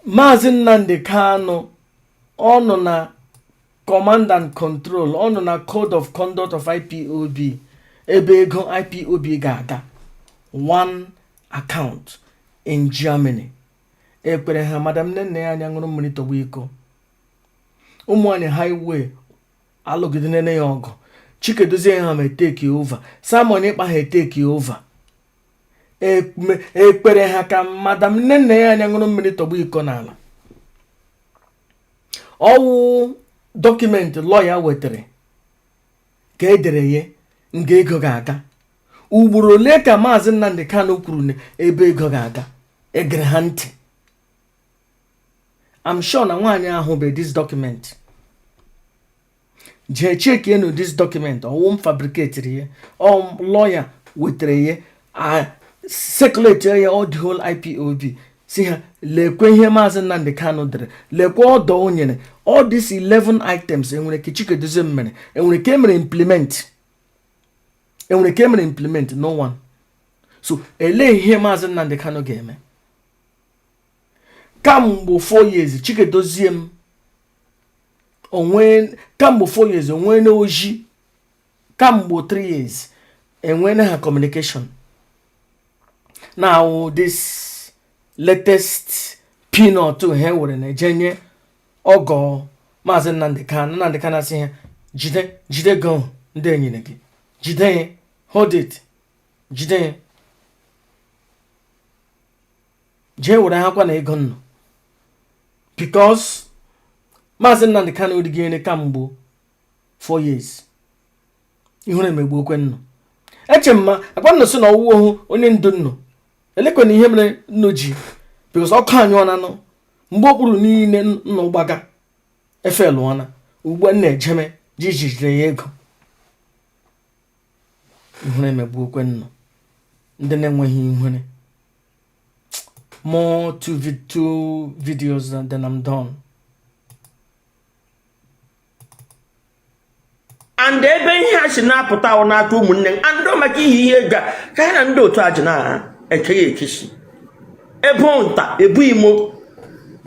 Maazị Nnamdi Kanu ọ nọ na command and control, ọ nọ na code of conduct of IPOB, ebe ego IPOB ga-aga, one account in Germany. Ekpere ha madam nne nna ya anya ṅụrụ mmiri tọgbọ iko. Ụmụ nwanyị highway alụgide nene ya ọgụ. Chikedozie ha ma etake over, Simon Ekpa ha etake over. Ekpere ha ka madam nne nna ya anya ṅụrụ mmiri tọgbọ iko n'ala. Ọwụ document lawyer wetara ka edere ya nga ego ga-aga. Ugboro ole ka Maazị Nnamdi Kanu kwuru na ebe ego ga-aga, egere ha ntị? I'm sure na nwaanyị ahụ bụ this document. Jee checkienu this document. Ọwụ m fabricatiri ya, ọ lawyer wetara ya, a circulate ya all the whole IPOB, si ha lekwe ihe Maazị Nnamdi Kanu dere, lekwe order o nyere. All these 11 items, enwere ka Chika Edoziem mere, enwere ka emere implement, enwere ka emere implement? No one. So elee ihe Maazị Nnamdi Kanu ga-eme kamgbe 4 years? Chika Edoziem onwe kamgbe 4 years onwe na oji, kamgbe 3 years enwene ha communication. Now this latest peanut ha were na-eje nye ọgọ Maazị Nnamdi Kanu. Nnamdi Kanu asị ha jide, jide go ndị enyere gị, jide ya, hold it, jide ya, jee were ha kwa na ego nnụ, because Maazị Nnamdi Kanu erighị nri kamgbe 4 years. Ihure emegbu okwe nnụ. Eche m ma akwa nnụ sị na ọwụwa ohu onye ndu nnụ elekwana ihe mere nnu ji, because ọkụ anyụọna nụ mgbe okpuru niile nnụ gbaga efe lụọna. Ugbu a na-ejeme ji jidere ya ego. Ihure emegbu okwe nnụ, ndị na-enweghị ihure. More two videos and then I'm done. And ebe ihe a si na-apụta ahụ n'aka ụmụnne m, and ọ maka ihe ihe ego a ka ha na ndị otu a ji na-ekeghị ekesi ebo nta ebu imo.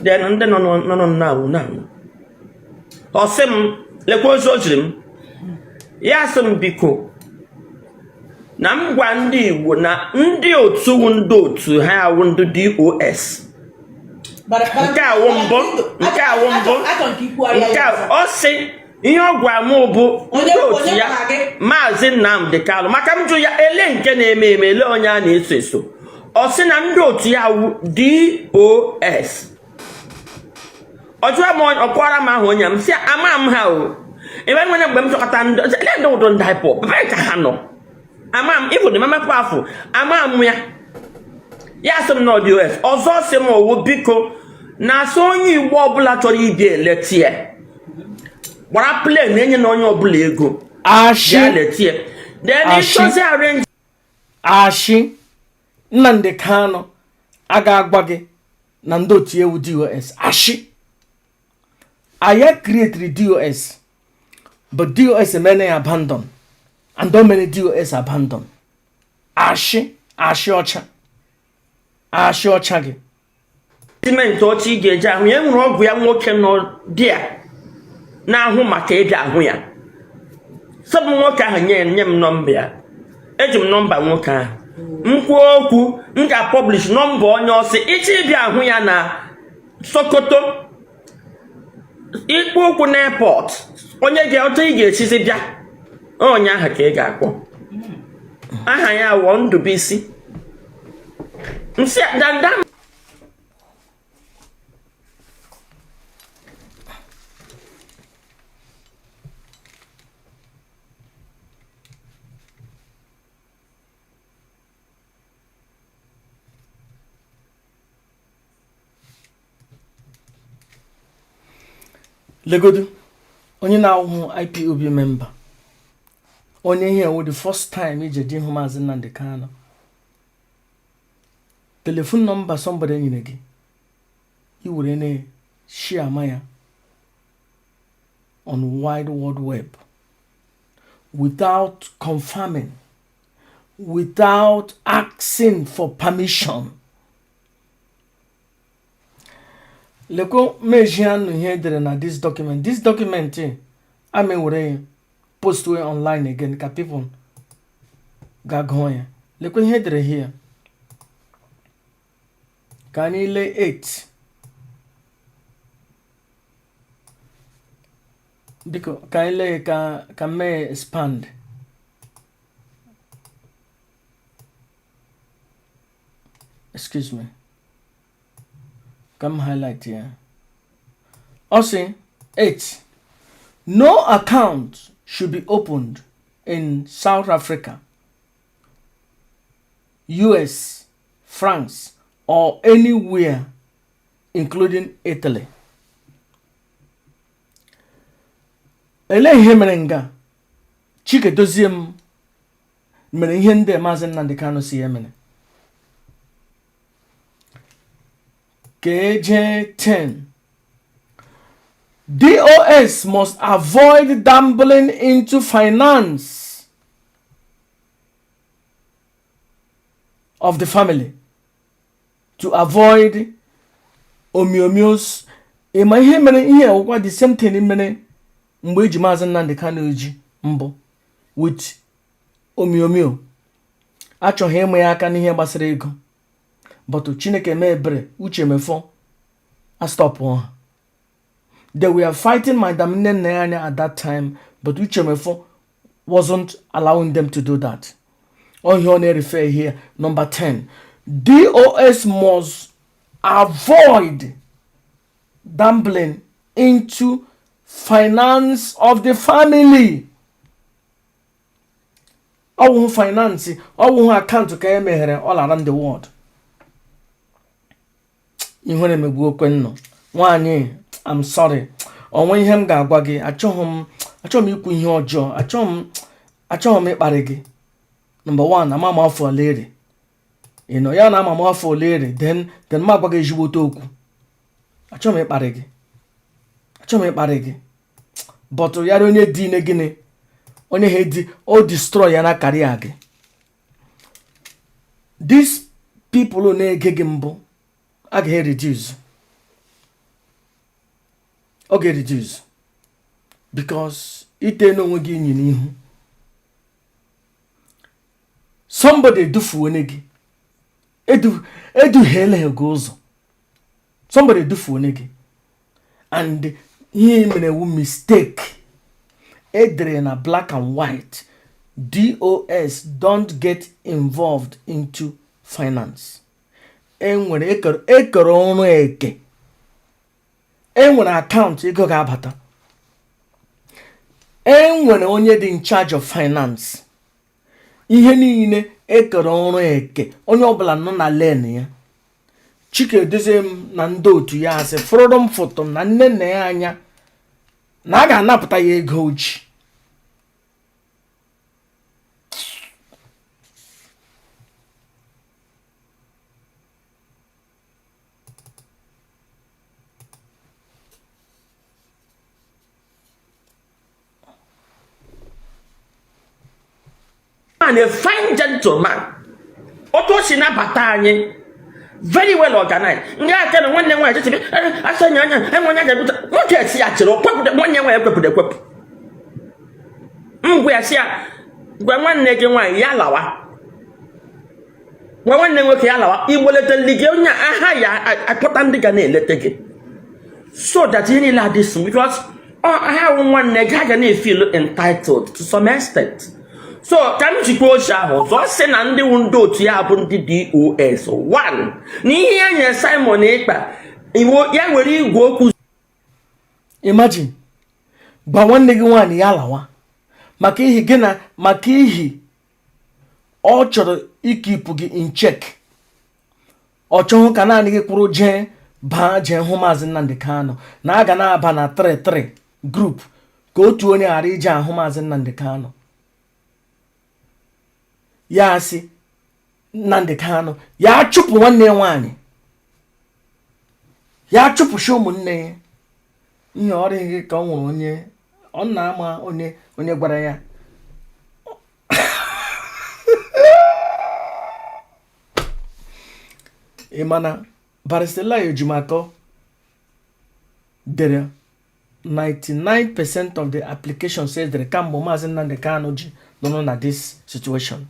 Then ndị nọ nọ na-anwụ na-anwụ. Ọ sị m lekwa ozi o ziri m. Ya sị m biko na m gwa ndị Igbo na ndị otu wụ ndị otu ha awụ ndị DOS. Nke awụ mbụ, nke awụ mbụ, nke a ọ sị ihe ọ gwa m bụ ndị otu ya, Maazị Nnamdi Kanu, maka m jụ ya ele nke na-eme eme, ele onye a na-eso eso. Ọ sị na ndị otu ya wụ DOS. Ọ jụọ m, ọ kọwara m ahụ onye m sị ama m ha o ebe nwere mgbe m chọkọta ndị ele ndị ụdọ ndị IPOB ebe ka ha nọ, ama m ịbụ dị mamekwa afọ ama m ya. Ya sị m na DOS. Ọzọ sị m owu biko na-asị onye Igbo ọbụla chọrọ ịbịa eleti ya gbara plane, enye na onye ọbụla ego Ashị. bịa leti ya, then Ashị. ịchọzi arrange. Ashị. Nnamdi Kanu a ga-agwa gị na ndị otu ewu DOS. Ashị. Aya created DOS, but DOS emene ya abandon, and o mere DOS abandon. Ashị, ashị ọcha, ashị ọcha gị. Simenti ọcha ị ga-eji ahụ ya, e nwere ọgwụ ya nwoke nọ dị ya na-ahụ maka ịbịa ahụ ya. Sọbụ nwoke ahụ nye nye m nọmba ya. Eji m nọmba nwoke ahụ m kwuo okwu, m ga-apublish nọmba onye ọsị ịchọ ịbịa ahụ ya na Sokoto, ikpo okwu na airport, onye ga otu ị ga-esizi bịa, onye ahụ ka ị ga-akpọ. Aha ya wụọ Ndụbụisi. Nsị danda. Legodu onye na-ahụ IPOB member, onye ihe ewu the first time ije ji hụ Maazị Nnamdi Kanu, telephone number somebody nyere gị, i were na share ma ya on wide world web without confirming, without asking for permission. Lekwa meji anụ ihe edere na this document. This document a were ya post way online again ka people ga gụọ ya. Lekwa ihe edere here, ka anyị lee 8. Biko ka anyị lee ka m mee expand. Excuse me, ka m highlight ya. Ọ sị 8, no account should be opened in South Africa, US, France or anywhere, including Italy. Elee ihe mere nga Chika Edoziem mere ihe ndị Maazị Nnamdi Kanu si ya mere ka eje 10? DOS must avoid dabbling into finance of the family to avoid omiomios. Ịma ihe mere ihe ọgwụkwa? The same thing mere mgbe eji Maazị Nnamdi Kanu ji mbụ with omiomio, achọghị ịmụ ya aka n'ihe gbasara ego, but Chineke mee ebere, Uche Mefor astopụ ha. They were fighting Madam Nne Anya at that time, but Uche Mefor wasn't allowing them to do that. Ọ ihe ọ na-refer here. Number 10, DOS must avoid dabbling into finance of the family. Ọwụhụ finance, ọwụhụ account ka e meghere all around the world. Ihere emegbu okwe nnọ nwaanyị. I'm sorry, onwe ihe m ga-agwa gị. Achọghị m ikwu ihe ọjọọ, achọghị m ịkparị gị. Number one, ama m afọ ole ere ị nọ ya na ama m afọ ole ere, then m agwa gị ezigbote okwu. Achọghị m ịkparị gị, achọghị m ịkparị gị, but yara onye dị ine gịnị, onye ha di o destroy ya na career gị. These people na-ege gị mbụ agaghị reduce, ọ ga-reduce because ite n'onwe gị inyi n'ihu somebody edufuone gị, eduhiela gị ụzọ. Somebody edufuone gị and ihe mere wu mistake. Edere na black and white, DOS don't get involved into finance. Enwere ekere ọrụ eke, enwere account ego ga-abata, enwere onye dị in charge of finance. Ihe niile ekere ọrụ eke, onye ọbụla nọ na lane ya. Chika Edoziem na ndị otu ya asị fụrụrụ m foto m na nne nna ya anya na a ga-anapụta ya ego oji. Man, a fine gentleman. Otu o si nabata anyị, very well organized. Ndị aka na nwanne nwaanyị chechebe asa anya anya enwe onye ga-ebute nwoke esi ya chere kwepụta nwanne nwaanyị ekwepụta ekwepụ. Ngwa, ya si ya gwa nwanne gị nwaanyị ya lawa, gwa nwanne nwoke ya lawa. Igbo leta ndị gị, onye aha ya akpọta ndị ga na-eleta gị so that ihe niile adị smooth, because ọ ha wụ nwanne gị, ha ga na-efeel entitled to some extent. So ka m jikwa ozi ahụ ọzọ sị na ndị wụ ndị otu ya bụ ndị DOS 1 na ihe ya nyere Simon Ekpa iwu ya were igwe okwu. Imagine, gwa nwanne gị nwaanyị ya lawa maka ihi gị na maka ihi ọ chọrọ ikeepụ gị in check. Ọ chọghị ka naanị gị kwụrụ jee baa jee hụ Maazị Nnamdi Kanu, na a ga na-aba na 3-3 group ka otu onye ghara ije ahụ Maazị Nnamdi Kanu. Ya asị Nnamdi Kanu ya chụpụ nwanne ya nwaanyị, ya chụpụchi ụmụnne ya. Ihe ọ dịghị ka ọ nwere onye ọ na-ama onye onye gwara ya. Ị ma na Barrister Ejimakor dere 99% of the applications edere kamgbe Maazị Nnamdi Kanu ji nọrọ na this situation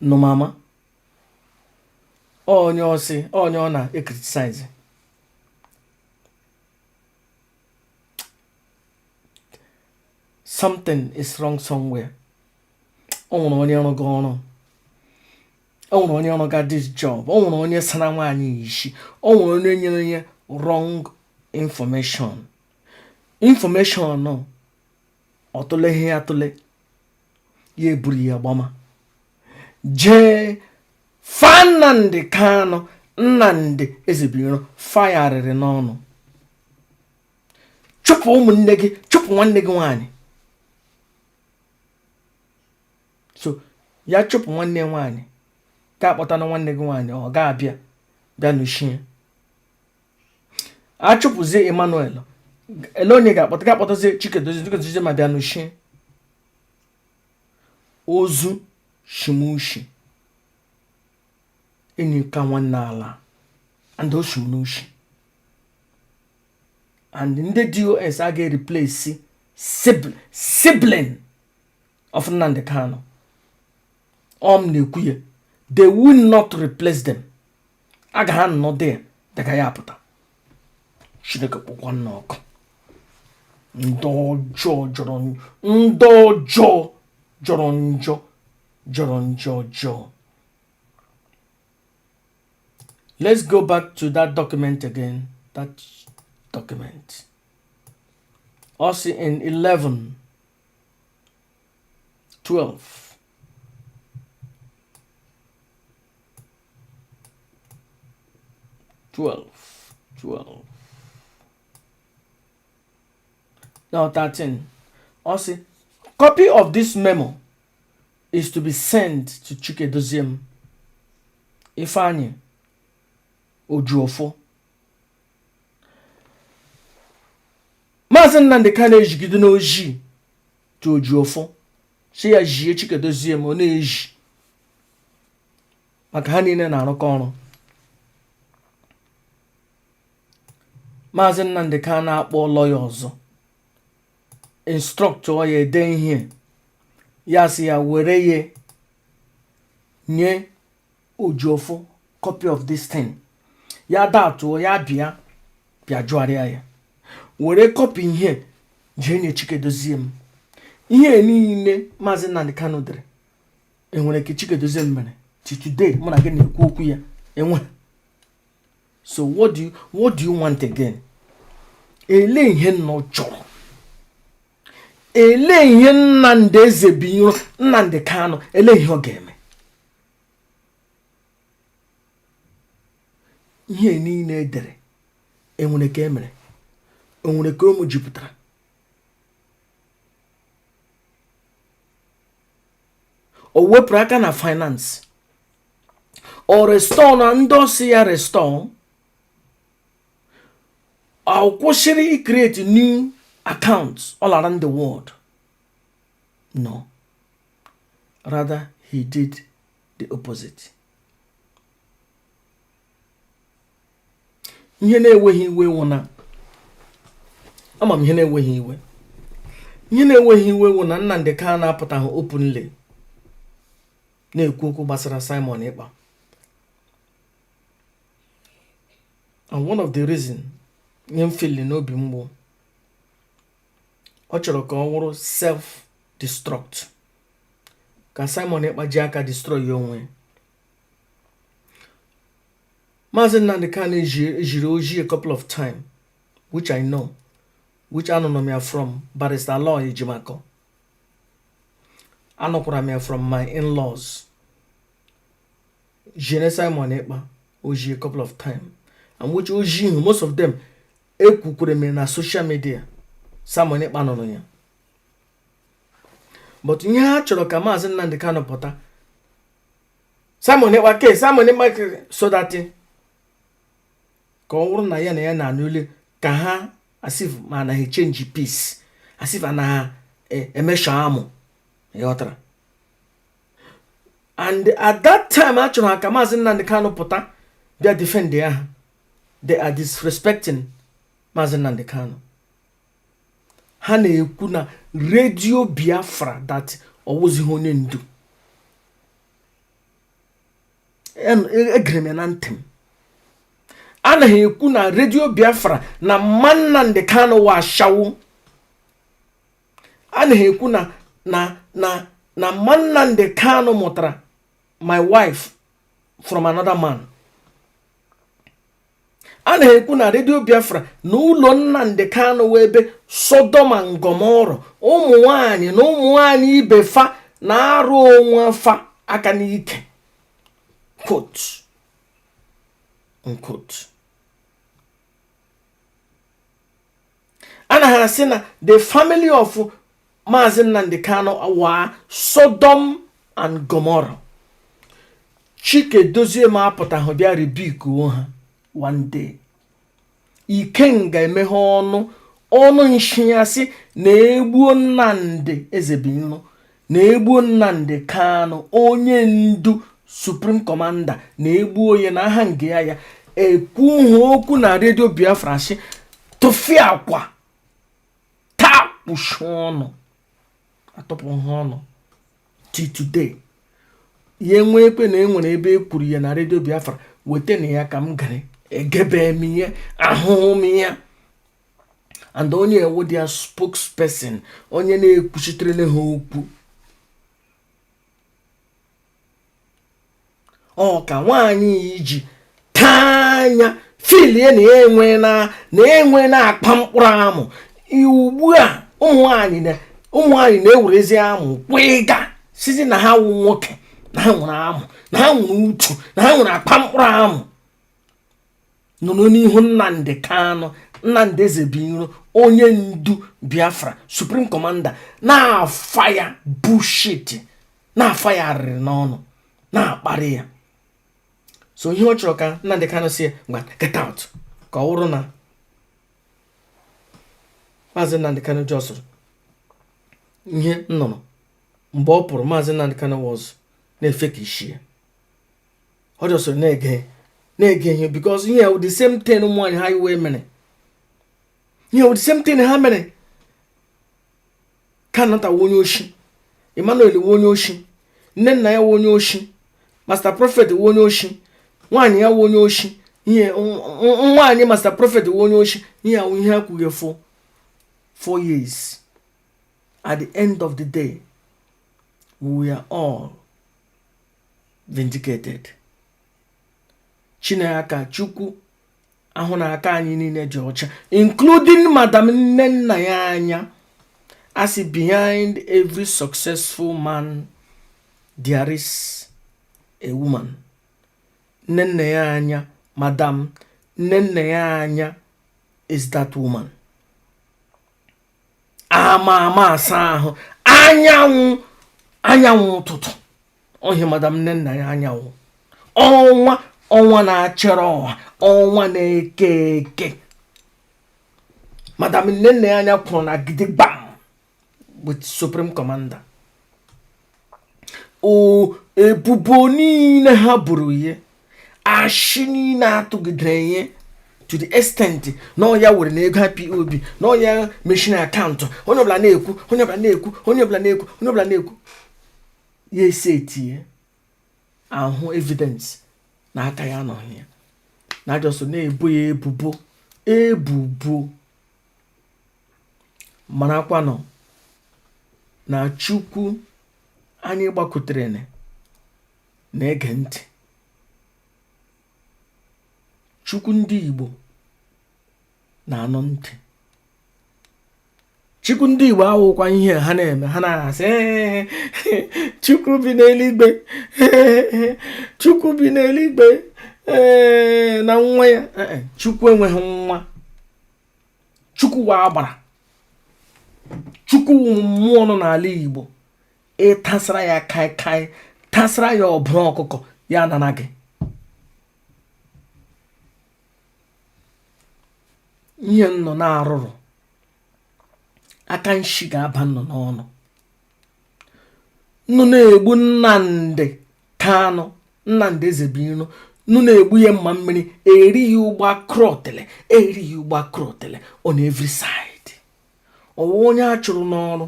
nụmama onye ọsị onye ọ na-ecriticize. Something is wrong somewhere. O nwere onye rụga ọrụ, o nwere onye rụga this job, o nwere onye sara nwaanyị isi, o nwere onye nyere ya wrong information. Ọtụle ihe ya tụle ya, eburu ya gbama jee fa Nnamdi Kanu. Nnamdi Ezebiro fagharịrị n'ọnụ. Chụpụ ụmụnne gị, chụpụ nwanne gị nwaanyị. So ya chụpụ nwanne ya nwaanyị, ga akpọta na nwanne gị nwaanyị, ọ ga-abịa bịa nuchie. Achụpụzie Emmanuel, ele onye ga-akpọta? Ga-akpọtazie Chikedozie. Chikedozie ma bịa nuchie ozu shimushi enyi ka nwanne ala and oshimushi and ndị DOS a ga-replace sibling of Nnamdi Kanu. Ọ m na-ekwu ya, they will not replace them. A ga ha nọ there daga ya apụta. Chineke kpọkwa nna ọkụ. Ndị ọjọọ jọrọ, ndị ọjọọ jọrọ njọ, jọrọ njọ ọjọọ. Let's go back to that document again. That document also in 11 12 12 12, no, 13. Also, copy of this memo is to be sent to Chikedoziem, Ifeanyi Ojuofo. Maazị Nnamdi Kanu ejigide n'ojii to Ojuofo, si ya jie Chikedoziem. Ọ na-eji maka ha niile na-arụkọ ọrụ. Maazị Nnamdi Kanu akpọ lawyer ọzọ, instruct ya ede ihe ya, sị ya were ya nye Ojuofo, copy of this thing. Ya datụọ ya, bịa bịa jụgharịa ya, were copy ihe jee nye Chikedozie m. Ihe niile Maazị Nnamdi Kanu dere, enwere ka Chikedozie m mere till today mụ na gị na-ekwu okwu ya? Enwe. So what do you want again? Ele ihe nna ọ chọrọ? Ele ihe Nnamdi Ezebiro, Nnamdi Kanu, ele ihe ọ ga-eme? Ihe niile edere, enwere ka emere? Enwere ka ụmụ jupụtara? O wepụrụ aka na finance, o restore na ndị ọsị ya restore, ọ kwụsịrị create new accounts all around the world? No, rather he did the opposite. Ihe na-enweghị iwe wụ na ama m ihe na-enweghị iwe, ihe na-enweghị iwe wụ na Nnamdi Kanu apụtaghị openly na-ekwu okwu gbasara Simon Ekpa. And one of the reason nye m feel n'obi mgbu, ọ chọrọ ka ọ wụrụ self destruct, ka Simon Ekpa ji aka destroy ya onwe. Maazị Nnamdi Kanu ejiri ojii a couple of time, which I know, which anụnụ m ya from Barrister Aloy Ejimakor, anụkwara m ya from my in-laws, jere Simon Ekpa ojii a couple of time, and which ojii most of them ekwukwere m na social media. Simon Ekpa nụrụ ya, but ihe ha chọrọ ka Maazị Nnamdi Kanu pụta, Simon Ekpa ke Simon Ekpa ke, so that ka ọ bụrụ na ya na ya na-anụle ka ha as if ma anaghị change peace, as if anaghị emesha amụ, ịghọtara? And at that time a chọrọ ha ka Maazị Nnamdi Kanu pụta bịa defend ya ha, they are disrespecting Maazị Nnamdi Kanu. Ha na-ekwu na Radio Biafra that ọwụzighị onye ndu. Egere m ya na ntị m. Anaghị ekwu na Radio Biafra na mma Nnamdi Kanu wa ashawo. Anaghị ekwu na mma Nnamdi Kanu mụtara my wife from another man. A na-ekwu na Radio Biafra na ụlọ Nnamdi Kanu wee ebe Sodom and Gomorrah, ụmụ nwanyị na ụmụ nwanyị ibe fa na-arụ onwe fa aka n'ike, quote unquote. Anaghị asị na the family of Maazị Nnamdi Kanu wa Sodom and Gomorrah. Chike Dozie ma apụtahụ bịa rebuke ha one day. Ikenga emeghe ọnụ ọnụ nshi ya sị na egbuo Nnamdi Ezebiro, na egbuo Nnamdi Kanu, onye ndu supreme commander, na egbuo ya na aha nge ya. Ya ekwughị okwu na Redio Biafra, sị tụfịa akwa taa, kpuchi ọnụ, atọpụ ha ọnụ till today. Ya enwe ekwe na enwere ebe e kwuru ya na Redio Biafra, weta na ya ka m gere egebe m ihe ahụhụ m ya. And onye ewu their spokesperson, onye na-ekwuchitere ha okwu, ọ ka nwaanyị iji taa anya filie na ya enwe na enwe na-akpa mkpụrụ amụ. Ugbu a ụmụ nwaanyị na-ewerezi amụ kwịga sizi na ha wụ nwoke, na ha nwere amụ, na ha nwere utu, na ha nwere akpa mkpụrụ amụ. Nụrụ n'ihu Nnamdi Kanu, Nnamdi Ezebiro, onye ndu Biafra, supreme commander, na-afa ya bullshit, na-afa ya arịrị n'ọnụ, na-akparị ya. So ihe ọ chọrọ ka Nnamdi Kanu si ngwa, get out, ka ọ wụrụ na Maazị Nnamdi Kanu jọsụrụ ihe m nụrụ mgbe ọ pụrụ. Maazị Nnamdi Kanu was na-efe ka isi ya, ọ jọsụrụ na-ege na-ege ihe, because ihe the same thing ụmụ nwaanyị ha iwe mere, ihe the same thing ha mere. Kanata onye oshi, Emmanuel wụ onye oshi, nne nna ya wụ onye oshi, Master Prophet wụ onye oshi, nwaanyị ya wụ onye oshi, ihe nwaanyị Master Prophet wụ onye oshi. Ihe awụ ihe akwughị for 4 years. At the end of the day, we are all vindicated. Chineke Chukwu ahụ na aka anyị niile dị ọcha, including Madam nne nna ya anya. As behind every successful man there is a woman. Nne nna ya anya, Madam nne nna ya anya, is that woman. Ama ama asa ahụ, anyanwụ, anyanwụ ụtụtụ ohi, Madam nne nna ya anyanwụ, ọnwa, ọnwa na-achịrị ọha, ọnwa na-eke eke. Madam nne nna ya anya kwụrụ na gidigbam with supreme commander. O ebubo niile ha buru ihe, ashị niile atụgidere ihe, to the extent na ọ ya were na ego IPOB, na ọ ya mechiri account, onye ọbụla na-ekwu, onye ọbụla na-ekwu, onye ọbụla na-ekwu, onye ọbụla na-ekwu ya, esi etinye ahụ evidence na aka ya anọghị ya, na ajọsọ na-ebo ya ebubo ebubo. Marakwanụ na Chukwu anyị gbakwutere na-ege ntị. Chukwu ndị Igbo na-anụ ntị. Chukwu ndị Igbo awụkwa ihe ha na-eme, ha na-asị, "Ee, Chukwu bi n'eluigwe, ee, Chukwu bi n'eluigwe, ee, na nwa ya." Ee, Chukwu enweghị nwa. Chukwu wa agbara, Chukwu wụ mmụọ nọ n'ala Igbo. Ịtasara ya kaikai, tasara ya ọbụla ọkụkọ ya nana gị ihe nnọ na-arụrụ aka, nshi ga-aba nnọ n'ọnụ. Nnụ na-egbu Nnamdị Kanụ, Nnamdị Ezebiro, nnu na-egbu ya mma mmiri erighị ụgba krọtele, erighị ụgba krọtele on every side. Ọwụ onye a chụrụ n'ọrụ,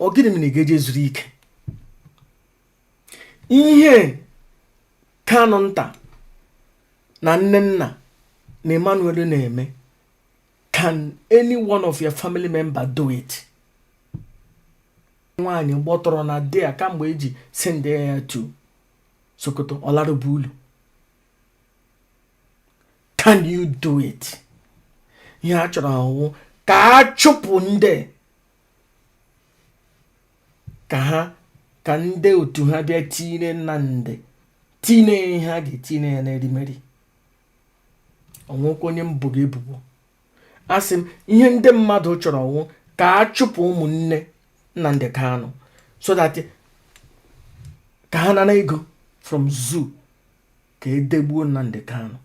ọ gịnị mere ị ga-eje zuru ike? Ihe Kanụ nta na nne nna na Emmanuel na-eme, can any one of your family member do it? Nwaanyị gbọtọrọ na di ya kamgbe eji send ya to Sokoto, ọlarụbulu. Can you do it? Ihe a chọrọ ahụ ka a chụpụ ndị ka ha, ka ndị otu ha bịa tinye Nnamdị, tinye ihe a ga-etinye ya n'erimeri. Onwekwa onye mbụ ga ebubo. Asị m, ihe ndị mmadụ chọrọ wụ ka a chụpụ ụmụnne Nnamdi Kanu so that ka ha nara ego from zoo ka edegbuo Nnamdi Kanu.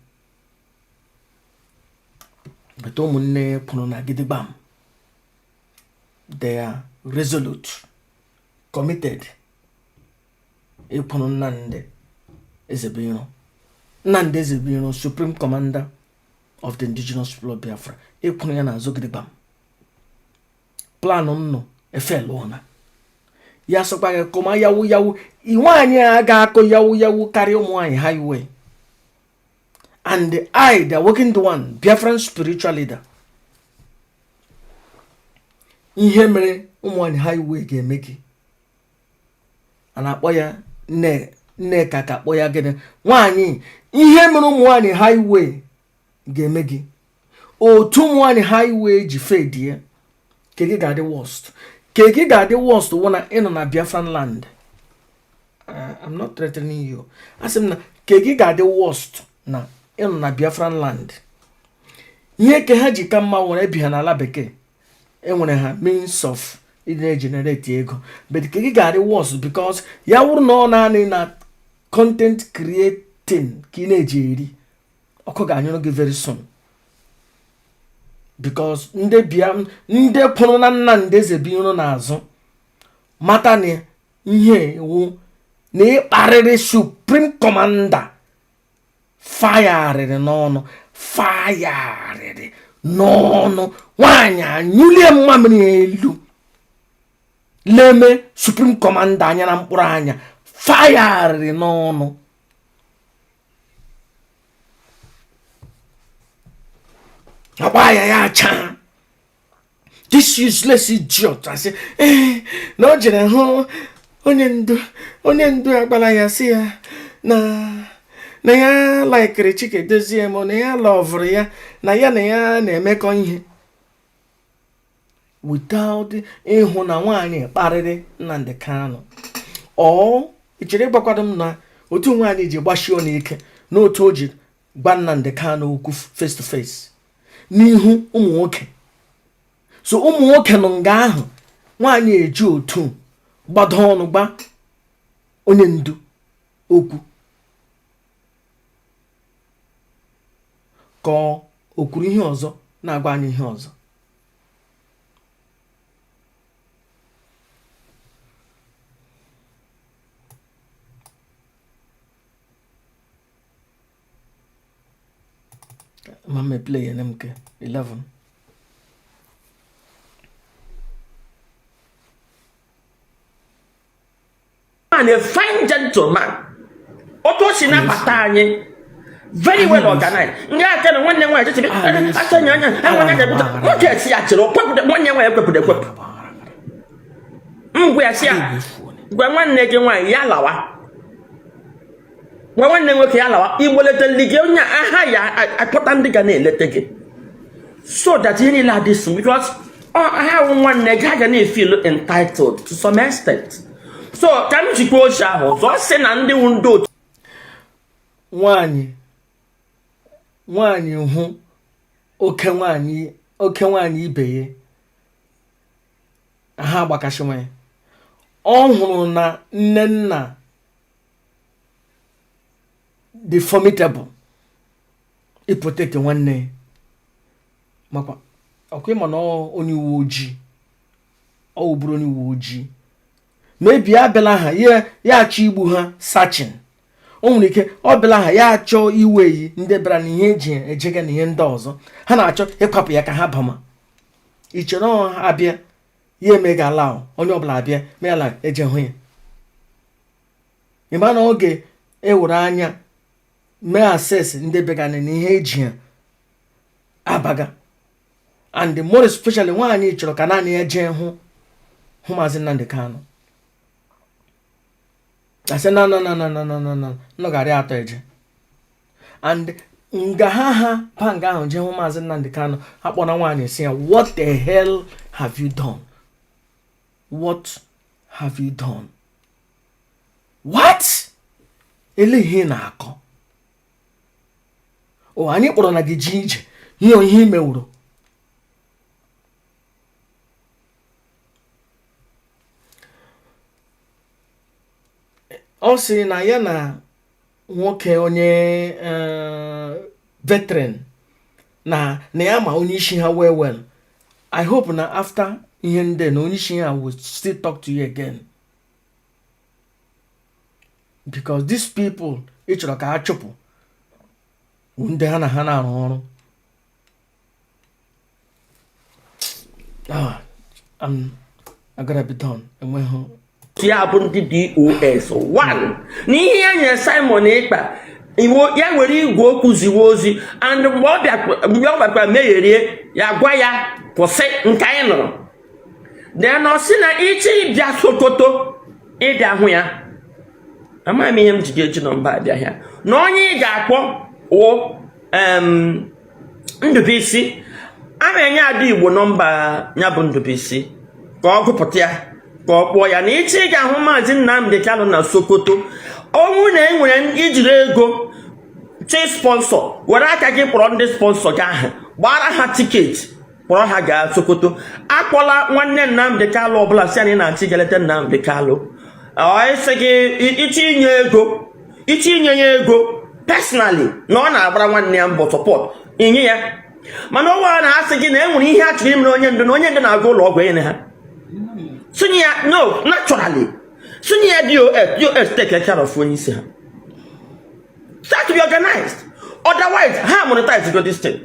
But ụmụnne kwuru na gidigbam, they are resolute, committed ịkwụrụ Nnamdi Ezebiro, Nnamdi Ezebiro, Supreme Commander of the Indigenous People of Biafra, ịkwụrụ ya n'azụ gidigbam. Plan nnụ efelụọna ya. Sọkwa gị kụma yawu yawu, nwaanyị a ga-akụ yawu yawu karịa ụmụ nwaanyị highway. And I, the working one, Biafran spiritual leader, ihe mere ụmụ nwaanyị highway ga-eme gị, a na-akpọ ya nne Nneka, ka akpọ ya gịnị? Nwaanyị, ihe mere ụmụ nwaanyị highway ga-eme gị, otu ụmụ nwaanyị highway ji fedie ka gị ga-adị worst, ka gị ga-adị worst wụ na ịnọ na Biafran land. I'm not threatening you. Asị m na ka gị ga-adị worst na ịnọ na Biafran land. Ihe ke ha ji ka mma nwere ebi ha n'ala bekee, enwere ha means of ịdị na-egenerate ego, but ka gị ga-adị worst because ya wụrụ na ọ naanị na content creating ka ị na-eji eri, ọkụ ga-anyụrụ gị very soon, because ndị bịa, ndị kwụrụ na Nnamdi Ezebiro n'azụ mata na ihe iwu na ịkparịrị supreme commander, fayarịrị n'ọnụ, fayarịrị n'ọnụ. Nwaanyị anyụlie mmamịrị elu, leme supreme commander anya na mkpụrụ anya, fayarịrị n'ọnụ. Agba ya, ya acha. This useless idiot asị ee na o jere hụ onye ndu, onye ndu agbara ya, sị ya na ya likeiri Chike Dozie m, na ya loveụrụ ya, na ya na-emekọ ihe, without ịhụ na nwaanyị kparịrị Nnamdi Kanu. Ọ ị chere ịgbakwado m na otu nwaanyị ji gbashie n'ike na otu o ji gwa Nnamdi Kanu okwu face to face n'ihu ụmụ nwoke? So ụmụ nwoke nọ nga ahụ, nwaanyị eji otu gbado ọnụ gba onye ndu okwu, ka o kwuru ihe ọzọ na-agwa anyị ihe ọzọ. Ma m play ya nke 11. Man, a fine gentleman, otu o si nabata anyị, very well organized. Ndị aka na nwanne nwaanyị chechebi aka anya anya anya anya, nwoke esi ya chere okwepụta, nwanne nwaanyị ekwepụta ekwepụ. Ngwa, ya si ya gwa nwanne gị nwaanyị ya lawa, gwa nwanne nwoke ya lawa. Igbo leta ndị gị, onye aha ya akpọta ndị ga na-eleta gị so that ihe niile adị smooth, because ha wụ nwanne gị, ha ga na-efeel entitled to some extent. So ka m jikwa oche ahụ ọzọ sị na ndị wụ ndị otu Nwanyị, nwanyị hụ oke nwanyị, oke nwanyị ibe ya, ha agbakasị nwa ya. Ọ hụrụ na nne nna dị formidable iprotect nwanne ya, makwa ọkwa ịma na ọ onye uwe ojii, ọ wụbụrụ onye uwe ojii mebi abịala ha ya, ya achọ igbu ha sachin. O nwere ike ọ bịala ha, ya achọ iwe yi ndị bịara na ihe eji ejega na ihe ndị ọzọ ha na-achọ ịkwapụ ya ka ha bama. I chere ọ abịa ya emegala onye ọbụla abịa meala eje hụ ya. Ịma na oge ewere anya mee assess ndị bịagana na ihe eji ha abaga, and more especially nwaanyị chọrọ ka naanị ya jee hụ Maazị Nnamdi Kanu, asị na na na na na na na na nnọgharị atọ eje and nga ha pa nga ahụ jee hụ Maazị Nnamdi Kanu. Ha kpọrọ nwaanyị si ya, "What the hell have you done? What have you done? What? Ele ihe ị na-akọ? O anyị kpọrọ na gị ji ije ihe ihe imewuru." Ọ sị na ya na nwoke onye veteran na ya ma onye isi ha well well. I hope na after ihe ndị na onye isi ha will still talk to you again, because these people ị chọrọ ka ha chụpụ bụ ndị ha na ha na-arụ ọrụ. Ah, I gotta be done. Enweghị Ya bụ ndị DOS 1 na ihe ya nyere Simon Ekpa iwo ya were igwe okwu ziwe ozi, and mgbe ọ bịakwara megherie ya, gwa ya kwụsị nke anyị nụrụ. Then ọ sị na ịchọ ịbịa Sokoto ịbịa hụ ya, amaghị m ihe m ji ga-eji nọmba abịa ya, na onye ị ga-akpọ wụ Ndụbụisi. A na-enye Ada Igbo nọmba ya bụ Ndụbụisi ka ọ gụpụta ya, ka ọ kpọọ ya, na ịchọ ị ga-ahụ Maazị Nnamdi Kanu na Sokoto, ọnwụ na e nwere ijiri ego chi sponsor, were aka gị kpọrọ ndị sponsor gị ahụ, gbara ha ticket, kpọrọ ha gaa Sokoto. Akpọla nwanne Nnamdi Kanu ọbụla si anyị na-achọ ịga leta Nnamdi Kanu. Ọ ịsị gị ịchọ inye ego, ịchọ inye ya ego personally, na ọ na-agbara nwanne ya mbọ support, inye ya. Mana ọ nwere na-asị gị na e nwere ihe a chọrọ imere onye ndu, na onye ndu na-aga ụlọ ọgwụ, enyere ha sinye ya. No, naturally sinye ya DOS. DOS take care of onye isi ha. Start to be organized, otherwise ha monetize go this thing.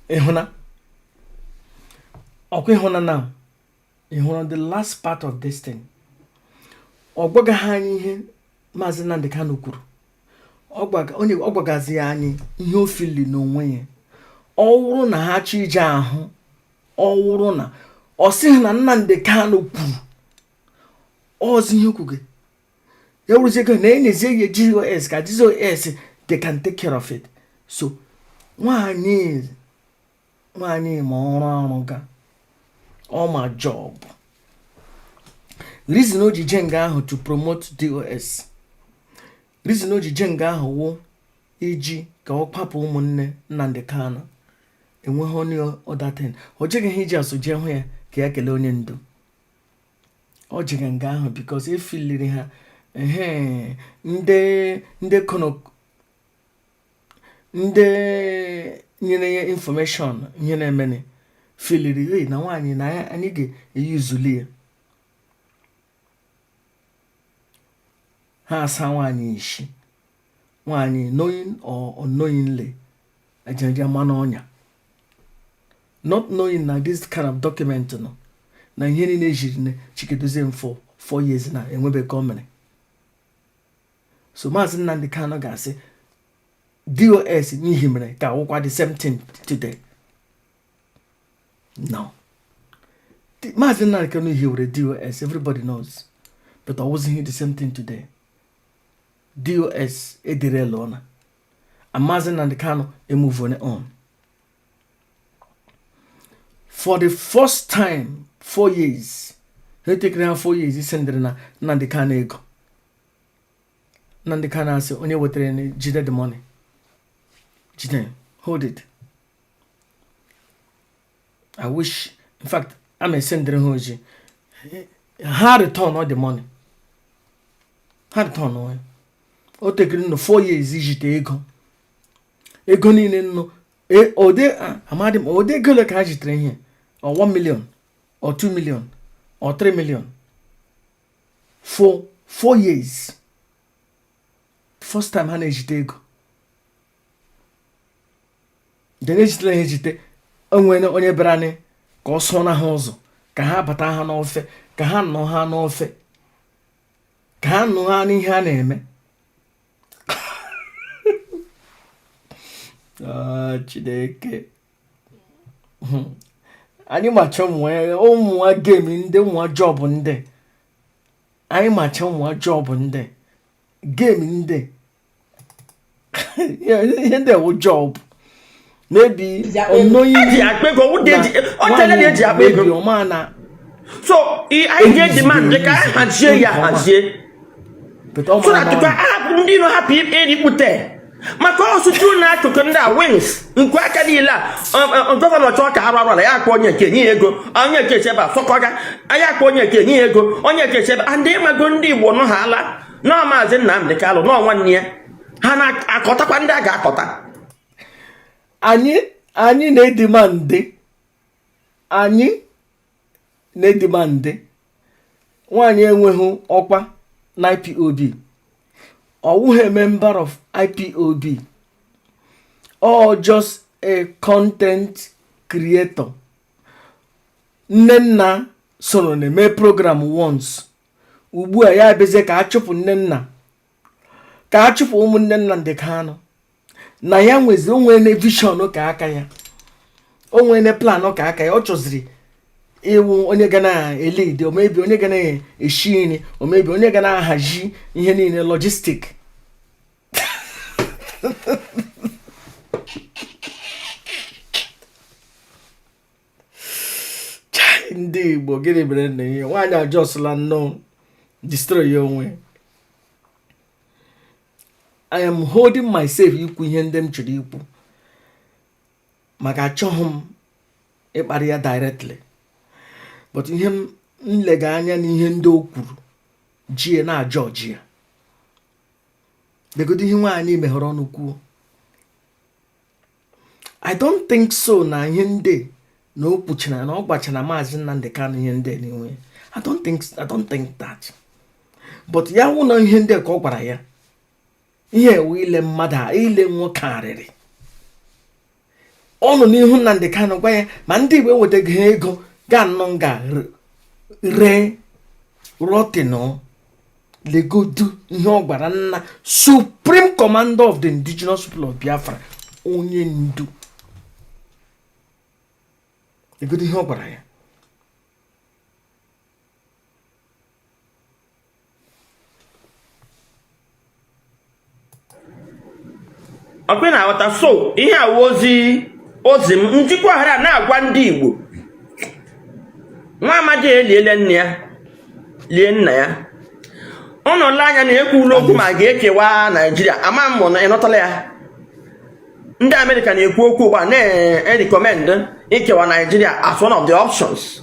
Ịhụna ọkwa, ịhụna now, ị hụrụ the last part of this thing. Ọ gwagaghị anyị ihe Maazị Nnamdi Kanu kwuru. Onye ọ gwagazi anyị ihe o fili n'onwe ya. Ọ wụrụ na ha chọ ije ahụ, ọ wụrụ na ọ sịghị na Nnamdi Kanu kwuru ọzọ ihe kwuge ya wụrụzie ego na enyezie ya DOS, ka DOS they can take care of it. So nwaanyị nwaanyị ma ọrụ ọrụ ga ọ ma job. Reason o ji jee nga ahụ to promote DOS, reason o ji jee nga ahụ wụ iji ka ọ kwapụ ụmụnne Nnamdi Kanu. Enweghị onye other thing. O jeghị ha iji asụ jee hụ ya ka ya kelee onye ndu. Ọ jere nga ahụ because efiliri ha ehe ndị kono ndị nyere ya information ihe na-emeni filiri ei na nwaanyị na ya anyị ga-eyuzuli ya. Ha asa nwaanyị isi, nwaanyị knowing or unknowingly ejeje ma n'ọnya, not knowing na this kind of document nọ na ihe niile ejiri na Chikedozie for 4 years na enwebe ka o mere. So Maazị Nnamdi Kanu ga-asị DOS n'ihi mere ka awụkwa the same thing today. No, Maazị Nnamdi Kanu hiwere DOS, everybody knows, but ọ wụzighị the same thing today. DOS ederela ọna and Maazị Nnamdi Kanu emove on. For the first time, 4 years ha etekere ha 4 years isendịrị na Nnamdi Kanu ego. Nnamdi Kanu asị onye wetara ya, jide the money, jide, hold it. I wish, in fact, I'm esendịrị ha oji ha return all the money, ha return ya. O tekere nnụ 4 years ijite ego niile nnụ. Ode amadị m ode ego ole ka ha jitere ihe, or 1 million or 2 million or 3 million for 4 years. First time ha na-ejite ego, then ejitela ha ejite onwere onye bịara anyị ka ọ sụọ na ha ụzọ, ka ha bata ha n'ofe, ka ha nọ ha n'ofe, ka ha nụ ha n'ihe a na-eme. Ah, Chineke. Anyị macha ụmụ game ndị ụmụ job ndị anyị macha, ụmụ job ndị game ndị ihe ndị wụ job maybe unknowingly. Eji akpa ego, ọ dị ọ chere na eji akpa ego. Maybe ọma na So anyị ga-edemand ka anyị hazie ya hazie but ọ so ma that na ka a hapụ Ndị iro hapụ erikpute maka ọsụtụ n'akụkụ ndị a, wings nke aka niile a. Governor chọọ ka arụ arụ ala ya, akpọ onye nke nye ya ego, onye nke chebe asọkọga ya, akpọ onye nke nye ya ego, onye nke chebe. And ịmago ndị Igbo nọ ha ala nọọ Maazị Nnamdị Kanụ nọọ nwanne ya, ha na-akọtakwa ndị a ga-akọta. Anyị na-edemand, anyị na-edemand nwaanyị enweghị ọkwa na IPOB, ọwụghị member of IPOB or just a content creator. Nnenna soro na-eme program once. Ugbu a ya ebezie ka a chụpụ Nnenna, ka a chụpụ ụmụnne Nnamdi Kanu, na ya nwezi onwere vision ka aka ya, o nwere plan ka aka ya. Ọ chọziri ịwụ onye ga na-elead, omebi onye ga na-eshi nri, omebi onye ga na-ahazi ihe niile, logistic. Chai, ndị Igbo, gịnị mere na ihe nwaanyị ajọsụla nnọọ destroy ya onwe? I am holding myself ikwu ihe ndị m chọrọ ikwu maka achọghị m ịkparị ya directly, but ihe m nlega anya n'ihe ndị o kwuru jie na-aja ọjị ya. Legodo ihe nwaanyị meghere ọnụ kwuo. I don't think so na ihe ndị na o kwuchara na ọ gwachara Maazị Nnamdi Kanu ihe ndị n'iwe. I don't think that, but ya wụ na ihe ndị ka ọ gwara ya, ihe ewe ile mmadụ a, ile nwoke arịrị. Ọ nọ n'ihu Nnamdi Kanu gwa ya ma ndị Igbo ewetaghị ego ga nọ nga ree rotino. Legodu ihe ọ gwara nna Supreme Commander of the Indigenous People of Biafra, onye ndu. Legodu ihe ọ gwara ya. Ọkwe na-aghọta. So ihe a wụ ozi ozi m njikwa ohere a na-agwa ndị Igbo. Nwa amadi eliele nne ya, lie nna ya. Ụnụ lee anya na ekwula okwu ma ga-ekewa Naijiria. Ama m na ịnụtala ya, ndị Amerịka na-ekwu okwu ugbu a na-erecommend ikewa Naijiria as one of the options.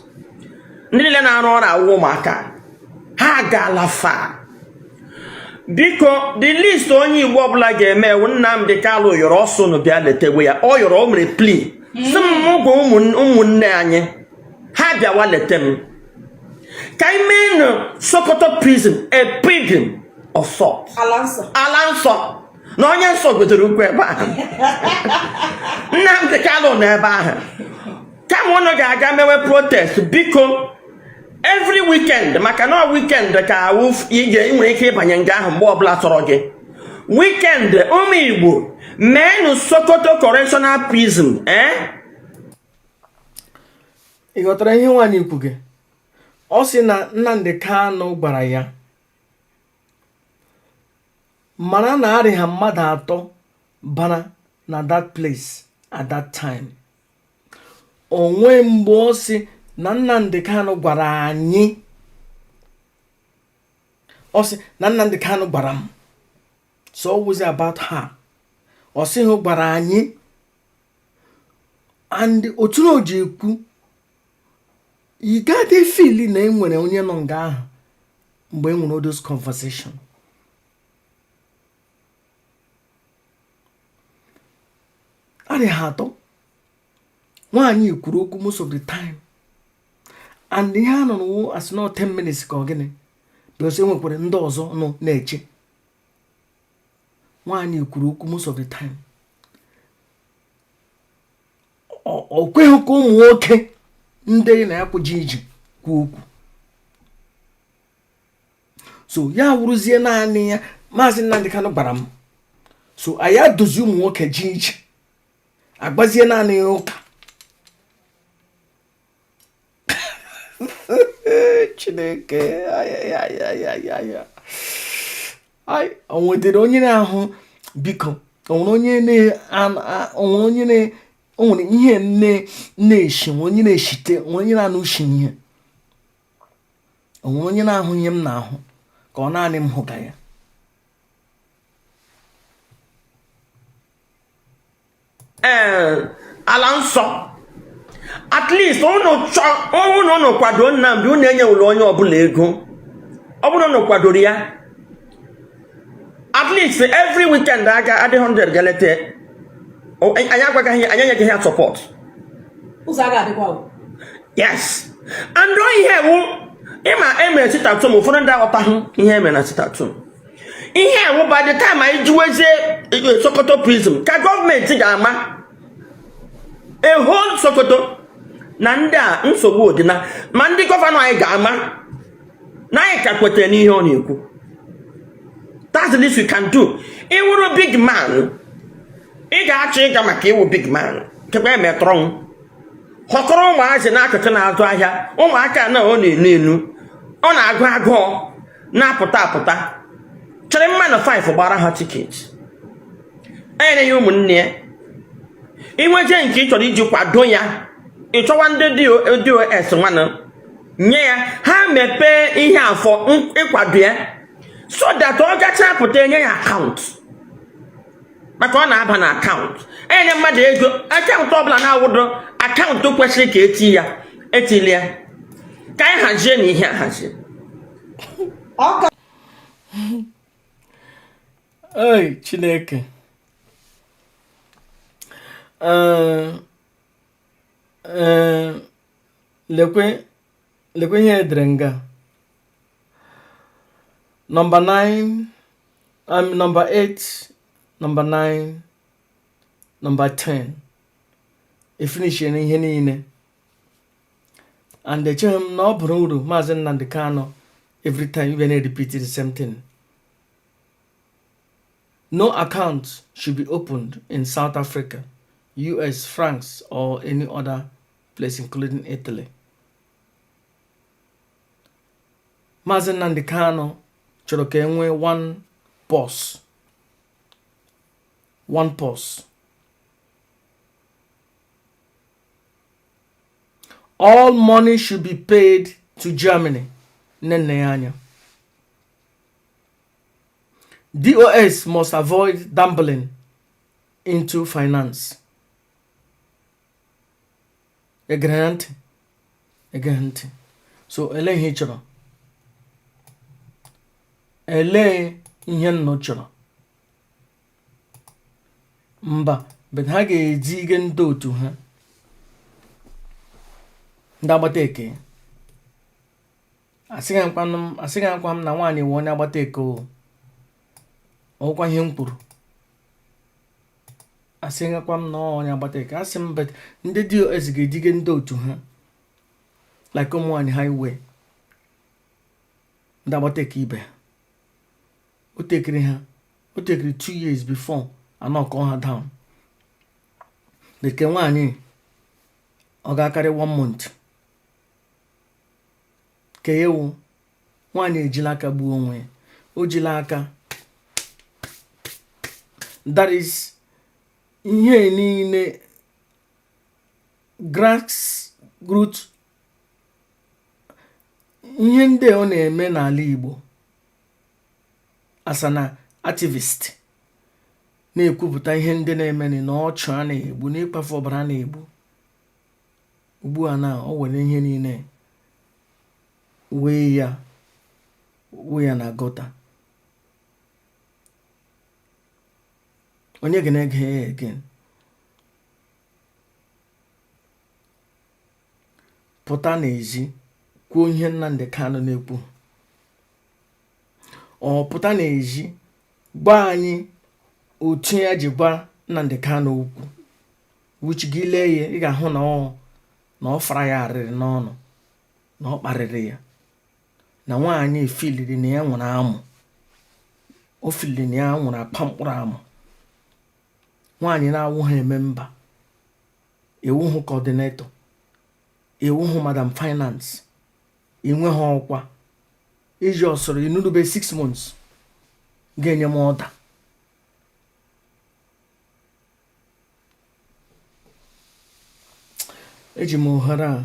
Ndị niile na-arụ ọrụ awụ ụmụaka ha agaala fa. Biko, the least onye Igbo ọbụla ga-eme ewu, Nnamdi Kanu yọrọ ọsọ unu bịa letewe ya. Ọ yọrọ, o mere plea si m gwa ụmụnne anyị ha bịawa lete m, ka anyị mee nụ Sokoto prison a pilgrim of sort. Ala nsọ. Ala nsọ na onye nsọ gotere ukwu ebe ahụ. Nnamdi Kanu nọ ebe ahụ. Kama unu ga-aga mewe protest, biko, every weekend, maka na ọ weekend ka awụ ị nwere ike ịbanye nga ahụ mgbe ọbụla chọrọ gị. Weekend, ụmụ Igbo, meenụ Sokoto Correctional Prison, eh? Ị ghọtara ihe nwaanyị ikwu gị? Ọ sị na Nnamdi Kanu gwara ya mara na arị ha mmadụ atọ bara na that place at that time. Onwe mgbe ọ sị na Nnamdi Kanu gwara anyị, ọ sị na Nnamdi Kanu gwara m. So ọ wụzi about her. Ọ sịghị gwara anyị. And otu na o ji ekwu, you got feel na enwere onye nọ nga ahụ mgbe e nwere those conversation. Arị ha atọ, nwaanyị kwuru okwu most of the time, and ihe a nọrọ wụ as not 10 minutes ka ọ gịnị, because e nwekwara ndị ọzọ nọ na-eche. Nwaanyị kwuru okwu most of the time. Ọ kweghị ka ụmụ nwoke ndị na-akwụji ije kwuo okwu, so ya wụrụzie naanị ya. Maazị Nnamdi Kanu gwara m, so anyị adozi ụmụ nwoke ji ije agbazie naanị ya ụka. Chineke, ai, o nwetara onye na-ahụ? Biko, o nwere onye na o nwere onye na o nwere ihe na-eshi, nwere onye na-eshite, nwere onye na-anụ ushi ihe, o nwere onye na-ahụ ihe m na-ahụ, ka ọ naanị m hụ ka ya. Ee, ala nsọ, at least unu chọọ unu, unu kwado Nnamdi, unu enyewụla onye ọbụla ego. Ọ bụrụ unu kwadoro ya, at least every weekend aga adị 100 galete. Anyị agwagaghị, anyị enyeghị ya support. Ụzọ a ga-adịkwa o. Yes, and ọ ihe ewu ịma emere sit at home, ụfọdụ ndị aghọtaghị ihe emere na sit at home. Ihe ewu, by the time anyị jiwezie Sokoto prison, ka gọọmenti ga-ama a whole Sokoto na ndị a nsogbu dị na ma ndị governor anyị ga-ama na anyị ka kwetere n'ihe ọ na-ekwu. That's the least we can do. Ịwụrụ big man, ị ga-achọ ịga maka ịwụ big man kekwa emetọrọ m họkọrọ ụmụazị n'akụkụ na-azụ ahịa, ụmụaka na ọ na-enu enu, ọ na-agụ agụọ na-apụta apụta, chere mmadụ 5 gbara ha ticket, enyere ya ụmụnne ya. Inweje nke ị chọrọ iji kwado ya, ị chọwa ndị DOS nwanụ nye ya, ha mepee ihe afọ ịkwado ya, so that ọ gacha pụta, enye ya account, maka ọ na-aba na account. Enye mmadụ ego, account ọbụla na-awụdo account kwesịrị ka eti ya, etili ya, ka anyị hazie na ihe a hazie. Ọ ka Ei, Chineke. Ee, ee, lekwe lekwe ihe edere nga number 9, number 8, number 9, number 10. Efinishiere ihe niile and echeghị m na ọ bara uru. Maazị Nnamdi Kanu, every time you na-repeat the same thing. No account should be opened in South Africa, US, France, or any other place, including Italy. Maazị Nnamdi Kanu chọrọ ka e nwee one purse. One purse. All money should be paid to Germany. Nne nne ya anya. DOS must avoid dabbling into finance. Egere ntị, ege ntị. So elee ihe ị chọrọ? Elee ihe nnụ chọrọ? Mba, but ha ga-eji ige ndị otu ha, ndị agbata eke. Asịghị akwa m na nwaanyị wụ onye agbata eke o. Ọkwa ihe m kwuru, asịghịkwa m na ọ onye agbata eke. Asị m, but ndị DOS ga-edige ndị otu ha, like ụmụ nwaanyị highway, ndị agbata eke ibe ha. O tekiri ha, o tekiri 2 years before anọkọ ha down. Nke nwaanyị, ọ ga-akarị one month ka ewu. Nwaanyị ejila aka gbuo onwe ya, o jila aka. That is ihe niile grassroot, ihe ndị ọ na-eme n'ala Igbo as an activist, na-ekwupụta ihe ndị na-eme na ọchụ a na-egbu na ịkpafu ọbara a na-egbu ugbu a, na ọ were ihe niile wee ya wee ya na gutter. Onye ga na-ege ya again? Pụta n'ezi kwuo ihe Nnamdi Kanu na-ekwu. Ọ pụta n'ezi gwa anyị otu ya ji gwa Nnamdi Kanu okwu, which gị lee ya, ị ga-ahụ na ọ fara ya arịrị n'ọnụ, na ọ kparịrị ya, na nwaanyị efiliri na ya nwere amụ, o filiri na ya nwere akpa mkpụrụ amụ. Nwaanyị na-awụ ha eme mba, ewuhụ coordinator, ewuhụ madam finance, enweghị ọkwa iji ọsọrọ inurube 6 months ga-enye m ọda. Eji m ohere a,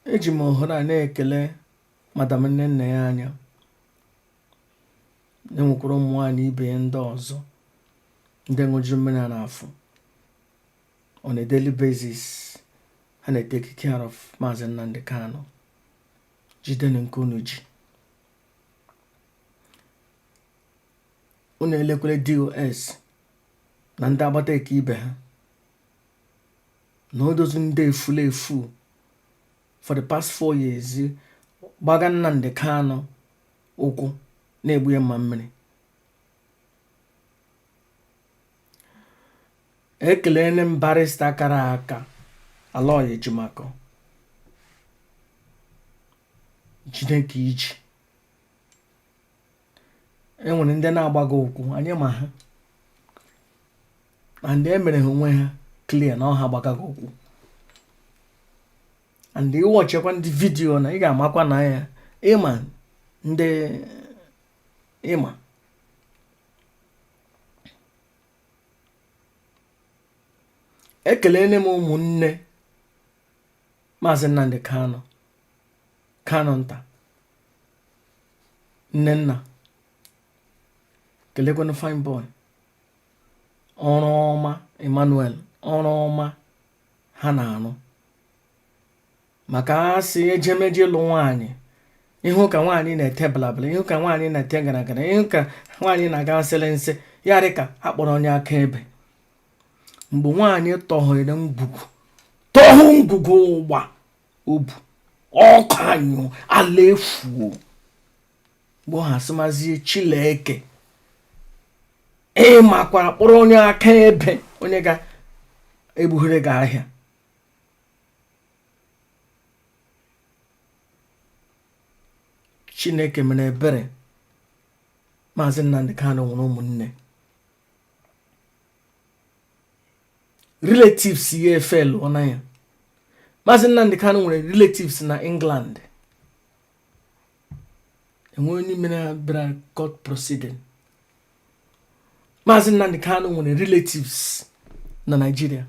eji m ohere a na-ekele madam nne nna ya anya. Enwekwara ụmụ nwaanyị ibe ya ndị ọzọ, ndị ṅụjuru mmiri a n'afọ. On a daily basis, ha na-etake care of Maazị Nnamdi Kanu. Jidenu nke unu ji. Unu elekwere DOS na ndị agbata eke ibe ha na odozi ndị efula efu for the past 4 years gbaga Nnamdi Kanu ụkwụ na-egbu ya mma mmiri. Ekelene m barrister kara aka, Aloy Ejimakor. Jide ka iji. Enwere ndị na-agbago ụkwụ, anyị ma ha, and e mere ha onwe ha clear na ọha gbagago ụkwụ. And ịwatchekwa ndị video na ị ga-amakwa na ya ịma ndị ịma. Ekelele m ụmụnne Maazị Nnamdi Kanu, Kanu nta, Nnenna, kelekwanụ fine boy, ọrụ ọma Emmanuel, ọrụ ọma ha na-arụ. Maka asị ejemeje ịlụ nwaanyị, ịhụ ka nwaanyị na-ete blabla, ịhụ ka nwaanyị na-ete gara gara, ịhụ ka nwaanyị na-aga nsịrị nsị ya, dị ka akpọrọ onye akaebe. Mgbe nwaanyị tọghere ngwugwu, tọhụ ngwugwu ụgba obu ọkụ anyụ ala efuo, mgbe ọ asịmazie Chileke ịmakwara kpọrọ onye akaebe, onye ga-egbughere gị ahịa. Chineke mere ebere, Maazị Nnamdi Kanu nwere ụmụnne, relatives ya efe lụọ na ya. Maazị Nnamdi Kanu nwere relatives na England. Enwe onye mere ha bịara court proceeding. Maazị Nnamdi Kanu nwere relatives na Nigeria.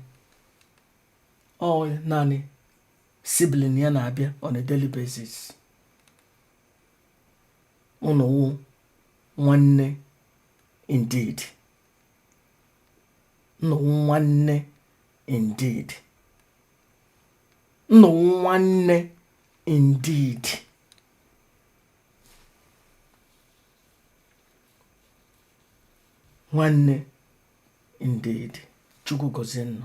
Ọ naanị sibling ya na-abịa on a daily basis. Unu wụ nwanne indeed. Unu wụ nwanne indeed. Unu wụ nwanne indeed. Nwanne indeed. Chukwu gọzie nnụ.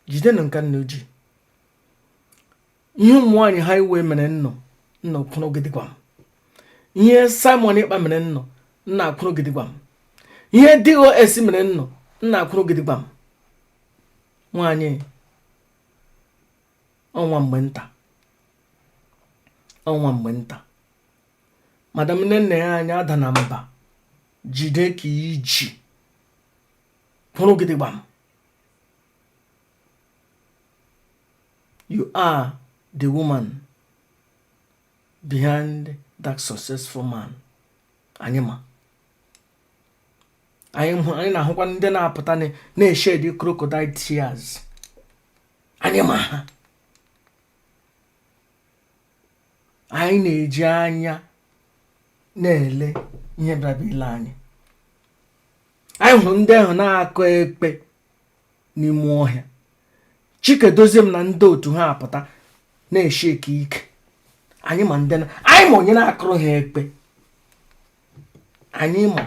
Jidenụ nka nna ji. Ihe ụmụ nwaanyị highway mere nnụ, nnụ kwụrụ gidigbam. Ihe Simon Ekpa mere nnụ, nna akwụrụ gidigbam. Ihe DOS mere nnụ, nna akwụrụ gidigbam. Nwaanyị ọnwa mgbe nta, ọnwa mgbe nta, Madam nne ya anya ada na mba. Jide ka iji, kwụrụ gidigbam. You are the woman behind that successful man. Anyị ma, anyị hụ, anyị na-ahụkwa ndị na-apụta na-eshed crocodile tears. Anyị ma ha. Anyị na-eji anya na-ele ihe bịara bịa ile anyị. Anyị hụrụ ndị ahụ na-akọ ekpe n'ime ọhịa. Chikedozie m na ndị otu ha apụta na-eshake ike. Anyị ma ndị anyị ma onye na-akụrụ ha ekpe. Anyị ma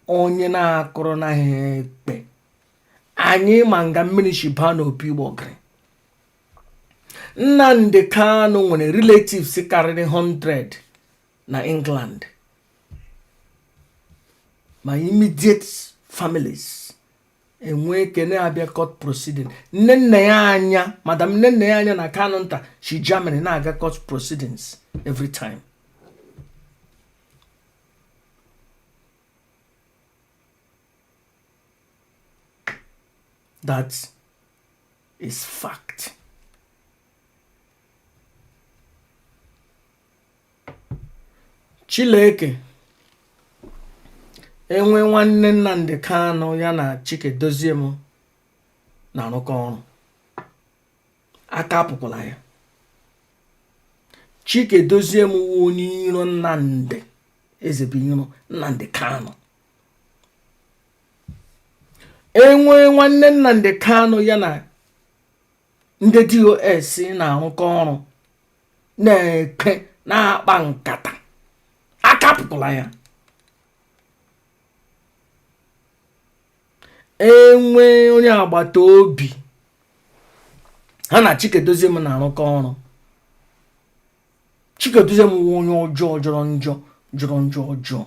onye na-akụrụ na ha ekpe. Anyị ma nga mmiri si baa n'opi ụgbọgịrị. Nnamdi Kanu nwere relatives karịrị 100 na England, ma immediate families enwee ike na-abịa court proceeding. Nne nna ya anya, Madam nne nna ya anya na Kanu nta si Germany na-aga court proceedings every time. That is fact. Chileke enwe nwanne Nnamdi Kanu ya na Chike Dozie m na-arụkọ ọrụ, aka apụkwala ya. Chike Dozie m wụ onye iro Nnamdi. Ezebiro Nnamdi Kanu. Enwe nwanne Nnamdi Kanu ya na ndị DOS na-arụkọ ọrụ, na-ekpe, na-akpa nkata, akapụkwala ya. Enwe onye agbata obi ha na Chikedoziem na-arụkọ ọrụ. Chikedoziem nwe onye ọjọọ, jọrọ njọ, jọrọ njọ ọjọọ,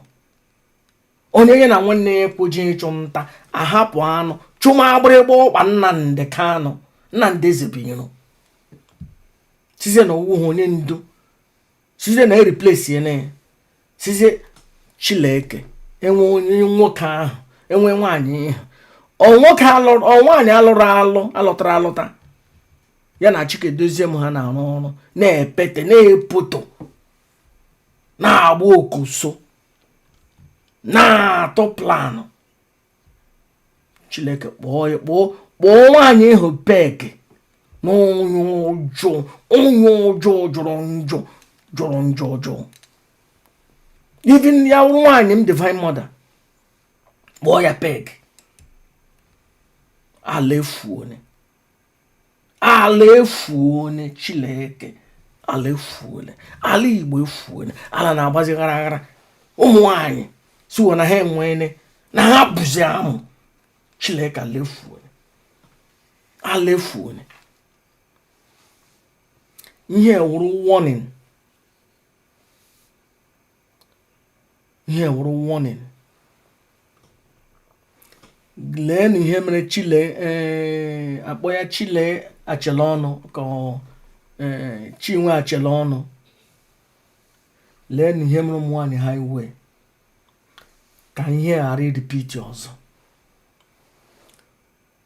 onye ya na nwanne ya kwụji ịchụ nta, ahapụ anụ chụma agbịrịgba ọkpa Nnamdi Kanu, Nnamdi Ezebiro, sizie na owu ha onye ndu, sizie na ereplace ya na ya, sizie Chileke. Enwe onye nwoke ahụ, enwe nwaanyị ihe ọ nwoke alụrụ, ọ nwaanyị alụrụ alụ, alụtara alụta, ya na Chikedoziem ha na-arụ ọrụ, na-epete, na-epoto, na-agba okoso, na-atụ plan. Chineke kpọọ ya, kpọọ, kpọọ nwaanyị ịhụ peg na onye ọjọọ, onye ọjọọ, jọrọ njọ, jọrọ njọ ọjọọ. Even ya wụrụ nwaanyị m, Divine Mother, kpọọ ya peg. Ala efuone, ala efuone. Chineke, ala efuone, ala Igbo efuone, ala na-agbazi ghara aghara. Ụmụ nwanyị siwo na ha enwene na ha bụzi amụ. Chineke, ala efuone, ala efuone. Ihe wụrụ warning, ihe wụrụ warning. Leenụ ihe mere Chile, ee, akpọ ya Chile achele ọnụ ka ọ ee Chinwe achele ọnụ. Leenụ ihe mere ụmụ nwaanyị highway. Ka ihe ghara irepeat ọzọ.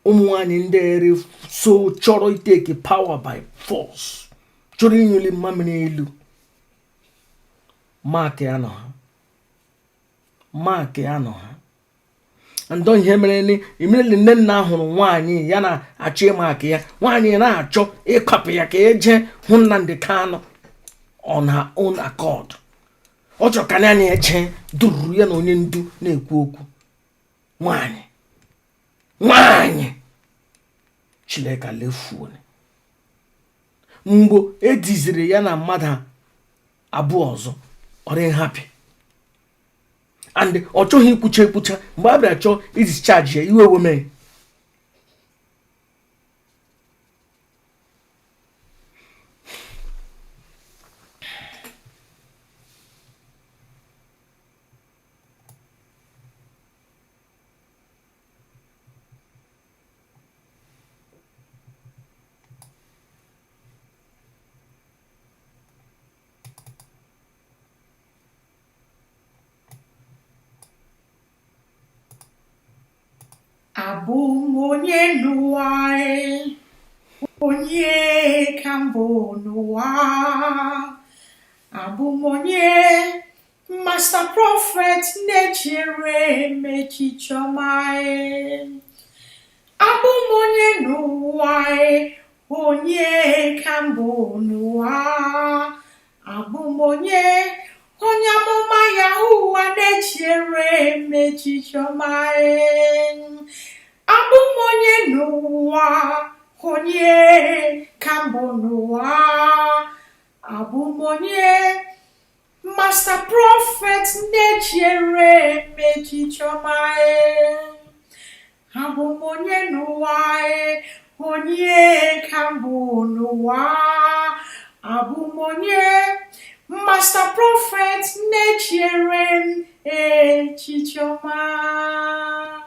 Ụmụ nwanyị ndị ere so chọrọ itake power by force, chọrọ inyuli mmamịrị elu, mark ya nọ ha, mark ya nọ ha. Ndọ ihe mere ni immediately nne nna hụrụ nwaanyị ya na-achọ ịmark ya, nwaanyị na-achọ ịkwapụ ya ka eje hụ Nnamdi Kanu on her own accord. Ọ chọrọ ka naanị eje dururu ya na onye ndu na-ekwu okwu. Nwaanyị, nwaanyị, Chineke lefuo. Mgbe ediziri ya na mmadụ abụọ ọzọ, ọ dị happy and ọ chọghị ikwucha ekwucha. Mgbe a bịara chọọ idischarge ya, iwe weme. Abụ m onye n'ụwa, e, onye ka mbụ n'ụwa. Abụ m onye Master Prophet na-echere m echiche ọma. E. Abụ m onye n'ụwa, e, onye ka mbụ n'ụwa. Abụ m onye onye amụma ya ụwa na-echere m echiche ọma. E. Abụ m onye n'ụwa, onye ka mbụ n'ụwa. Abụ m onye Master Prophet na-echere m echiche ọma. E. Abụ m onye n'ụwa, e, onye ka mbụ n'ụwa. Abụ m onye Master Prophet na-echere m echiche ọma.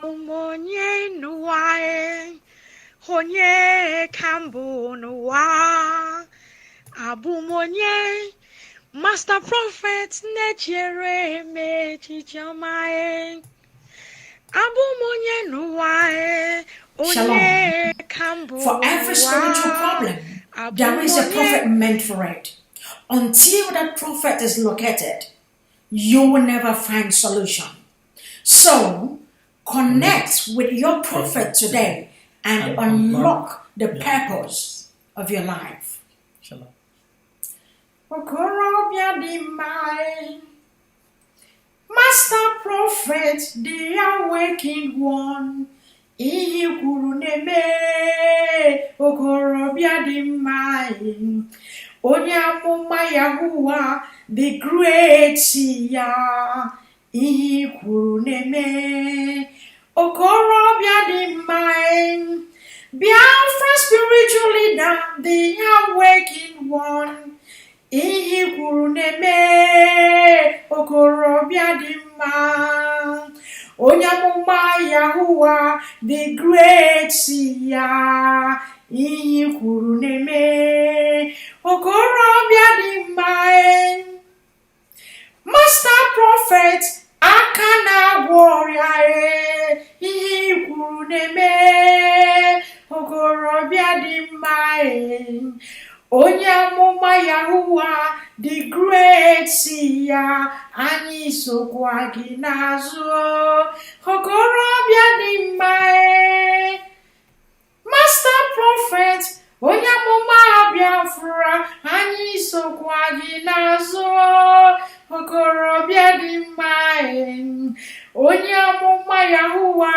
Abụ m onye n'ụwa, e, onye ka mbụ n'ụwa. Abụ m onye Master Prophet na-echere m echiche ọma. E. Abụ m onye n'ụwa, e, onye Shalom. ka mbụ For every spiritual n'ụwa. problem, Abụ there m is a onye prophet meant for it. Until that prophet is located, you will never find solution. So connect with your prophet today and unlock the purpose of your life. Shalom. Okorobịa dị mma, e, Master Prophet, the awakened one, ihe i kwuru na-eme okorobịa dị mma. Onye amụma Yahuwa, the great ya, ihe i kwuru na-eme okorobịa dị mma. Biafra spiritual leader, the awakened one, ihe i kwuru na-eme okorobịa dị mma. Onye amụma Yahuwa, the great ya, ihe i kwuru na-eme okorobịa dị mma. Master Prophet, aka na-agwọ ọrịa, ihe i kwuru na-eme okorobịa dị mma. Onye amụma Yahuwa, the great ya, anyị sokwa gị n'azụ, okorobịa dị mma. Master Prophet, onye amụma Biafra, anyị sokwa gị n'azụ, okorobịa dị mma. Onye amụma Yahuwa,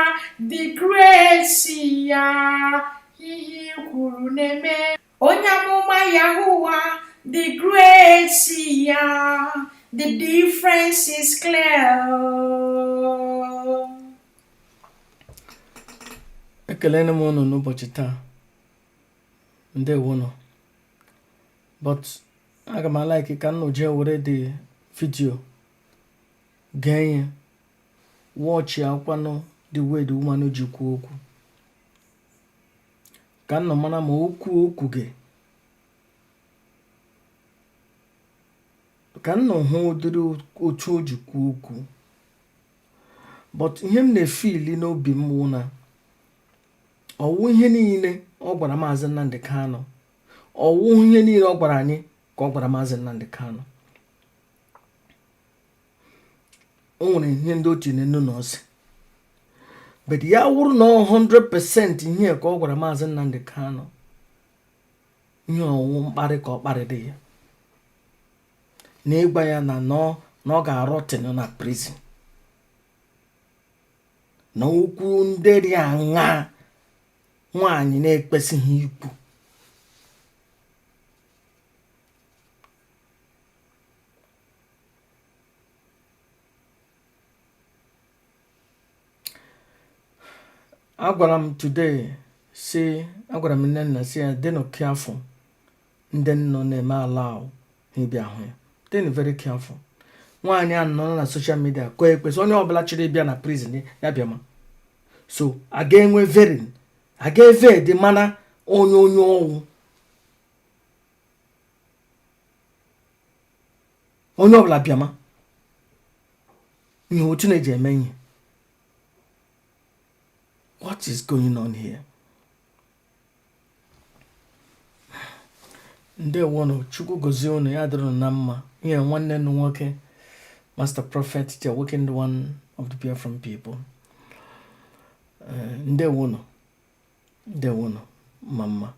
the great ya, ihe i kwuru na-eme. Onye amụma Yahuwa, the great ya, the difference is clear. Ekelene m unu n'ụbọchị taa. Ndewonụ. But aga m a-like ka nnụ jee were the video gee ya, watch akwanụ the way the woman ji kwuo okwu, ka nnụ mara ma okwu okwu gị, ka nnụ hụ ụdịrị otu o ji kwuo okwu. But ihe m na-efeeli n'obi m wụ na ọwụ ihe niile ọ gwara Maazị Nnamdi Kanu, ọwụ ihe niile ọ gwara anyị ka ọ gwara Maazị Nnamdi Kanu. O nwere ihe ndị o tinye nnu na ose, but ya wụrụ na 100% ihe ka ọ gwara Maazị Nnamdi Kanu, ihe ọwụ mkparị ka ọ kparịrị ya na ịgwa ya na na ọ ga-arot na prison, na okwu ndị dị aṅa nwaanyị na-ekpesighị ikwu. Agwara m today si, agwara m nne nna si ya dịnụ careful, ndị nọ na-eme ala ahụ ha ịbịa hụ ya, dịnụ very careful. Nwaanyị a nọ na social media kọọ ekwesị onye ọbụla chịrị ịbịa na prison ya bịa ma so aga enwe verin aga eve dị mana onye onye ọwụ onye ọbụla bịama ihe otu na-eji eme ihe. What is going on here? Ndewonụ. Chukwu gozie unu, ya dịrị unu na mma. Ihe nwanne nnu nwoke, Master Prophet, the awakened one of the Biafran people. Ndewonụ, ndewonụ, mma mma.